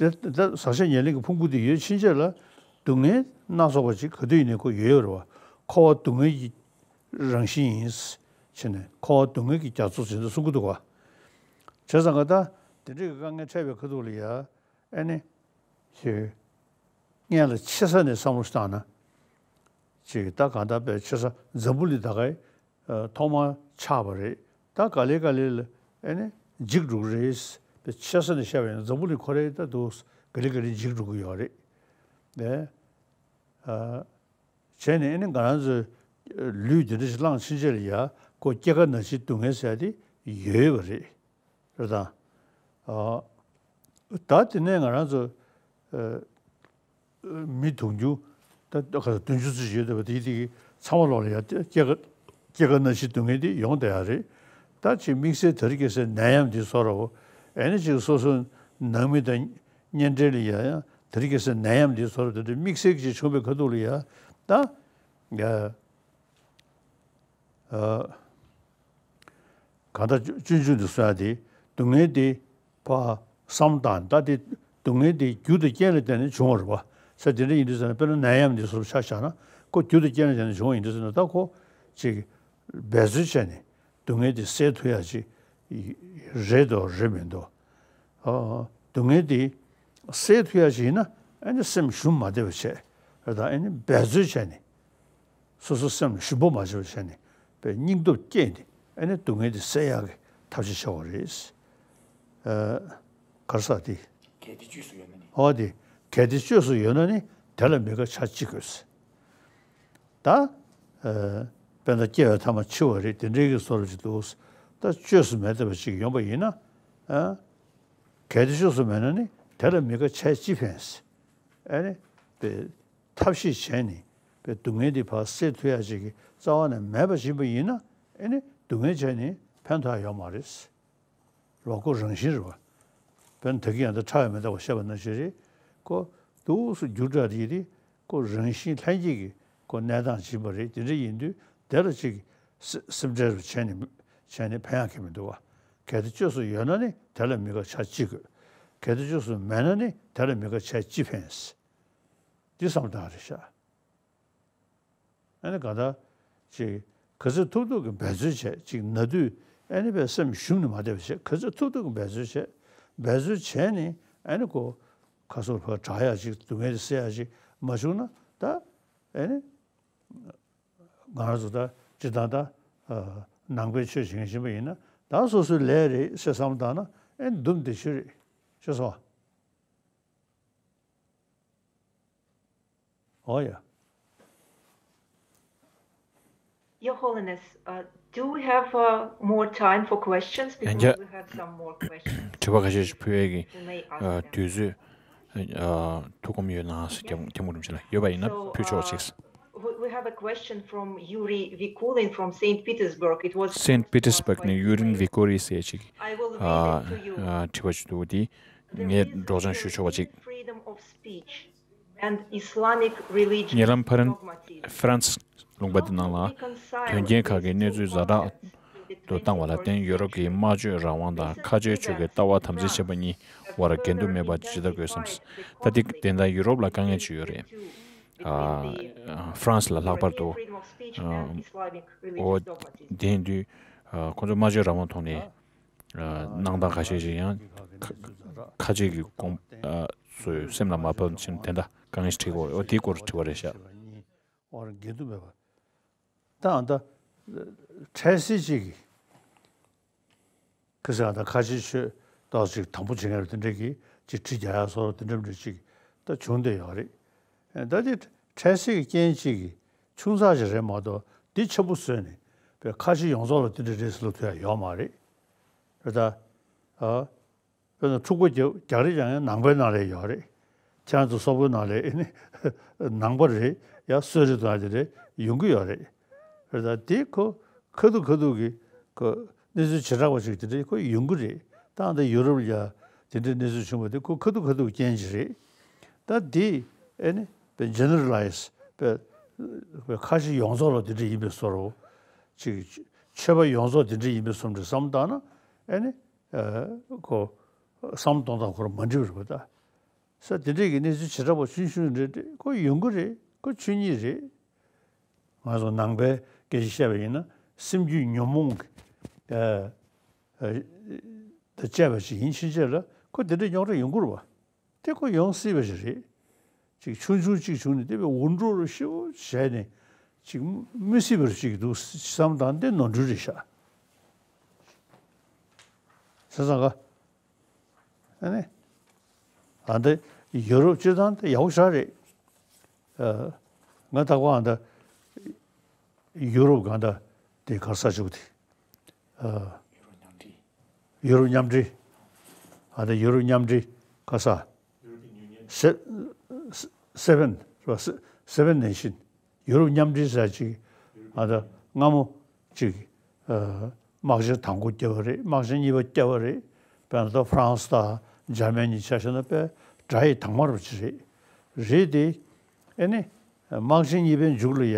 དེ་ད་ཟག་བཅས་ཉེར་ལེན་གྱི་ཕུང་པོ་འདི་ཡོད་ཕྱིན་ཆད་ལ་སྡུག་བསྔལ་སྣ་ཚོགས་པ་ཅིག་ག་དུས་ཡིན་ནའི་ཁོ་ཡོད་ཡོད་རེད་བ། འཁོར་བ་སྡུག་བསྔལ་གྱི་རང་བཞིན་ཡིན། བྱས་ནས་འཁོར་བ་སྡུག་བསྔལ་གྱི་རྒྱ་མཚོ་ཟེར་ནས་གསུང་གི་འདུག་བ། བྱས་ཙང་ཀ་ད་དེ་འདྲའི་དཀའ་ངལ་འཕྲད་པའི་ཁ་ཐུག་ལ་ཡ་ཨེ་ནི། ཞེས། སྔོན་ལ་ཆེ་ས་ནས་བསམ་བློ་བཏང་ན། ཅིག་ད་གང་ལྟར་པའི་ཆེ་ས་འཛམ་བུ་གླིང་ད་གའི་ཐོག་མར་ཆགས་པ་རེད། ད་ག་ལེ་ག་ལེ་ལ་ཨེ་ནི་འཇིག་འགྲོ་གི་རེད། པའི་ཆེ་ས་ནས་བཤད་པ་ཡིན་ན་འཛམ་བུ་གླིང་ཁོ་རེ་ད་འདུག་ག་ལེ་ག་ལེ་འཇིག་འགྲོ་གི་ཡོད་རེད། ཨེ། བྱས་ནས་ཨེ་ནི་ང་རང་ཚོའི་ལུས་འདི་འདྲ་ཞིག་བླངས་ཕྱིན་ཆད་ལ་ཡ་ཁོ་སྐྱེ་རྒ་ན་འཆིའི་སྡུག་བསྔལ་ཟེར་ཡ་དེ་ཡོད་པ་རེད། རེད་དང་། ཨ། ད་དེ་ནས་ང་རང་ཚོ་ཨ། མི་དུང་ཕྱུར་ད་ཁ་བདུན་ཅུ་ཙམ་ཡོད་བསྡད་པ་དེ་དེ་གི་ཚང་མ་ལོག་ལ་ཡ་སྐྱེ་རྒ་སྐྱེ་རྒ་ན་འཆིའི་སྡུག་བསྔལ་དེ་ཡོང་བསྡད་ཡ་རེད། ད་ཅིག་དམིགས་བསལ་དེ་རིང་ཁ་སང་ནད་ཡམས་འདི་བཟོ་འདྲ་བོ་ཨེ་ནི་ཅིག་སོ་སོའི་ནང་མི་དང་གཉེན་འབྲེལ་ལ་ཡ་ཡང་དེ་རིང་ཁ་སང་ནད་ཡམས་འདི་བཟོ་འདྲ་བོ་དེ་འདྲ་དམིགས་བསལ་གྱི་བྱུང་བའི་ཁ་ཐུག་ལ་ཡ་ད་ཡ། ཨ། གང་ལྟར་སྤྱོད་འཇུག་འདི་གསུང་ཡ་དེ་སྡུག་བསྔལ་དེ་ཕར་བསམ་བཏང་ད་དེ་སྡུག་བསྔལ་དེ་རྒྱུ་དང་རྐྱེན་ལ་བརྟེན་ནས་བྱུང་བ་རེད་པ། ས་དེ་འདྲ་ཡིན་དུས་ཙང་ནས་དཔེར་ན་ནད་ཡམས་འདི་ཚོ་ཆ་བཞག་ན་ཁོ་རྒྱུ་དང་རྐྱེན་ལ་བརྟེན་ནས་བྱུང་བ་ཡིན་དུས་ཙང་ནས་ད་ཁོ་ཅིག་འབད་རྩོལ་བྱས་ནས་སྡུག་བསྔལ་དེ་སེལ་ཐུབ་ཡ་ཅིག་རེད་དོ་རེད་མི་འདུག་ཨ། སྡུག་བསྔལ་དེ་སེལ་ཐུབ་ཡ་ཅིག་ཡིན་ན་ཨ་ནི་སེམས་ཞུམ་མ་བསྡད་པ་བྱས་རེད་ད་ཨ་ནི་འབད་རྩོལ་བྱས་ནས། སོ་སོ་སེམས་ལ་ཞུམ་པ་མ་བྱེད་པ་བྱས་ནས་པའི་སྙིང་སྟོབས་བསྐྱེད་ནས་ཨ་ནི་སྡུག་བསྔལ་དེ་སེལ་ཡག་གི་ཐབས་ཤེས་བྱ་བ་རེད། ཨ། ག་རེ་ཟེར་དེ། གལ་ཏེ་བཅོས་སུ་ཡོད་ན་ནི། ཨོ་དེ། གལ་ཏེ་བཅོས་སུ་ཡོད་ན་ནི་དེ་ལ་མི་དགའ་ཆ་ཅི་དགོས། ད་ཨ་དཔེར་ན་སྐྱེ་བའི་མཐའ་མ་འཆི་བ་རེད། དེ་འདྲའི་གི་བཟོ་འདྲ་ཅིག་འདུག། ད་བཅོས་སུ་མེད་བསྡད་པ་ཅིག་ཡོང་པ་ཡིན་ན། ཨ་གལ་ཏེ་བཅོས་སུ་མེད་ན་ནི་དེ་ལ་མི་དགའ་ཆ་ཅི་ཕན། ཨ་ནི་པའི་ཐབས་ཤེས་བྱས་ནས་པའི་སྡུག་བསྔལ་འདི་ཕར་སེལ་ཐུབ་ཡ་ཅིག་གི་རྩ་བ་ནས་མེད་པ་ཅིག་ཡིན་པ་ཡིན་ན། ཨ་ནི་སྡུག་བསྔལ་བྱས་ནས་ཕན་ཐོགས་ཡ་ཡོད་མ་རེད། རེད་བ། ཁོ་རང་བཞིན་རེད་བ། དཔེར་ན་ད་གིན་ཡང་ད་ཕྲ་བའི་མི་རྟག་པ་བཤད་པ་ནང་བཞིན་རེད། ཁོ་འདུག་སེ་རྒྱུ་འབྲས་དེ་དེ་ཁོ་རང་བཞིན་ལྷན་སྐྱེས་ཀྱི་ཁོ་གནས་སྟངས་ཡིན་པ་རེད། དེ་འདྲ་ཡིན་དུས་དེ་ལ་ཅིག་སེ་སེམས་ཁྲལ་རུ་བྱས་ནས་བྱས་ནས་ཕན་ཡག་གི་མི་འདུག་བ། གལ་ཏེ་བཅོས་སུ་ཡོད་ན་ནི་དེ་ལ་མི་དགའ་ཆ་ཅི་དགོས། གལ་ཏེ་བཅོས་སུ་མེད་ན་ནི་དེ་ལ་མི་དགའ་ཆ་ཅི་ཕན། འདི་བསམ་བློ་བཏང་རེད་ཤག། ཨ་ནི་ག་ད་ཅིག་ག་ཚོད་ཐུབ་ཐུབ་ཀྱི་འབད་རྩོལ་བྱས། ཅིག་ན་དུས་ཨ་ནི་པའི་སེམས་ཞུམ་ནས་མ་བསྡད་པ་བྱས། ག་ཚོད་ཐུབ་ཐུབ་ཀྱི་འབད་རྩོལ་བྱས། འབད་རྩོལ་བྱས་ནས་ཨ་ནི་ཁོ་ཁ་སོར་ཕར་དྲག་ཡག་ཅིག་སྡུག་བསྔལ་དེ་སེལ་ཡག་ཅིག་མ་བྱུང་ན། ད་ཨ་ནི་ང་རང་ཚོ་ད་སྤྱིར་བཏང་ད་ཨ་ནང་པའི་ཆོས་བྱེད་མཁན་ཡིན་པ་ཡིན་ན། ད་སོ་སོའི་ལས་རེད་ཟེར་བསམ་བློ་བཏང་ན། ཨ་ནི་འདུམ་བདེ་ཤོས་རེད། ཤེས་སོང་ཨ། ཨོ་ཡ། Your Holiness, uh, do we have uh, more time for questions? Because we have some more questions. དྲི་བ་ཁ་ཤས་ཤིག་ཕུལ་ཡས་ཀྱི་དུས་ཚོད་ཐུགས་ཁོམ་ཡོད་ན་ཟེར། སྐྱབས་སྐྱབས་མགོན་རིན་པོ་ཆེ་ལ་ཡོད་པ་ཡིན་ན་ཕུལ་ཆོག་ཅིག། We have a question from Yuri Vikulin from Saint Petersburg. It was Saint Petersburg ནས་ཡུ་རིན་ཝི་ཀོ་རི་ཟེར་ཅིག་དྲི་བ་ཞིག་འདུག། འདི་ངས་སྒྲོག་སྦྱང་ཞུ་ཆོག་པ་ཅིག། ཉེ་ལམ་ཕ་རན་ཧྥ་རན་སི་ལུང་པ་འདི་ནང་ལ་དོན་རྐྱེན་ཁག་གི་གནས་ཚུལ་ཛ་དྲག་ཏུ་བཏང་བ་ལ་བརྟེན། ཡུ་རོབ་ཀྱི་སྨྲ་བརྗོད་རང་དབང་དང་ཁ་ཆེའི་ཆོས་ཀྱི་ལྟ་བ་དམ་འཛིན་བྱེད་པ་གཉིས་དབར་འགལ་འདུ་མེད་པ་ཇི་ལྟར་དགོས་སམ། ད་འདི་དེ་འདྲ་ཡུ་རོབ་ལ་དཀའ་ངལ་ཅིག་ཡོད་རེད། ཨ་ཧྥ་རན་སི་ལ་ལྷག་པར་དུ། ཨ་འོ་དེ་ཡིན་དུས་ཨ་ཁོང་ཚོ་སྨྲ་བརྗོད་རང་དབང་ཐོག་ནས། ཨ་གནང་སྟངས་ཁ་ཤས་ཤིག་ཡང་ཁ་ཁ་ཆེ་གི་དགོངས་ཨ་སོའི་སེམས་ལ་མ་བབས་ཕྱིན་དེ་འདྲ་དཀའ་ངལ་ཞིག་འཕྲད་ཀྱི་ཡོད་རེད། འོ་དེའི་སྐོར་དྲི་བ་རེད་ཤག། འོ་རང་འགལ་འདུ་མེད་པ། ད་ཨ་ད་འཕྲལ་སེལ་ཅིག་གི་ཁ་སང་ད་ཁ་ཆེ་ཆོས་ཏོག་ཅིག་དམ་པོ་བྱེད་མཁན་རེད། དེ་འདྲ་གི་ཅིག་ཁྲིད་རྒྱག་ཡ་སོགས་དེ་འདྲ་མི་འདྲ་ཅིག་ད་བྱུང་བསྡད་ཡོད་རེད། ད་དེ་འཕྲལ་སེལ་གྱི་རྐྱེན་གཅིག་གིས་ཆུང་ཙག་ཅིག་རེད་མ་གཏོགས། འདི་ཆེན་པོ་བཟོས་ནས་པའི་ཁ་ཆེ་ཡོངས་རྫོགས་ལ་དེ་འདྲ་རེད་ཟེར་ལབ་ཐུབ་ཡ་ཡོད་མ་རེད། རེད་ད། ཨ། དཔེར་ན་འཁྲུག་པ་རྒྱག་རྒྱག་རེས་ཀྱང་ཡང་ནང་པའི་ནང་ལ་ཡོད་རེད། ཁྱེད་རང་ཚོ་སོག་པོའི་ནང་ལ་ཨེ་ནི་ནང་པ་རེད་ཡ། གསོད་རེས་གཏོང་ཡ་དེ་རེད་ཡོང་གི་ཡོད་རེད། རེད་ད། དེ་ཁོ་ཁ་ཐུག་ཁ་ཐུག་གི་ཁོ་གནས་ཚུལ་བྱེ་བྲག་པ་ཞིག་དེ་འདྲ་ཁོ་ཡོང་གི་རེད། ད་ད་ཡུ་རོབ་ལ་ཡ་དེ་འདྲའི་གནས་ཚུལ་བྱུང་བ་དེ་ཁོ་ཁ་ཐུག་ཁ་ཐུག་རྐྱེན་ཅིག་རེད། ད་དེ་ཨེ་ནི་པའི་ཇེ་ནེ་ར་ལའི་ཛི་པའི་པའི་ཁ་ཆེ་ཡོངས་རྫོགས་ལ་དེ་འདྲ་ཡིན་པའི་བཟོ་འདྲ། ཅིག་ཆོས་པ་ཡོངས་རྫོགས་དེ་འདྲ་ཡིན་པའི་བཟོ་འདྲ་བསམ་བཏང་ན། ཨེ་ནི་ཨ་ཁོ་བསམ་བློ་གཏོང་སྟངས་ཁོ་རང་མ་འགྲིག་པ་རེད་པ། ད་ས་དེ་འདྲས་ཀྱི་གནས་ཚུལ་བྱེ་བྲག་པ་ཆུང་ཆུང་རེད། ཁོ་ཡོང་གི་རེད། ཁོ་ཆོས་ཉིད་རེད། ང་ཚོ་ནང་པའི་སྐད་ཆ་བཤད་པ་ཡིན་ན་སེམས་རྒྱུད་ཉོན་མོངས་ཀྱི་ཨ་ཨ་དང་བཅས་པ་ཞིག་ཡིན་ཕྱིན་ཆད་ལ་ཁོ་དེ་འདྲས་རྙོག་དྲ་ཡོང་གི་རེད་པ། དེ་ཁོ་ཡོང་སྲིད་པ་ཞིག་རེད། ཅིག་ཆུང་ཆུང་ཅིག་བྱུང་ནས་དེ་བས་འུར་འདྲོག་རུ་ཤི་བོ་བྱས་ནས་ཅིག་མི་སྲིད་པ་རུ་ཅིག་འདུག་བསམ་སྟངས་དེ་ནོར་འཁྲུལ་རེད་ཤག། བྱས་ཙང་ག་ཨ་ནི་ཨ་འདི་ཡུ་རོབ་སྤྱིར་བཏང་དེ་ཡག་པོ་ཞེ་དྲག་རེད། ཨ་ང་རྟག་པར་ཨ་འདི་ཡུ་རོབ་གང་ལྟར་དེ་ག་རེ་ཟེར་ཆོག་གི་དེ། ཨ་ཡུ་རོབ་མཉམ་འབྲེལ། ཨ་ད་ཡུ་རོབ་མཉམ་འབྲེལ་ག་ས། སེ་སེ་བེན་རེད་པ། སེ་བེན་ནེ་ཤན། ཡུ་རོབ་མཉམ་འབྲེལ་ཟེར་ཅིག་ཨ་ད་སྔ་མོ་ཅིག་ཨ་དམག་ཆེན་དང་པོ་བརྒྱབ་པ་རེད། དམག་ཆེན་གཉིས་པ་བརྒྱབ་པ་རེད། དཔེར་ན་ད་ཧྥ་རན་སི་དང་འཇར་མན་གཉིས་ཆ་བཞག་ན་དཔེ་དགྲ་ཡི་དྭངས་མ་རུ་ཅིག་རེད། རེད་དེ། ཨེ་ནི། དམག་ཆེན་གཉིས་པའི་མཇུག་ལ་ཡ།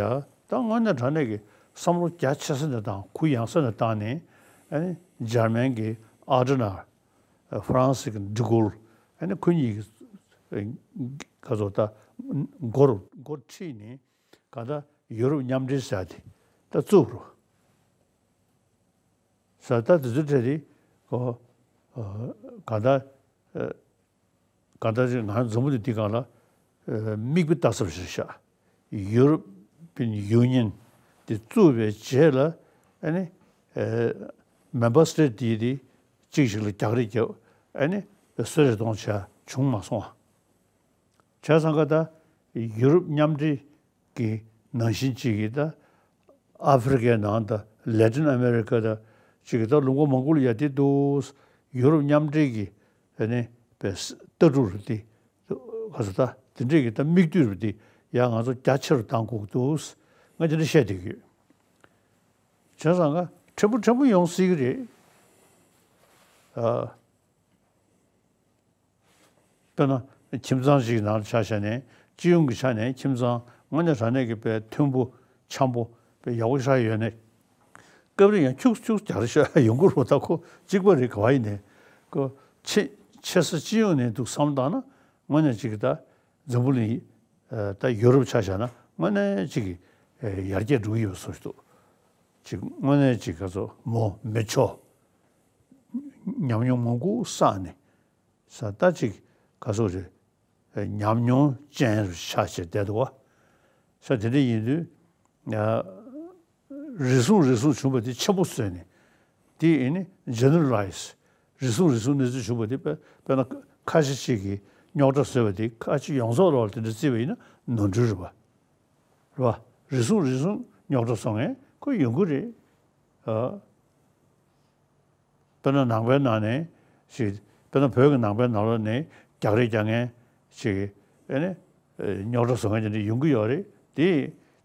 ད་དངོས་གནས་དྲང་གནས་ཀྱི་བསམ་བློ་རྒྱ་ཆེ་ས་ནས་བཏང་། གུ་ཡངས་ས་ནས་བཏང་ནས། ཨེ་ནི་འཇར་མན་གྱི་ཨ་ཌི་ནར། ཧྥ་རན་སི་གི་ཌི་གོལ། ཨེ་ནི་ཁོ་གཉིས་ཀྱི་ག་ཚོད་ད་འགོ་འགོ་ཁྲིད་ནས་ག་ད་ཡུ་རོབ་མཉམ་འབྲེལ་ཟེར་དེ་ད་བཙུགས་རོ། ས་ད་དེ་ཚོའི་གྲས་དེ་ཁོ་ག་ད། གང་ལྟར་ང་འཛམ་བུ་གླིང་འདི་སྒང་ལ་མིག་དཔེ་ལྟ་ས་ཞིག་ཤག། ཡུ་རོ་པིན་ཡུ་ནི་ཡན་དེ་བཙུགས་པའི་རྗེས་ལ་ཨ་ནི་མེམ་བར་སི་ཊེཊ་དེ་དེ་གཅིག་ཞིག་ལ་རྒྱག་རེས་བརྒྱབ། ཨ་ནི་གསོད་རེས་གཏོང་བྱ་བྱུང་མ་སོང་བ། བྱས་ཙང་ཀ་ད་ཡུ་རོབ་མཉམ་འབྲེལ་གྱི་ནང་བཞིན་ཅིག་གིས་ད་ཨ་ཧྥེ་རི་ཀའི་ནང་དང་ལེ་ཏིན་ཨ་མེ་རི་ཀ་དང་ཅིག་གིས་ད་ལུང་པ་མང་པོ་ལ་ཡ་དེ་འདུག་ཡུ་རོབ་མཉམ་འབྲེལ་གྱི་ཨ་ནི་པའི་ལྟ་གྲུབ་རེད་དེ། ག་ཚོད་ད་དེ་འདྲས་ཀྱི་ད་མིག་ལྟོས་རེད་དེ་ཡ་ང་ཚོ་རྒྱ་ཆེ་རུ་བཏང་དགོས་འདུག་ང་དེ་འདྲ་བཤད་བསྡད་ཀྱི་ཡོད། བྱས་ཙང་ཀ་ཕྲན་བུ་ཕྲན་བུ་ཡོང་སྲིད་ཀྱི་རེད། ཨ། དཔེར་ན་ཁྱིམ་ཚང་ཞིག་ནང་ཆ་བཞག་ནས་སྤྱི་ཡོངས་ཀྱི་ཆ་ནས་ཁྱིམ་ཚང་དངོས་གནས་དྲང་གནས་ཀྱི་དཔེ་མཐུན་པོ་འཆམ་པོ་དཔེ་ཡག་པོ་ཞིག་ཡོད་ནས། སྐབས་རེ་ཡང་ཁྱུག་ཁྱུག་རྒྱག་རེ་ཤ་ཡོང་གི་རེད་པ། ད་ཁོ་གཅིག་པ་རེད་ག་བ་ཡིན་ནས། ཁོ་ཆེ་ཆེ་ས་སྤྱི་ཡོངས་ནས་འདུག་བསམ་བཏང་ན་དངོས་གནས་ཅིག་ད་འཛམ་བུ་གླིང་ད་ཡུ་རོབ་ཆ་བཞག་ན་དངོས་གནས་ཅིག་ཡར་རྒྱས་འགྲོ་གི་ཡོད་བཟོ་ཞིག་འདུག་ཅིག་དངོས་གནས་ཅིག་ག་ཚོད་མོ་མི་ཆོག་ཉམས་མྱོང་མང་པོ་བསགས་ནས། ས་ད་ཅིག་ག་ཚོད་རེད། ཉམས་མྱོང་ཅན་རུ་ཆགས་བྱས་བསྡད་འདུག་བ། ས་དེ་འདྲ་ཡིན་དུས། རེ་ཟུང་རེ་ཟུང་བྱུང་བ་དེ་ཆེན་པོ་བཟོས་ནས། དེ་ཡིན་ནི་ཇེ་ནེ་ར་ལའི་ཛི། རེ་ཟུང་རེ་ཟུང་གནས་ཚུལ་བྱུང་བ་དེ་དཔེ་དཔེར་ན་ཁ་ཤས་ཅིག་གིས་རྙོག་དྲ་བཟོས་པ་དེ་ཁ་ཅིག་ཡོངས་རྫོགས་ལོག་དེ་འདྲ་བརྩིས་པ་ཡིན་ན་ནོར་འཁྲུལ་རེད་པ། རེད་པ། རེ་ཟུང་རེ་ཟུང་རྙོག་དྲ་བཟོ་མཁན་ཁོ་ཡོང་གི་རེད། ཨ། དཔེར་ན་ནང་པའི་ནང་ནས་ཞིག་དཔེར་ན་བོད་ཀྱི་ནང་པའི་ནང་ལོགས་ནས་རྒྱག་རེས་རྒྱག་མཁན་ཞིག་ཨེ་ནི་རྙོག་དྲ་བཟོ་མཁན་དེ་འདྲ་ཡོང་གི་ཡོད་རེད། དེ་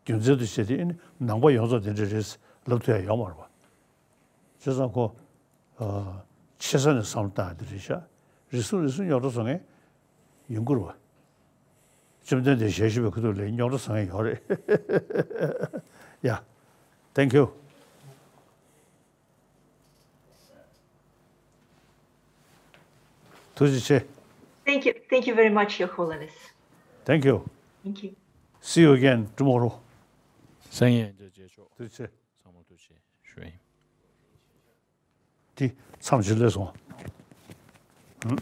རྒྱུ་མཚན་དུ་བྱས་ཏེ་ཨེ་ནི་ནང་པ་ཡོངས་རྫོགས་དེ་འདྲ་རེད་ལབ་ཐུབ་ཡ་ཡོད་མ་རེད་པ། བྱས་ཙང་ཁོ་ཆེ་ས་ནས་བསམ་བློ་བཏང་ཡ་དེ་རེད་ཤག་རེ་ཟུང་རེ་ཟུང་རྙོག་དྲ་བཟོ་མཁན་ཡོང་གི་རེད་པ། བཅོམ་ལྡན་འདས་ཞལ་བཞུགས་པའི་ཁ་ཐུག་ལ་རྙོག་དྲ་བཟོ་མཁན་ཡོད་རེད། Yeah. Thank you. ཐུགས་རྗེ་ཆེ། Thank you. Thank you very much, Your Holiness. Thank you. Thank you. See you again tomorrow. སང་ཉིན་མཇལ་ཆོག་ཐུགས་རྗེ་ཆེ། ཚང་མ་ཐུགས་རྗེ་ཆེ་ཞུ་ཡིན། དེ་མཚམས་ཅིག་སླེབས་སོང་། ཧུམ།